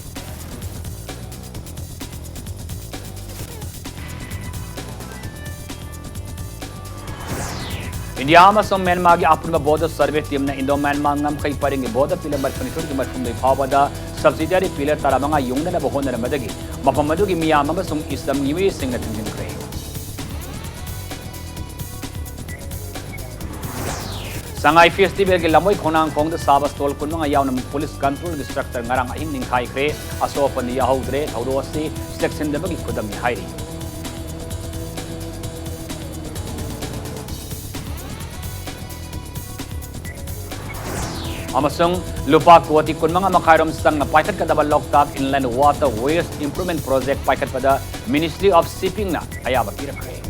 ꯏꯟꯗꯤꯌꯥ ꯑꯃꯁꯨꯡ ꯃ꯭ꯌꯥꯟꯃꯥꯔꯒꯤ ꯑꯄꯨꯟꯕ ꯕꯣꯔꯗꯔ ꯁꯔꯚꯦ ꯇꯤꯝꯅ ꯏꯟꯗꯣ ꯃ꯭ꯌꯥꯟꯃꯥꯔ ꯉꯝꯈꯩ ꯄꯔꯤꯡꯒꯤ ꯕꯣꯔꯗꯔ ꯄꯤꯂꯔ ꯃꯔꯤꯐꯨꯅꯤꯊꯣꯏꯗꯒꯤ ꯃꯔꯤꯐꯨꯍꯨꯝꯗꯣꯏ ꯐꯥꯎꯕꯗ ꯁꯕꯁꯤꯗꯤꯌꯥꯔꯤ ꯄꯤꯂꯔ ꯇꯔꯥꯃꯉꯥ ꯌꯨꯡꯅꯅꯕ ꯍꯣꯠꯅꯔꯝꯕꯗꯒꯤ ꯃꯐꯝ ꯑꯗꯨꯒꯤ ꯃꯤꯌꯥꯝ ꯑꯃꯁꯨꯡ ꯏꯁꯂꯝꯒꯤ ꯃꯤꯑꯣꯏꯁꯤꯡꯅ ꯊꯤꯡꯖꯤꯟꯈ꯭ꯔꯦ꯫ ꯁꯉꯥꯏ ꯐꯦꯁꯇꯤꯚꯦꯜꯒꯤ ꯂꯝꯑꯣꯏ ꯈꯣꯡꯅꯥꯡꯈꯣꯡꯗ ꯁꯥꯕ ꯁ꯭ꯇꯣꯜ ꯀꯨꯟꯃꯉꯥ ꯌꯥꯎꯅ ꯄꯨꯂꯤꯁ ꯀꯟꯇ꯭ꯔꯣꯜꯒꯤ ꯁ꯭ꯇ꯭ꯔꯛꯆꯔ ꯉꯔꯥꯡ ꯑꯍꯤꯡ ꯅꯤꯡꯈꯥꯏꯈ꯭ꯔꯦ꯫ ꯑꯁꯣꯛ ꯑꯄꯟꯗꯤ ꯌꯥꯎꯍꯧꯗ꯭ꯔꯦ꯫ ꯊꯧꯗꯣꯛ ꯑꯁꯤ ꯆꯦꯛꯁꯤꯟꯗꯕꯒꯤ ꯈꯨꯗꯝꯅꯤ ꯍꯥꯏꯔꯤ꯫ ꯑꯃꯁꯨꯡ ꯂꯨꯄꯥ ꯀꯣꯇꯤ ꯀꯨꯟꯃꯉꯥ ꯃꯈꯥꯏꯔꯣꯝ ꯆꯪꯅ ꯄꯥꯏꯈꯠꯀꯗꯕ Loktak inland waterways improvement project ꯄꯥꯏꯈꯠꯄꯗ ꯃꯤꯅꯤꯁꯇ꯭ꯔꯤ ꯑꯣꯐ ꯁꯤꯞꯄꯤꯡꯅ ꯑꯌꯥꯕ ꯄꯤꯔꯛꯈ꯭ꯔꯦ꯫